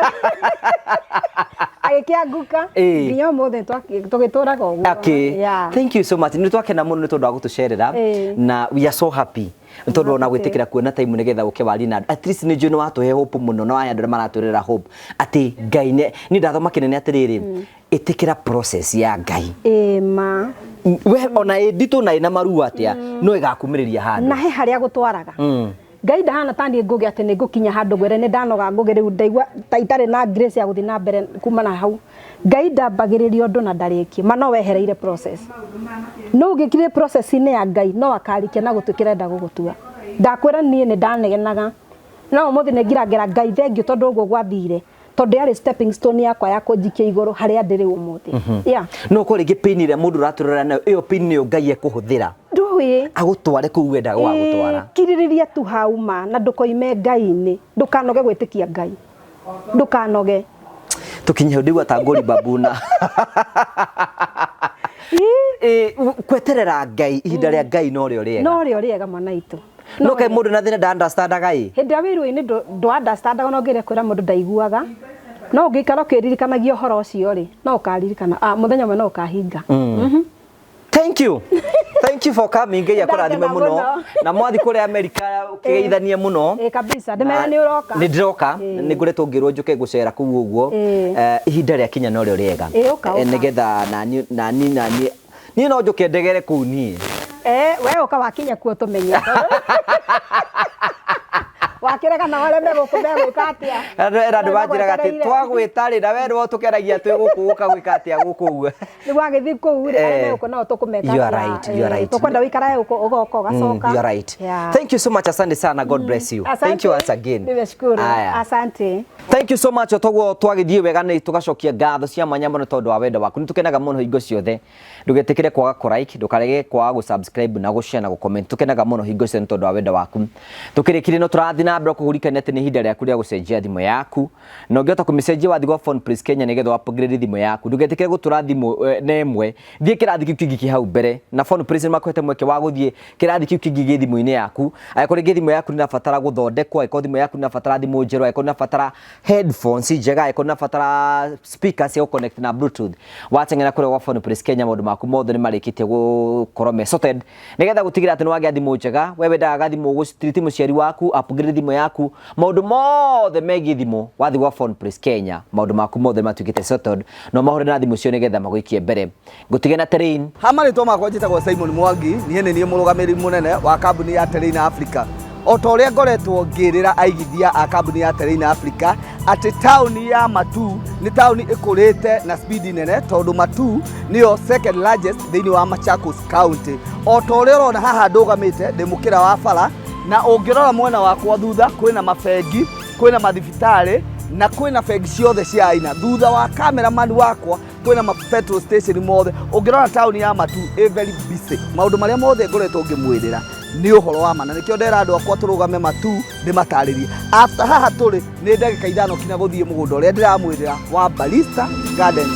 Agĩkĩanguka. Ĩĩ. Nginya ũmũthĩ tũgĩtũraga ũguo. Okay. Yeah. Thank you so much. Nĩ twakena mũno nĩ tondũ wa gũtũcerera Ĩĩ. na we are so happy nĩ tondũ ona gwĩtĩkĩra kuona time nĩgetha ũke warie na andũ. At least nĩ njũĩ nĩ watũhe hope mũno na wahe andũ arĩa maratwĩrora hope atĩ Ngai nĩ niĩ ndathoma kĩnene atĩrĩrĩ ĩtĩkĩra process ya Ngai. Ĩĩ ma. We ona ĩ nditũ na ĩna maruo atĩa no ĩgakumĩrĩria handũ. Na he harĩa gũtwaraga. Ngai ndahana ta niĩ Ngũgĩ atĩ nĩ ngũkinya handũ ngwĩre nĩ ndanoga Ngũgĩ rĩu ndaigua ta itarĩ na grace ya gũthiĩ na mbere kuma na hau. Ngai ndambagĩrĩria ũndũ na ndarĩkie ma no wehereire process. No ũngĩkirie process-inĩ ya Ngai no akarĩkia na gũtuĩkĩra enda gũgũtua. Ndakwĩra niĩ nĩ ndanegenaga no ũmũthĩ nĩ ngirangĩra Ngai thengiũ tondũ ũguo gwathire tondũ yarĩ stepping stone yakwa ya kũnjikia igũrũ harĩa ndĩ rĩu ũmũthĩ. Yeah. No ũkorwo rĩngĩ pain ĩrĩa mũndũ ũratũrora nayo ĩyo pain nĩyo Ngai ekũhũthĩra Ndũĩ. agũtware kũu wendaga gũgagũtwara. Kirĩrĩria tu hau ma na ndũkoime Ngai-inĩ. Ndũkanoge gwĩtĩkia Ngai. Ndũkanoge. Tũkinye hau ndĩgua ta ngũri babuna. Kweterera Ngai ihinda rĩa Ngai no rĩo rĩega. No rĩo rĩega mwana witũ. No kaĩ mũndũ na thĩna nda understandaga ĩ. Hĩndĩ ĩrĩa wĩ ruo-inĩ ndũ understandaga no ũngĩgeria kwĩra mũndũ ndaiguaga. No ũngĩikara ũkĩririkanagia ũhoro ũcio rĩ, no ũkaririkana mũthenya ũmwe no ũkahinga. Thank you. Thank you for coming. Ngai akũrathime Ndakena mũno. mũno. Na mwathi kũrĩa America ũkĩgeithanie mũno. Ĩĩ kabisa. Ndĩmere nĩ ũroka. Nĩ ndĩroka. Nĩ ngoretwo ngĩrwo njũke gũcera kũu ũguo. Ihinda rĩakinya no rĩo rĩega. Ĩĩ, ũka, ũka. Nĩgetha nani nani nani niĩ no njũke ndegere kũu niĩ. We ũka wakinya kuo tũmenye. Wakĩrega nao arĩa me gũkũ megwĩka atĩa? Era andũ manjĩraga atĩ twagwĩta rĩ na we nĩwe ũtũkenagia twĩ gũkũ ũka gwĩka atĩa gũkũ ũguo. Nĩguo agĩthiĩ kũu rĩ, arĩa me gũkũ nao tũkũmeka You are atĩa? right, you are right. Tũkwenda ũikare gũkũ ũgoka ũgacoka. You are right. Yeah. Thank you so much. Asante sana. God bless you. Thank you once again. Nimeshukuru. Aya. Asante. Thank you so much. Toguo twagithie wega nĩ tũgacokia ngatho cia mwanya mũno tondũ wa wendo waku. Nĩ tũkenaga mũno hingo ciothe. Ndũgetĩkĩre kwaga kũ like, ndũkarege kwaga gũ subscribe na gũ share na gũ comment. Tũkenaga mũno hingo ciothe nĩ tondũ wa wendo waku. Tũkĩrĩkirie no tũrathiĩ na mbere kũgũrikania atĩ nĩ ihinda rĩaku rĩa gũcenjia thimũ yaku. Na ũngĩhota kũmĩcenjia wathiĩ gwa Phone Place Kenya nĩgetha upgrade thimũ yaku. Ndũgetĩkĩre gũtũra thimũ na ĩmwe. Thiĩ kĩrathi kĩu kĩngĩ kĩ hau mbere. Na Phone Place nĩ makũhete mweke wa gũthiĩ kĩrathi kĩu kĩngĩ gĩ thimũ-inĩ yaku. Angĩkorwo rĩngĩ thimũ yaku nĩ ĩrabatara gũthondekwo, angĩkorwo thimũ yaku nĩ ĩrabatara thimũ njerũ, angĩkorwo nĩ ĩrabatara headphones njega, angĩkorwo nĩ ĩrabatara speaker cia gũconnect na bluetooth, wateng'era kũrĩa gwa Phone Place Kenya maũndũ maku mothe nĩ marĩkĩtie gũkorwo me sorted nĩgetha gũtigĩrĩra atĩ nĩ wagĩa thimũ njega. We wendaga gathimũ ũgũtreat mũciari waku, upgrade thimũ yaku, maũndũ mothe megiĩ thimũ wathiĩ gwa Phone Place Kenya maũndũ maku mothe matuĩkĩte settled, no mahũre na thimũ cio nĩgetha magũikie mbere. Ngũtige na Terrain. Ha marĩtwa makwa njĩtagwo Simon Mwangi, niĩ nĩ niĩ mũrũgamĩrĩri mũnene wa kambuni ya Terrain Africa. O ta ũrĩa ngoretwo ngĩrĩra aigithia a kambuni ya Terrain Africa atĩ taũni ya Matuu nĩ taũni ĩkũrĩte na speed nene tondũ Matuu nĩyo second largest thĩinĩ wa Machakos County. O ta ũrĩa ũrona haha ndũgamĩte ndĩ mũkĩra wa bara na ũngĩrora mwena wakwa thutha kwĩna mabengi, kwĩna mathibitarĩ na kwĩna bengi ciothe cia aina. Thutha wa cameraman wakwa kwĩna ma petrol station mothe. Ũngĩrora taũni ya Matuu ĩ very busy. Maũndũ marĩa mothe ngoretwo ngĩmwĩrĩra Nĩ ũhoro wa ma, na nĩkĩo ndera andũ akwa tũrũgame Matuu ndĩmatarĩrie. After haha tũrĩ nĩ ndagĩka 5 kinya gũthiĩ mũgũnda ũrĩa ndĩramwĩrĩra wa Ballista Gardens.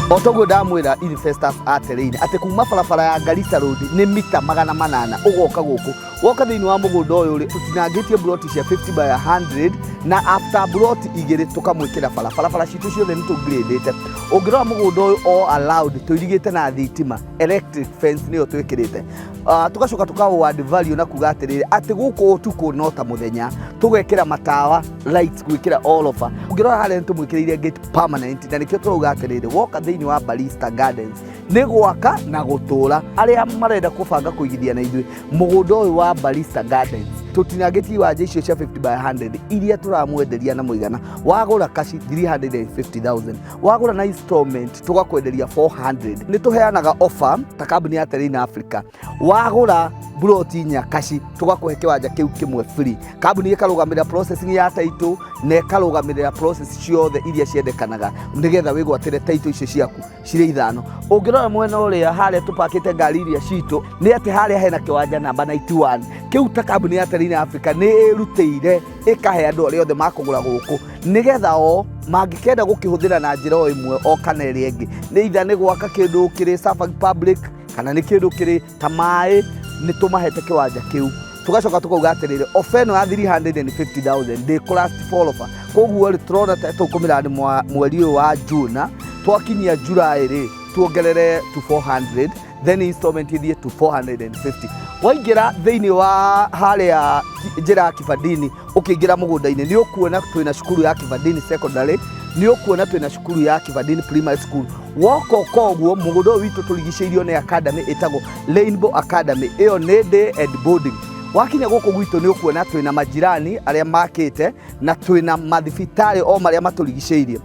O toguo ndamwĩra investors a Terrain atĩ kuma barabara ya Garissa Road nĩ mita 800 ũgoka gũkũ. Woka thĩinĩ wa mũgũnda ũyũ rĩ, tũtinangĩtie buroti cia 50 by 100, na after buroti 2 tũkamwĩkĩra bara. Barabara citũ ciothe nĩ tũgrĩndĩte. Ũngĩrora mũgũnda ũyũ all allowed, tũirigĩte na thitima, electric fence nĩyo twĩkĩrĩte. Tũgacoka tũka add value na kuga atĩrĩrĩ, atĩ gũkũ ũtukũ no ta mũthenya, tũgekĩra matawa lights gwĩkĩra all over. Ũngĩrora harĩa nĩ tũmwĩkĩrĩire gate permanent, na nĩkĩo tũrauga atĩrĩrĩ, woka thĩinĩ wa Ballista Gardens nĩ gwaka na gũtũra. Arĩa marenda kũbanga kũigithia na ithuĩ mũgũnda ũyũ wa Ballista Gardens, tũtinangĩtie iwanja icio cia 50 by 100 iria tũramwenderia na mũigana wagũra kaci 350,000, wagũra na installment tũgakwenderia 400. Nĩ tũheanaga offer ta kambuni ya Terrain Africa, wagũra buroti 4 kaci tũgakũhe kĩwanja kĩu kĩmwe free. Kambuni ĩkarũgamĩrĩra processing ya title na ĩkarũgamĩrĩra process ciothe iria ciendekanaga nĩgetha wĩgwatĩre title icio ciaku cirĩ 5. Ũngĩrora mwena ũrĩa harĩa tũpakĩte ngari iria citũ, nĩ atĩ harĩa hena kĩwanja namba 91 kĩu ta kambuni ya Terrain Africa nĩ ĩrutĩire ĩkahe andũ arĩa othe makũgũra gũkũ, nĩgetha o mangĩkenda gũkĩhũthĩra na njĩra o ĩmwe o kana ĩrĩa ĩngĩ, nĩ either nĩ gwaka kĩndũ kĩrĩ serving public kana nĩ kĩndũ kĩrĩ ta maĩ, nĩ tũmahete kĩwanja kĩu. Tũgacoka tũkauga atĩrĩrĩ, offer ĩno ya 350,000 ndĩkũ last for offer. Koguo rĩ, tũrona ta tũkũmĩra nĩ mweri ũyũ wa June, twakinyia July rĩ, tuongerere to 400, then installment ithiĩ to 450. Waingĩra thĩinĩ wa harĩa njĩra ya Kibandini ũkĩingĩra mũgũnda-inĩ, nĩ ũkuona twĩna cukuru ya Kibandini Secondary, nĩ ũkuona twĩna cukuru ya Kibandini Primary School. Woka ũka ũguo mũgũnda ũyũ witũ tũrigicĩirio nĩ academy ĩtagwo Rainbow Academy, ĩyo nĩ day and boarding. Wakinya gũkũ gwitũ nĩ ũkuona twĩna majirani arĩa makĩte na twĩna mathibitarĩ o marĩa matũrigicĩirie.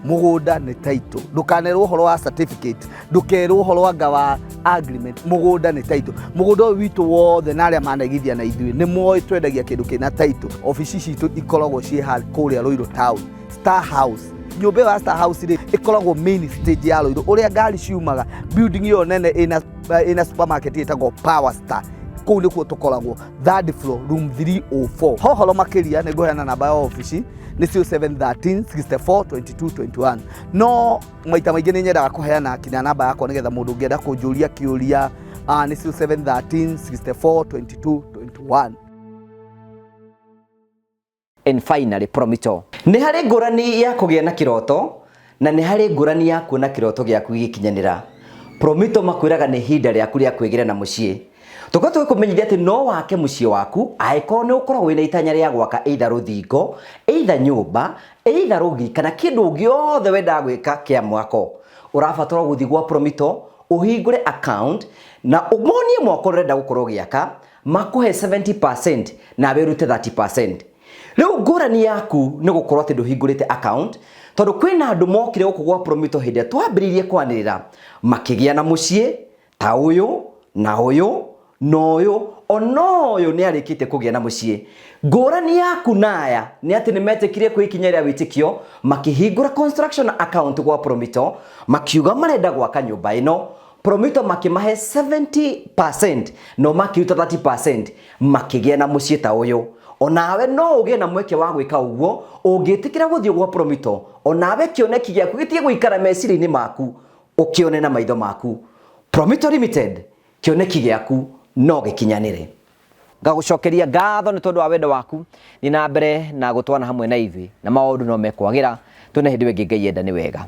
Mũgũnda nĩ title, ndũkanerwo ũhoro wa certificate, ndũkerwo ũhoro anga wa agreement, mũgũnda nĩ title. Mũgũnda ũyũ witũ wothe na arĩa manaigithia na ithuĩ nĩ moĩ twendagia kĩndũ kĩna title. Obici citũ ikoragwo ciĩ kũrĩa Ruiru Town, Star House. Nyũmba ĩyo ya Star House rĩ, ĩkoragwo main stage ya Ruiru, ũrĩa ngari ciumaga. Building ĩyo nene ĩna supermarket ĩtagwo Power Star, kũu nĩkuo tũkoragwo, third floor, room 304. Hohoro makĩria nĩ ngũheana namba ya obici nĩ 0713 64 22 21, no maita maingĩ nĩ nyendaga kũheana kinya namba yakwa nĩgetha mũndũ ũngĩenda kũnjũria kĩũria, nĩ 0713 64 22 21. And finally, Promito, nĩ harĩ ngũrani ya kũgĩa na kĩroto na nĩ harĩ ngũrani ya kuona kĩroto gĩaku gĩgĩkinyanĩra. Promito makwĩraga nĩ ihinda rĩaku rĩa kwĩgĩra na mũciĩ. Tũkorwo tũgĩkũmenyithia atĩ no wake mũciĩ waku angĩkorwo nĩ ũkoragwo wĩna itanya rĩa gwaka either rũthingo, either nyũmba, either rũgiri, kana kĩndũ gĩothe wendaga gwĩka kĩa mwako. Ũrabatara gũthiĩ gwa Promito ũhingũre account na ũmonie mwako ũrenda gũkorwo ũgĩaka, makũhe 70% nawe ũrute 30%. Rĩu ngũrani yaku nĩ gũkorwo atĩ ndũhingũrĩte account, tondũ kwĩna andũ mokire gũkũ gwa Promito hĩndĩ ĩrĩa twambĩrĩirie kwanĩrĩra, makĩgĩa na mũciĩ ta ũyũ na ũyũ na ũyũ, ona ũyũ nĩ arĩkĩtie kũgĩa na mũciĩ. Ngũrani yaku naya nĩ atĩ nĩ metĩkirie kwĩ ikinya rĩa wĩtĩkio, makĩhingũra construction account gwa Promito, makiuga marenda gwaka nyũmba ĩno. Promito makĩmahe 70% no makĩruta 30%, makĩgĩa na mũciĩ ta ũyũ. Onawe no ũgĩe na mweke wa gwĩka ũguo ũngĩtĩkĩra gũthiĩ gwa Promito, onawe kĩoneki gĩaku gĩtige gũikara meciria-inĩ maku, ũkĩone na maitho maku. Promito Limited, kĩoneki gĩaku no gĩkinyanĩre. Ngagũcokeria ngatho nĩ tondũ wa wendo waku, nĩ na mbere na gũtwana hamwe na ithuĩ, na maũndũ no mekwagĩra. Tuone hĩndĩ ĩyo ĩngĩ Ngai enda nĩ wega.